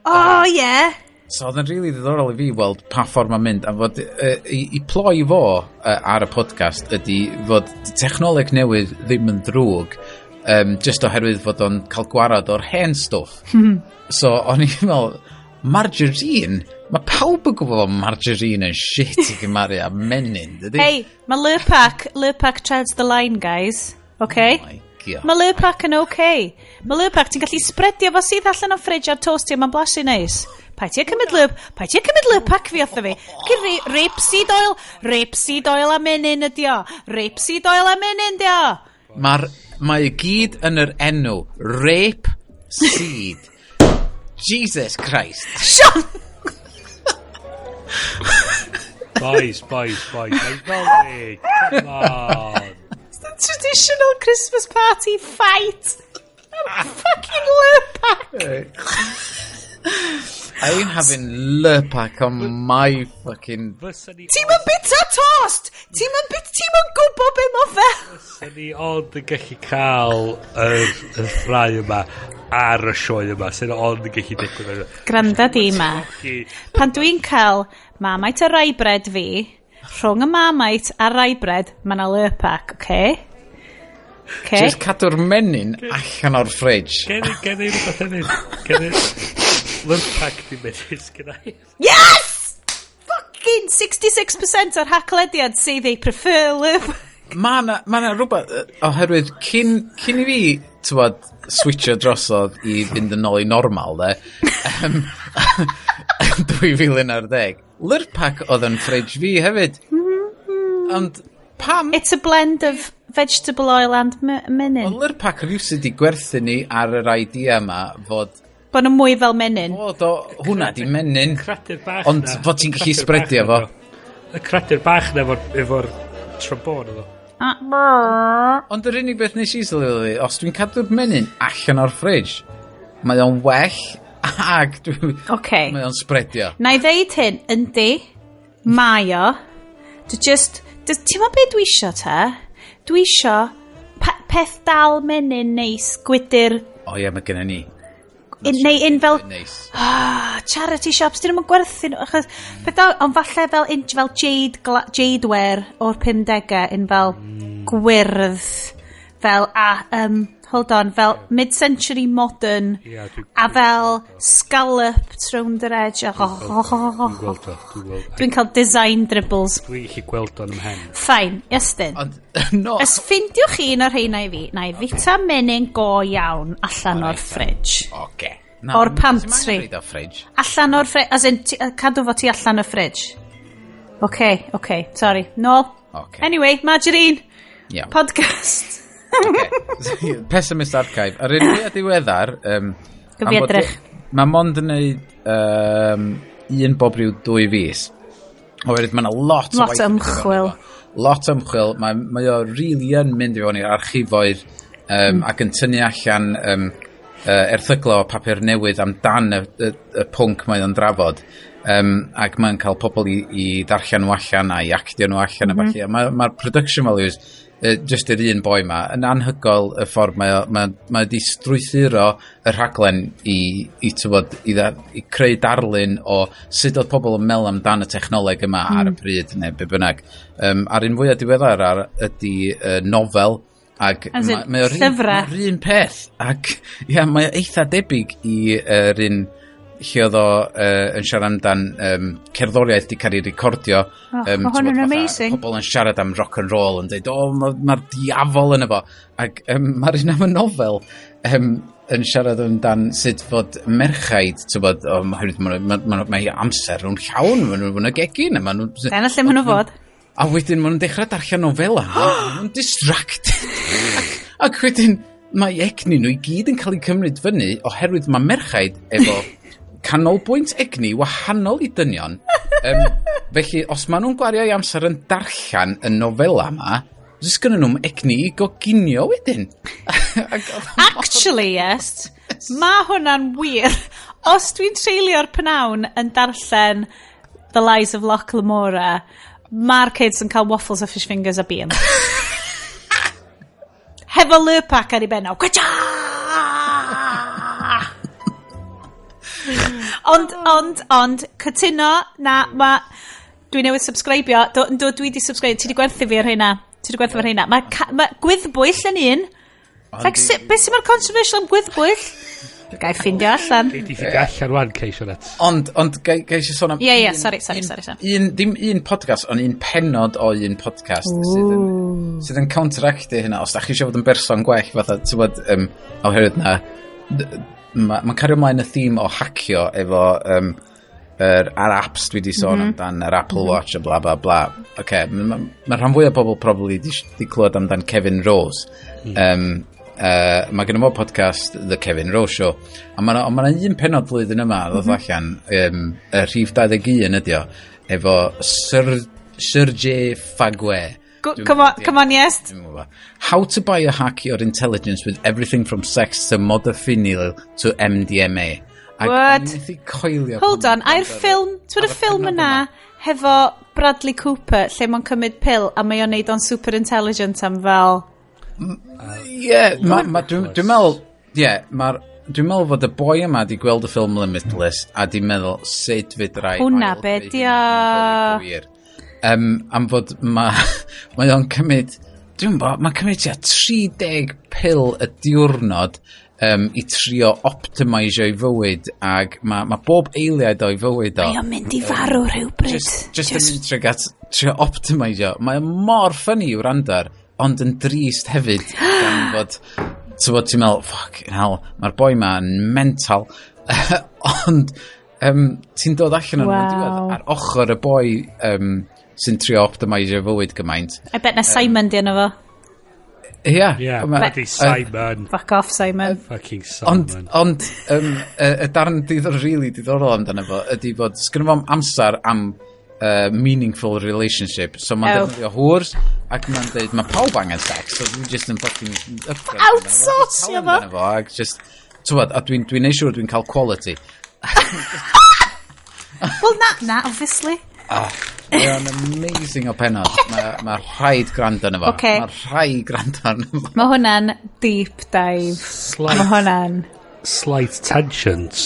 Oh, yeah. So oedd yn rili really ddiddorol i fi weld pa ffordd mae'n mynd, a fod i ploi fo ar y podcast ydy fod technoleg newydd ddim yn ddrwg, just oherwydd fod o'n cael gwarad o'r hen stwff. So o'n i'n meddwl, margarine? Mae pawb yn gwybod bod margarine yn shit i gymaru a menyn, dydy? Hey, mae Lurpak treads the line, guys. Okay? Oh my God. Mae Lurpak yn okay. Mae Lurpak, ti'n gallu spreadio fo sydd allan o ffridge ar toastio, mae'n blasu neis. Paid ti a cymryd Lurpak fi wrtho fi. Cyn rapeseed oil, rapeseed oil a menyn ydi o. Rapeseed oil a menyn di o. Mae i gyd yn yr enw. Rape seed. Jesus Christ. Sean! Boys, boys, boys. Mae'n Dolig. Come on. It's the traditional Christmas party fight. A fucking Lurpak. I ain't having Lurpak on my fucking... Ti'n mynd bita tost! Ti'n mynd bit... Ti'n mynd gwybod be mo fel! Fysa ni ond yn gallu cael yr ffrau yma ar y sioe yma, sy'n ond yn gallu digwydd. Granda di ma. Pan dwi'n cael Marmite a rye bread fi, rhwng y Marmite a rye bread, mae yna Lurpak, oce? Okay? Okay. Just cadw'r menyn allan o'r fridge. Gen i rhywbeth hefyd. Gen i... Lurpak di menyn sgynna i. Yes! Fucking 66% o'r haclediad say they prefer Lurpak. Mae na, ma na rhywbeth, oherwydd cyn i fi, tywod, switcho drosodd i fynd yn ôl i normal, de, 2011, Lurpak oedd yn fridge fi hefyd. Ond pam? It's a blend of vegetable oil and menyn. Ond Lurpak rhywsut di gwerthu ni ar yr idea yma fod... Bod nhw mwy fel menyn. Fod o, hwnna di menyn. Cradur bach. Ond fod ti'n gallu spreadio fo. Y cradur bach na efo'r trombone oedd o. Ond yr unig beth nes i sylweddoli, os dwi'n cadw'r menyn allan o'r fridge, mae o'n well ag dwi'n... Okay. Mae o'n spreadio. Na i ddeud hyn, yndi, mae o. Dwi just... Ti'n meddwl beth dwi isio te? Dwi isio peth dal menyn neis, gwydyr... O ie, mae gennym ni. Neu un fel... Neis. Ah, charity shops, dyn nhw'n gwerthu nhw, achos peth dal, ond falle fel, un, fel jade, jadeware o'r 50au, un fel gwyrdd, fel, hold on, fel mid-century modern, Ie, a fel scalloped round yr edge. Dwi'n gweld o. Dwi'n gweld. Dwi'n cael design dribbles. Dwi'n gallu gweld o'n ymhen. Fine, Iestyn. Ond, no. Os ffindiwch chi un o'r rheina i fi, na i fita menyn go iawn allan o'r fridge. Oce. O'r pantry. Ti'n o'r fridge. Allan o'r fridge, as in, cadw fo ti allan o'r fridge. OK, sorry. Nôl. Oce. Anyway, Margarine, Iawn. podcast. Okay. Pessimist Archive. Ar un fwyaf diweddar... Gyf fi edrych. Mae mond yn neud un bob rhyw 2 fis. Oherwydd mae yna lot o Lot waith o yn mynd i fewn ymchwil. iddo fo. Lot o ymchwil. Mae o really yn mynd i fewn i'r archifoedd ac yn tynnu allan erthyglau o papur newydd amdan y pwnc mae o'n drafod. Ac mae'n cael pobl i ddarllen nhw allan a i actio nhw allan a ballu. Mae'r production values just yr un boi ma, yn anhygoel y ffordd mae di strwythuro y rhaglen i, tywod, i creu darlun o sut oedd pobl yn meddwl amdan y technoleg yma ar y pryd neu be bynnag. A'r un fwyaf diweddar ar ydy nofel ac As in, mae o'r un, llyfrau. mae'r un peth ac ia, mae o eitha debyg i yr un lle oedd o yn siarad amdan cerddoriaeth di cael ei recordio. Oh, ma' hwn yn t'mod, fatha amazing. Pobl yn siarad am rock and roll yn dweud, o, mae'r diafol yn efo. Ac mae'r un am y nofel yn siarad amdan sut fod merchaid, ti'n bod, o, ma amser nhw'n llawn, maen nhw'n y gegin, a ma' nhw'n... Dyna lle maen nhw fod. A wedyn maen nhw'n dechrau darllen nofela, a maen nhw'n distracted. Ac wedyn mae egni nhw i gyd yn cael eu cymryd fyny oherwydd mae merchaid efo canolbwynt egni wahanol i dynion. Felly, os maen nhw'n gwario eu amser yn darllen y nofela yma, jyst gynnu nhw'n egni i goginio wedyn. Ac oedd o mor- Actually, yes, mae hwnna'n wir. Os dwi'n treulio'r pnawn yn darllen The Lies of Locke Lamora, mae'r kids yn cael waffles a fish fingers a bean. Hefo Lurpak ar ei ben o. Gwacha! Ond, cytuno, na, ma... Dwi newydd subscribio. Do, do, dwi di subscribe. Ti di gwerthu fi ar hynna. Ti di gwerthu fi ar hynna. Mae gwyddbwyll yn un. Like, beth sy'n mor controversial am gwyddbwyll? Gai ffindio allan. Gei di ffindio allan wan, Cei Sioned. Ond, gai eisiau sôn am... Ie, ie, sorry, sorry, sorry, sorry. Un, dim un podcast, ond un pennod o un podcast sydd yn counteractio hynna. Os da chi eisiau fod yn berson gwell, fatha, ti'n bod, oherwydd na, ma cario ymlaen y theme o hacio efo ar apps dwi di sôn amdan, yr Apple Watch a bla bla bla. Oce, ma rhan fwyaf o bobl probably di clywed amdan Kevin Rose. Mae gen i fo podcast The Kevin Rose Show a mae ma un pennod flwyddyn yma ddod allan y rhif 21 ydi o efo Sergei Faguet. Come on, come on, yes. Dwi'm yn gwbod. How to biohack your intelligence with everything from sex to modafinil to MDMA. Ac What? o'n i methu coelio. Hold on, ai'r ffilm, ti'n y ffilm yna hefo Bradley Cooper lle mae'n cymryd pil a mae o'n neud o'n super intelligent am fel... Ie, ma, dwi'n meddwl, ie, mae'r dwi'n meddwl fod y boi yma di gweld y ffilm Limitless a di meddwl sut fedra i Hwnna ail be greu di o. hynna mewn bywyd gwir. Am fod mae o'n cymryd, dwi'n bo, mae'n cymryd tua 30 pil y diwrnod i trio optimisio ei fywyd ac mae ma bob eiliad o'i fywyd o Mae o'n mynd i farw rhywbryd. just yn mynd tuag at trio optimisio. Mae o mor funny i wrando ar, ond yn drist hefyd gan fod ti'n ti'n meddwl, fuck hell, mae'r boi ma yn mental. Ond ti'n dod allan o'n Wow. diwedd ar ochr y boi sy'n trio optimisio fywyd gymaint. I bet na Simon di enw fo. Ie. Yeah, bloody Simon. Fuck off, Simon. Fucking Simon. Ond y darn diddor, really diddorol amdano fo ydy bod sgynno fo'm amser am meaningful relationship. So mae'n Oh. defnyddio hwrs ac mae'n dweud mae pawb angen sex, so dwi'n just yn fucking upgrade amdano fo, just Outsourcio talu fo. amdano fo. Ac just, t'wbod, a dwi'n neud siŵr dwi'n cael quality. Wel na, na, obviously. Mae o'n amazing o penod. Mae rhaid gwrando arno fo. Ocê. Mae rhaid gwrando arno fo. Mae hwnna'n deep dive. Slight, Mae hwnna'n... slight tangent.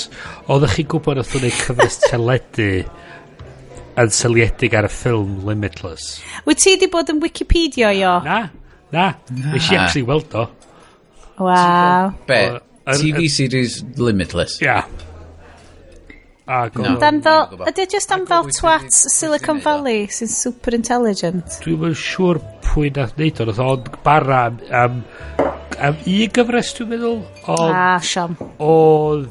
Oeddech chi'n gwybod oedd nhw'n cyfres teledu yn seiliedig ar y ffilm Limitless? Wyt ti di bod yn Wikipedia io? Na, na. Nes i actually weld o. Waw. Be? TV series Limitless. Ia. Ac No. Dan fel, Dwi'm yn gwbod. ydy o just am fel Pwy twats pwy Silicon sy'n neud o? Valley sy'n super intelligent? Dwi'n yn siŵr pwy nath neud o. Nath o'n bara am un gyfres dwi'n meddwl. Ond Ah, siom. oedd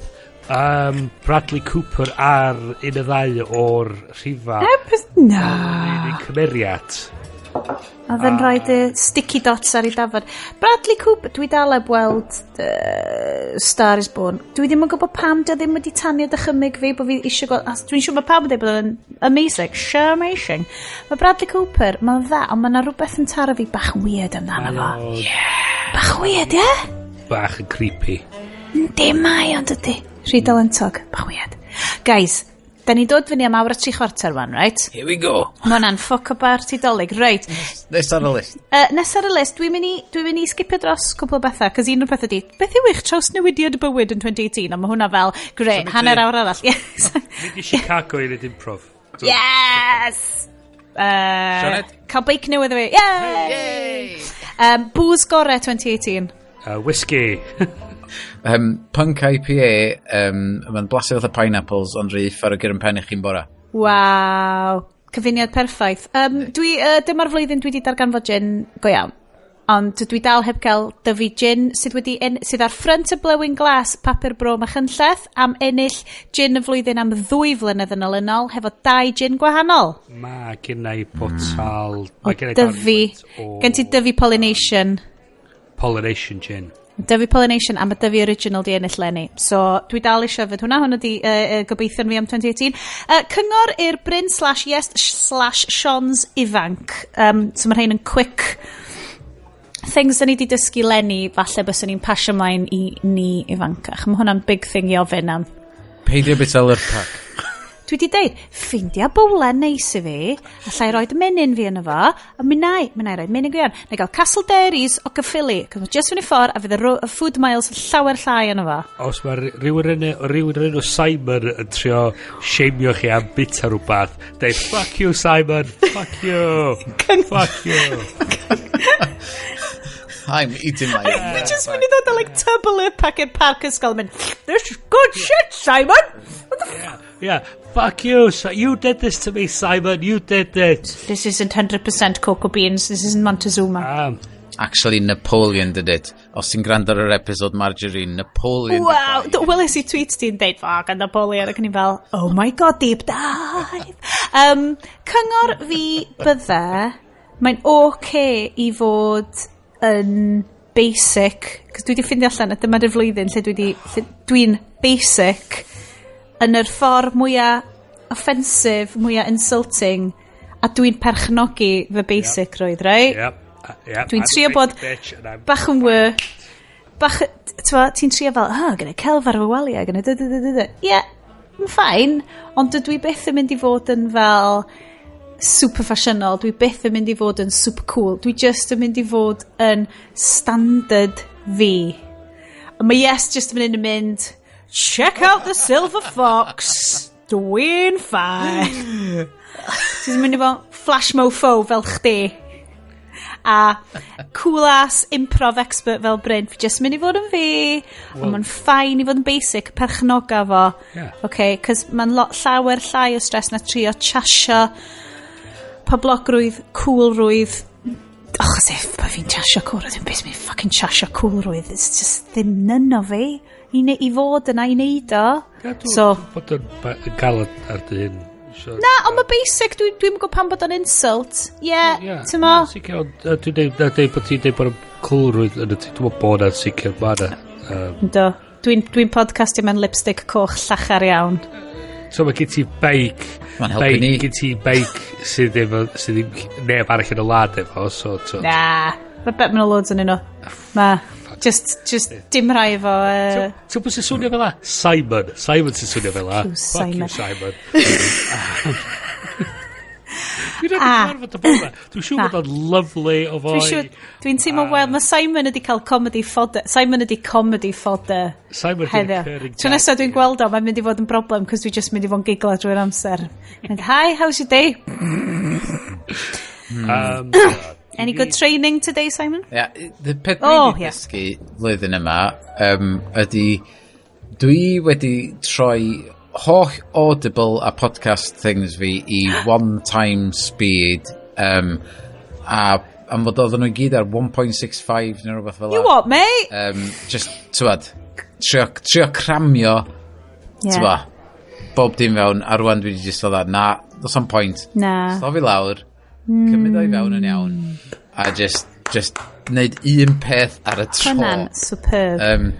Bradley Cooper ar un y ddau o'r rhifa. Na. Un cymeriad. Oedd yn rhoi y sticky dots ar ei dafod. Bradley Cooper, dwi dal heb weld Star is Born. Dwi ddim yn gwybod pam dio ddim wedi tanio dychymyg fi, bod fi eisiau gweld... a Dwi'n siŵr mae pawb yn dweud bod o'n amazing. Sure amazing. Mae Bradley Cooper, mae'n dda, ond mae yna rhywbeth yn taro fi bach yn weird amdano fo. Mae o'n Bach weird, ie? Yeah? bach yn creepy. Yndi mae ond ydy. Rhy dalentog. Bach weird. Guys, da ni dod fyny am awr a tri chwarter wan, right? Here we go. Mae hwnna'n ffoc o barti dolyg. Right. Nes ar y list. Nes ar y list, dwi'n mynd i skipio dros cwpl o bethau, cos un o'r pethau di, beth yw eich trawsnewidiad bywyd yn 2018? A mae hwnna fel, gre, Symud hanner awr arall. Yes! Mynd i Chicago i wneud improv. Yes! Sioned? Cael beic newydd o fi. Yay! Yay! Booze gore 2018. Whiskey. Punk IPA, mae'n blasu fatha pineapples, ond rhy uffar o gyr yn pen i chi'n bora. Waw. Cyfuniad perffaith. Dyma'r flwyddyn dwi wedi darganfod gin go iawn. Ond dwi dal heb gael Dyfi gin sydd, wedi sydd ar ffrynt y Blowing Glass papur bro Machynlleth am ennill gin y flwyddyn am 2 flynedd yn olynol hefo dau gin gwahanol. Mae gen i botal... O Mae gen i Dyfi. o Gen ti Dyfi Pollination. Pollination gin. Dyfi Pollination a mae Dyfi Original di ennill leni. So dwi dal eisiau fod hwnna. Hwnna di gobeithio'n fi am 2018. Cyngor i'r Bryn/Yes/Shons ifanc. So mae rhain yn quick things da ni di dysgu leni, falle byswn ni'n pasio ymlaen i ni ifancach. Mae hwnna'n big thing i ofyn am. Peidio bit Lurpak. Dwi di deud, ffeindia bowlen neis i fi, allai roed menyn fi yno fo, a mi nai roed menyn go iawn. Na i gael Castle Dairies o Caerphilly, cos mae just fyny ffordd, a fydd y food miles llawer llai yno fo. Os mae rhywun o'r enw Simon yn trio shameio chi am bita rhywbeth, deud, "Fuck you, Simon, fuck you, fuck you." I'm eating my own. Fi just mynd i ddod â like tub o Lurpak i'r parc ysgol yn mynd, "This is good shit, Simon!" What the Yeah, fuck you, so you did this to me, Simon, you did it. This isn't 100% cocoa beans, this isn't Montezuma. Actually, Napoleon did it. Os ti'n gwrando ar yr episode Margarine, Napoleon did Wow, buy it. weles i tweet ti'n deud, "Fuck, and Napoleon," ac o'n i fel, "Oh my God, deep dive." Cyngor fi bydde, mae'n okay i fod yn basic, cos dwi wedi ffindio allan, a dyma'r flwyddyn lle lle dwi'n basic yn yr ffordd mwyaf offensive, mwyaf insulting, a dwi'n perchnogi fy basic roedd, right? Yep. Dwi'n I'm a trio bod basic bitch and I'm bach yn wy. Bach, ti'n trio fel, oh, gynna celf ar fy waliau, gynna dy dy dy dy dy. Ie, mae'n fine, ond dydw i byth yn mynd i fod yn fel super ffasiynol, dwi byth yn mynd i fod yn super cool, dwi just yn mynd i fod yn standard fi. A mae Yes just yn mynd yn mynd, "Check out the silver fox, dwi'n fine." Ti'n mynd i fod flash mofo fel chdi. A cool ass improv expert fel Bryn. Fi just mynd i fod yn fi. Well, mae'n fine i fod yn basic, perchnoga fo. Okay, cos mae'n lot llawer llai o stress na trio chasio poblogrwydd, coolrwydd. Och, as if bod fi'n chasio coolrwydd. Dwi'n beth mi'n fucking chasio coolrwydd. It's just ddim none o fi. I fod yna i neud o. So, bod yn galed ar dy hun. So, na, ond mae basic, dwi'n dwi gwybod pam bod o'n insult. Ie, yeah, yeah, ti'n mo? Sicr, ond dwi'n deud bod ti'n deud bod yn coolrwydd yn y ti. Dwi'n meddwl bod na'n sicr, mae na. Do. Dwi'n dwi podcastio mewn lipstick coch llachar iawn. So mae gen ti beic, Mae'n helpu ni. Gen ti beic sydd efo, sydd ddim neb arall yn y wlad efo, so Na, mae bet ma'n loads yn nhw. Ma, just dim rhai efo. Ti'n gwybod sy'n swnio fel la? Simon. Simon sy'n swnio fel la. Fuck you, Simon. Dwi'n rhaid cyfarfod y boi. Dwi'n siŵr bod o'n lovely o foi. Dwi'n teimlo, wel, mae Simon ydi cael comedy fodder. Simon ydi comedy fodder. Simon heddiw. Tro nesaf dwi'n gweld o, mae'n mynd i fod yn broblem, cos dwi just mynd i fod yn giglo drwy'r amser. And hi, how's your day? Any good training today, Simon? Yeah, the peth dwi wedi dysgu flwyddyn yma ydy dwi wedi troi holl Audible a podcast things fi i one time speed a am fod oedden nhw i gyd ar 1.65 neu rhywbeth fel You what, mate? Just, tywed, trio cramio, yeah, bob dim fewn, a rwan dwi wedi just fel that, na, does on point. Na. Slofi lawr, cymryd o i fewn yn iawn, a just neud un peth ar y tro. Hwnna'n superb.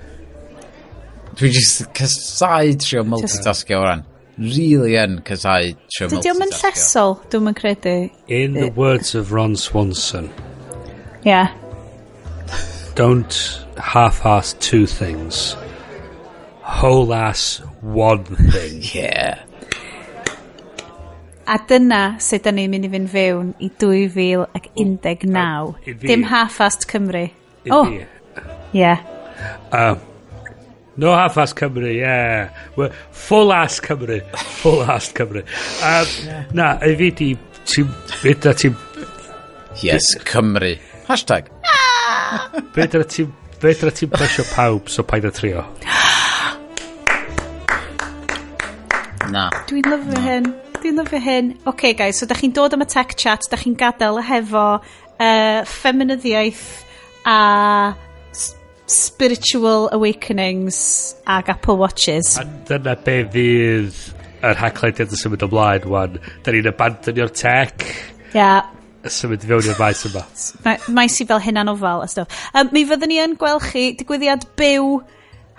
Dwi just casau trio multitaskio oran. Really yn casau trio Dydy o'm yn multitaskio. Llesol, dwi'n yn credu. In the words of Ron Swanson, don't half-ass two things. Whole-ass one thing. Yeah. A dyna sut da ni'n mynd i fynd fewn i 2019. I fi. Dim half-assed Cymru. I Oh, fi. yeah. No half-ass Cymru, yeah. We're full-ass Cymru. Full-ass Cymru. Na, i fi di, ti'n, beth ti'n, Yes, Cymru. Hashtag. Fedra ti'n plesio pawb, so paid â trio. Na. Dwi'n lyfio hyn. Dwi'n lyfio hyn. OK, guys, so da chi'n dod am y tech chat, da chi'n gadael hefo feminyddiaeth a spiritual awakenings ag Apple Watches. A dyna be fydd yr Haclediad yn symud ymlaen, wan. Da ni'n abandonio'r tech, a symud i fewn i'r maes yma. Maes i fel hunanofal a stuff. Mi fyddwn ni yn gweld chi digwyddiad byw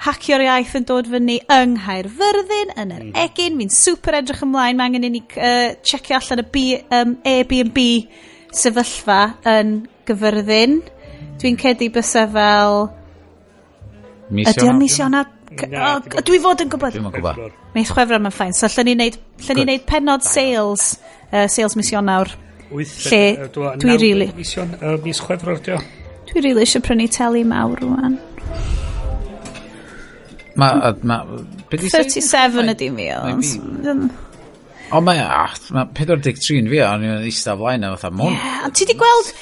Hacio'r Iaith yn dod fyny yng Nghaerfyrddin, yn yr Egin. Fi'n super edrych ymlaen. Mae angen i ni checio allan y Airbnb sefyllfa yn Gyfyrddin. Dwi'n credu bysa fel Mis Ydy o'n Ionawr, mis Ionawr? Na, O, dwi fod yn gwybod. Dwi'm yn gwybod. Mis Chwefror mae'n fine. So, allan ni Good. wneud pennod sales, sales mis Ionawr. Lle dwi Mis Chwefror, dio. Dwi really eisiau prynu teli mawr rwan. Ma, be di 37 ydy mi. Mae'n fi. O, mae, ah, ma 43 yn fi, o'n i'n eistedd flaen o fatha, mwyn. Ond ti di gweld,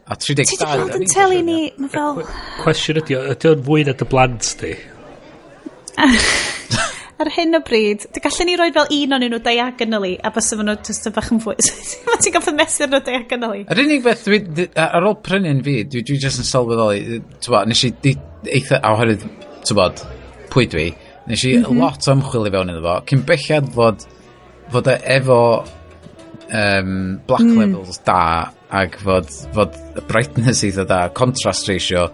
A 32. ti di gweld yn teli ni, mae fel, Cwestiwn ydy, ydy o'n fwy na dy blant di? Ar hyn o bryd, dy gallen ni roi fel un o'n nhw diagonally, a bysa fo nhw just yn bach yn fwy. Mae ti'n goffa mesur nhw diagonally. Yr unig beth dwi, ar ôl prynu'n fi, dwi just yn sylweddoli, t'bo, nes i eitha, a oherwydd, t'bod, pwy dwi, nes i lot o ymchwil i fewn iddo fo, cyn bellad fod e efo black levels da, ac fod y brightness eitha da, contrast ratio,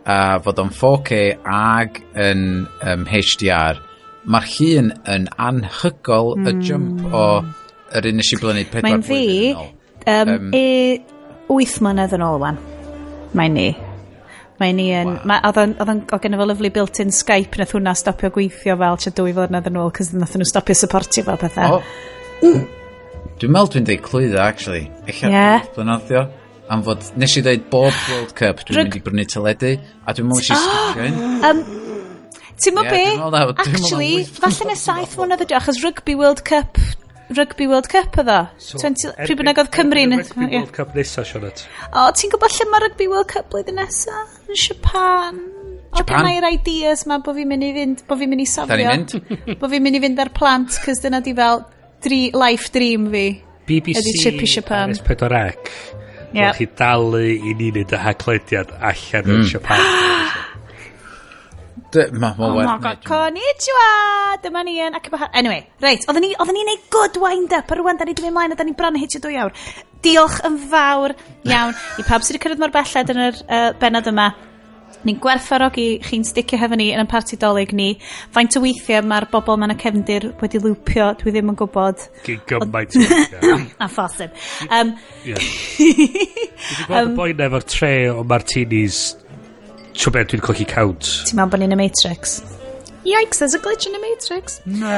a fod o'n 4K ag yn HDR, mae'r llun yn anhygol y jump o yr un nes i brynu 4 Mae'n fi, blwyddyn yn ôl. 8 mlynedd yn ôl wan. Mae'n ni. Mae'n i yn... Wow. Oedd gen fo lovely built-in Skype, nath hwnna stopio gweithio fel tua 2 flynedd yn ôl, cos nath nhw stopio supportio fo pethau. Oh. Dwi'n meddwl dwi'n deud clwydda, actually. Ella blynedd o. Am fod, nes i ddeud bob World Cup dwi'n mynd i brynu teledu, a dwi'n meddwl nes i skipio un. Ti'n mo Ie, be? dwi'n meddwl dwi'n meddwl Actually, 8 falle na 7 mlynedd ydi o, achos Rugby World Cup oedd o. 20, pryd bynnag oedd Cymru yn Rugby World Cup nesa, Sioned. O, ti'n gwybod lle mae Rugby World Cup blwyddyn nesa? Yn Japan. O, Japan? gen i'r ideas ma bo fi'n mynd i fynd, bo fi'n mynd i Da safio. ni'n mynd? Bo fi'n mynd i fynd ar plant, cos dyna di fel life dream fi. BBC Ydi trip i Japan. S4C. Ie. Yeah. Chi dalu i ni wneud y Haclediad allan yn Japan. Ma Oh werth my God, neud. konnichiwa! Dyma ni yn ac. Anyway, reit, oedden ni'n neud good wind-up, a rwan da ni di mynd mlaen a da ni bron yn hitio 2 awr. Diolch yn fawr iawn i pawb sydd wedi cyrraedd mor belled yn yr benod yma. Ni'n gwerthfawrogi chi'n sticio hefo ni yn y parti Dolig ni. Faint o weithiau mae'r bobl ma'n y cefndir wedi lwpio, dwi ddim yn gwybod. Gyn gymaint o weithiau. A phosib. Ie. Dwi wedi gweld y boi na efo'r tray o martinis. Trwy beth dwi'n colli count. Ti'n meddwl bod ni'n y Matrix? Yikes, there's a glitch in the Matrix. Na.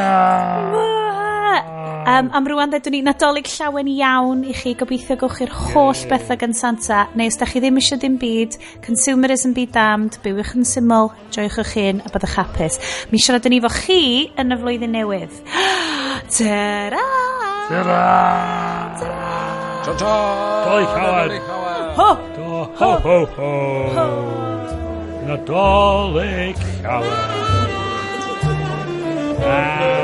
Am rwan dweud ni Nadolig llawen iawn i chi. Gobeithio gewch chi'r holl bethau gan Santa. Neu os da chi ddim eisiau dim byd, consumerism be damned, bywiwch yn syml, joiwch eich hun a byddwch hapus. Mi siarad ni efo chi yn y flwyddyn newydd. Ta-ra! Ta-ra! Ta-ta! Dolig llawen. Nadolig llawen. Ho! Do, ho, ho, ho. Nadolig llawen. Ah.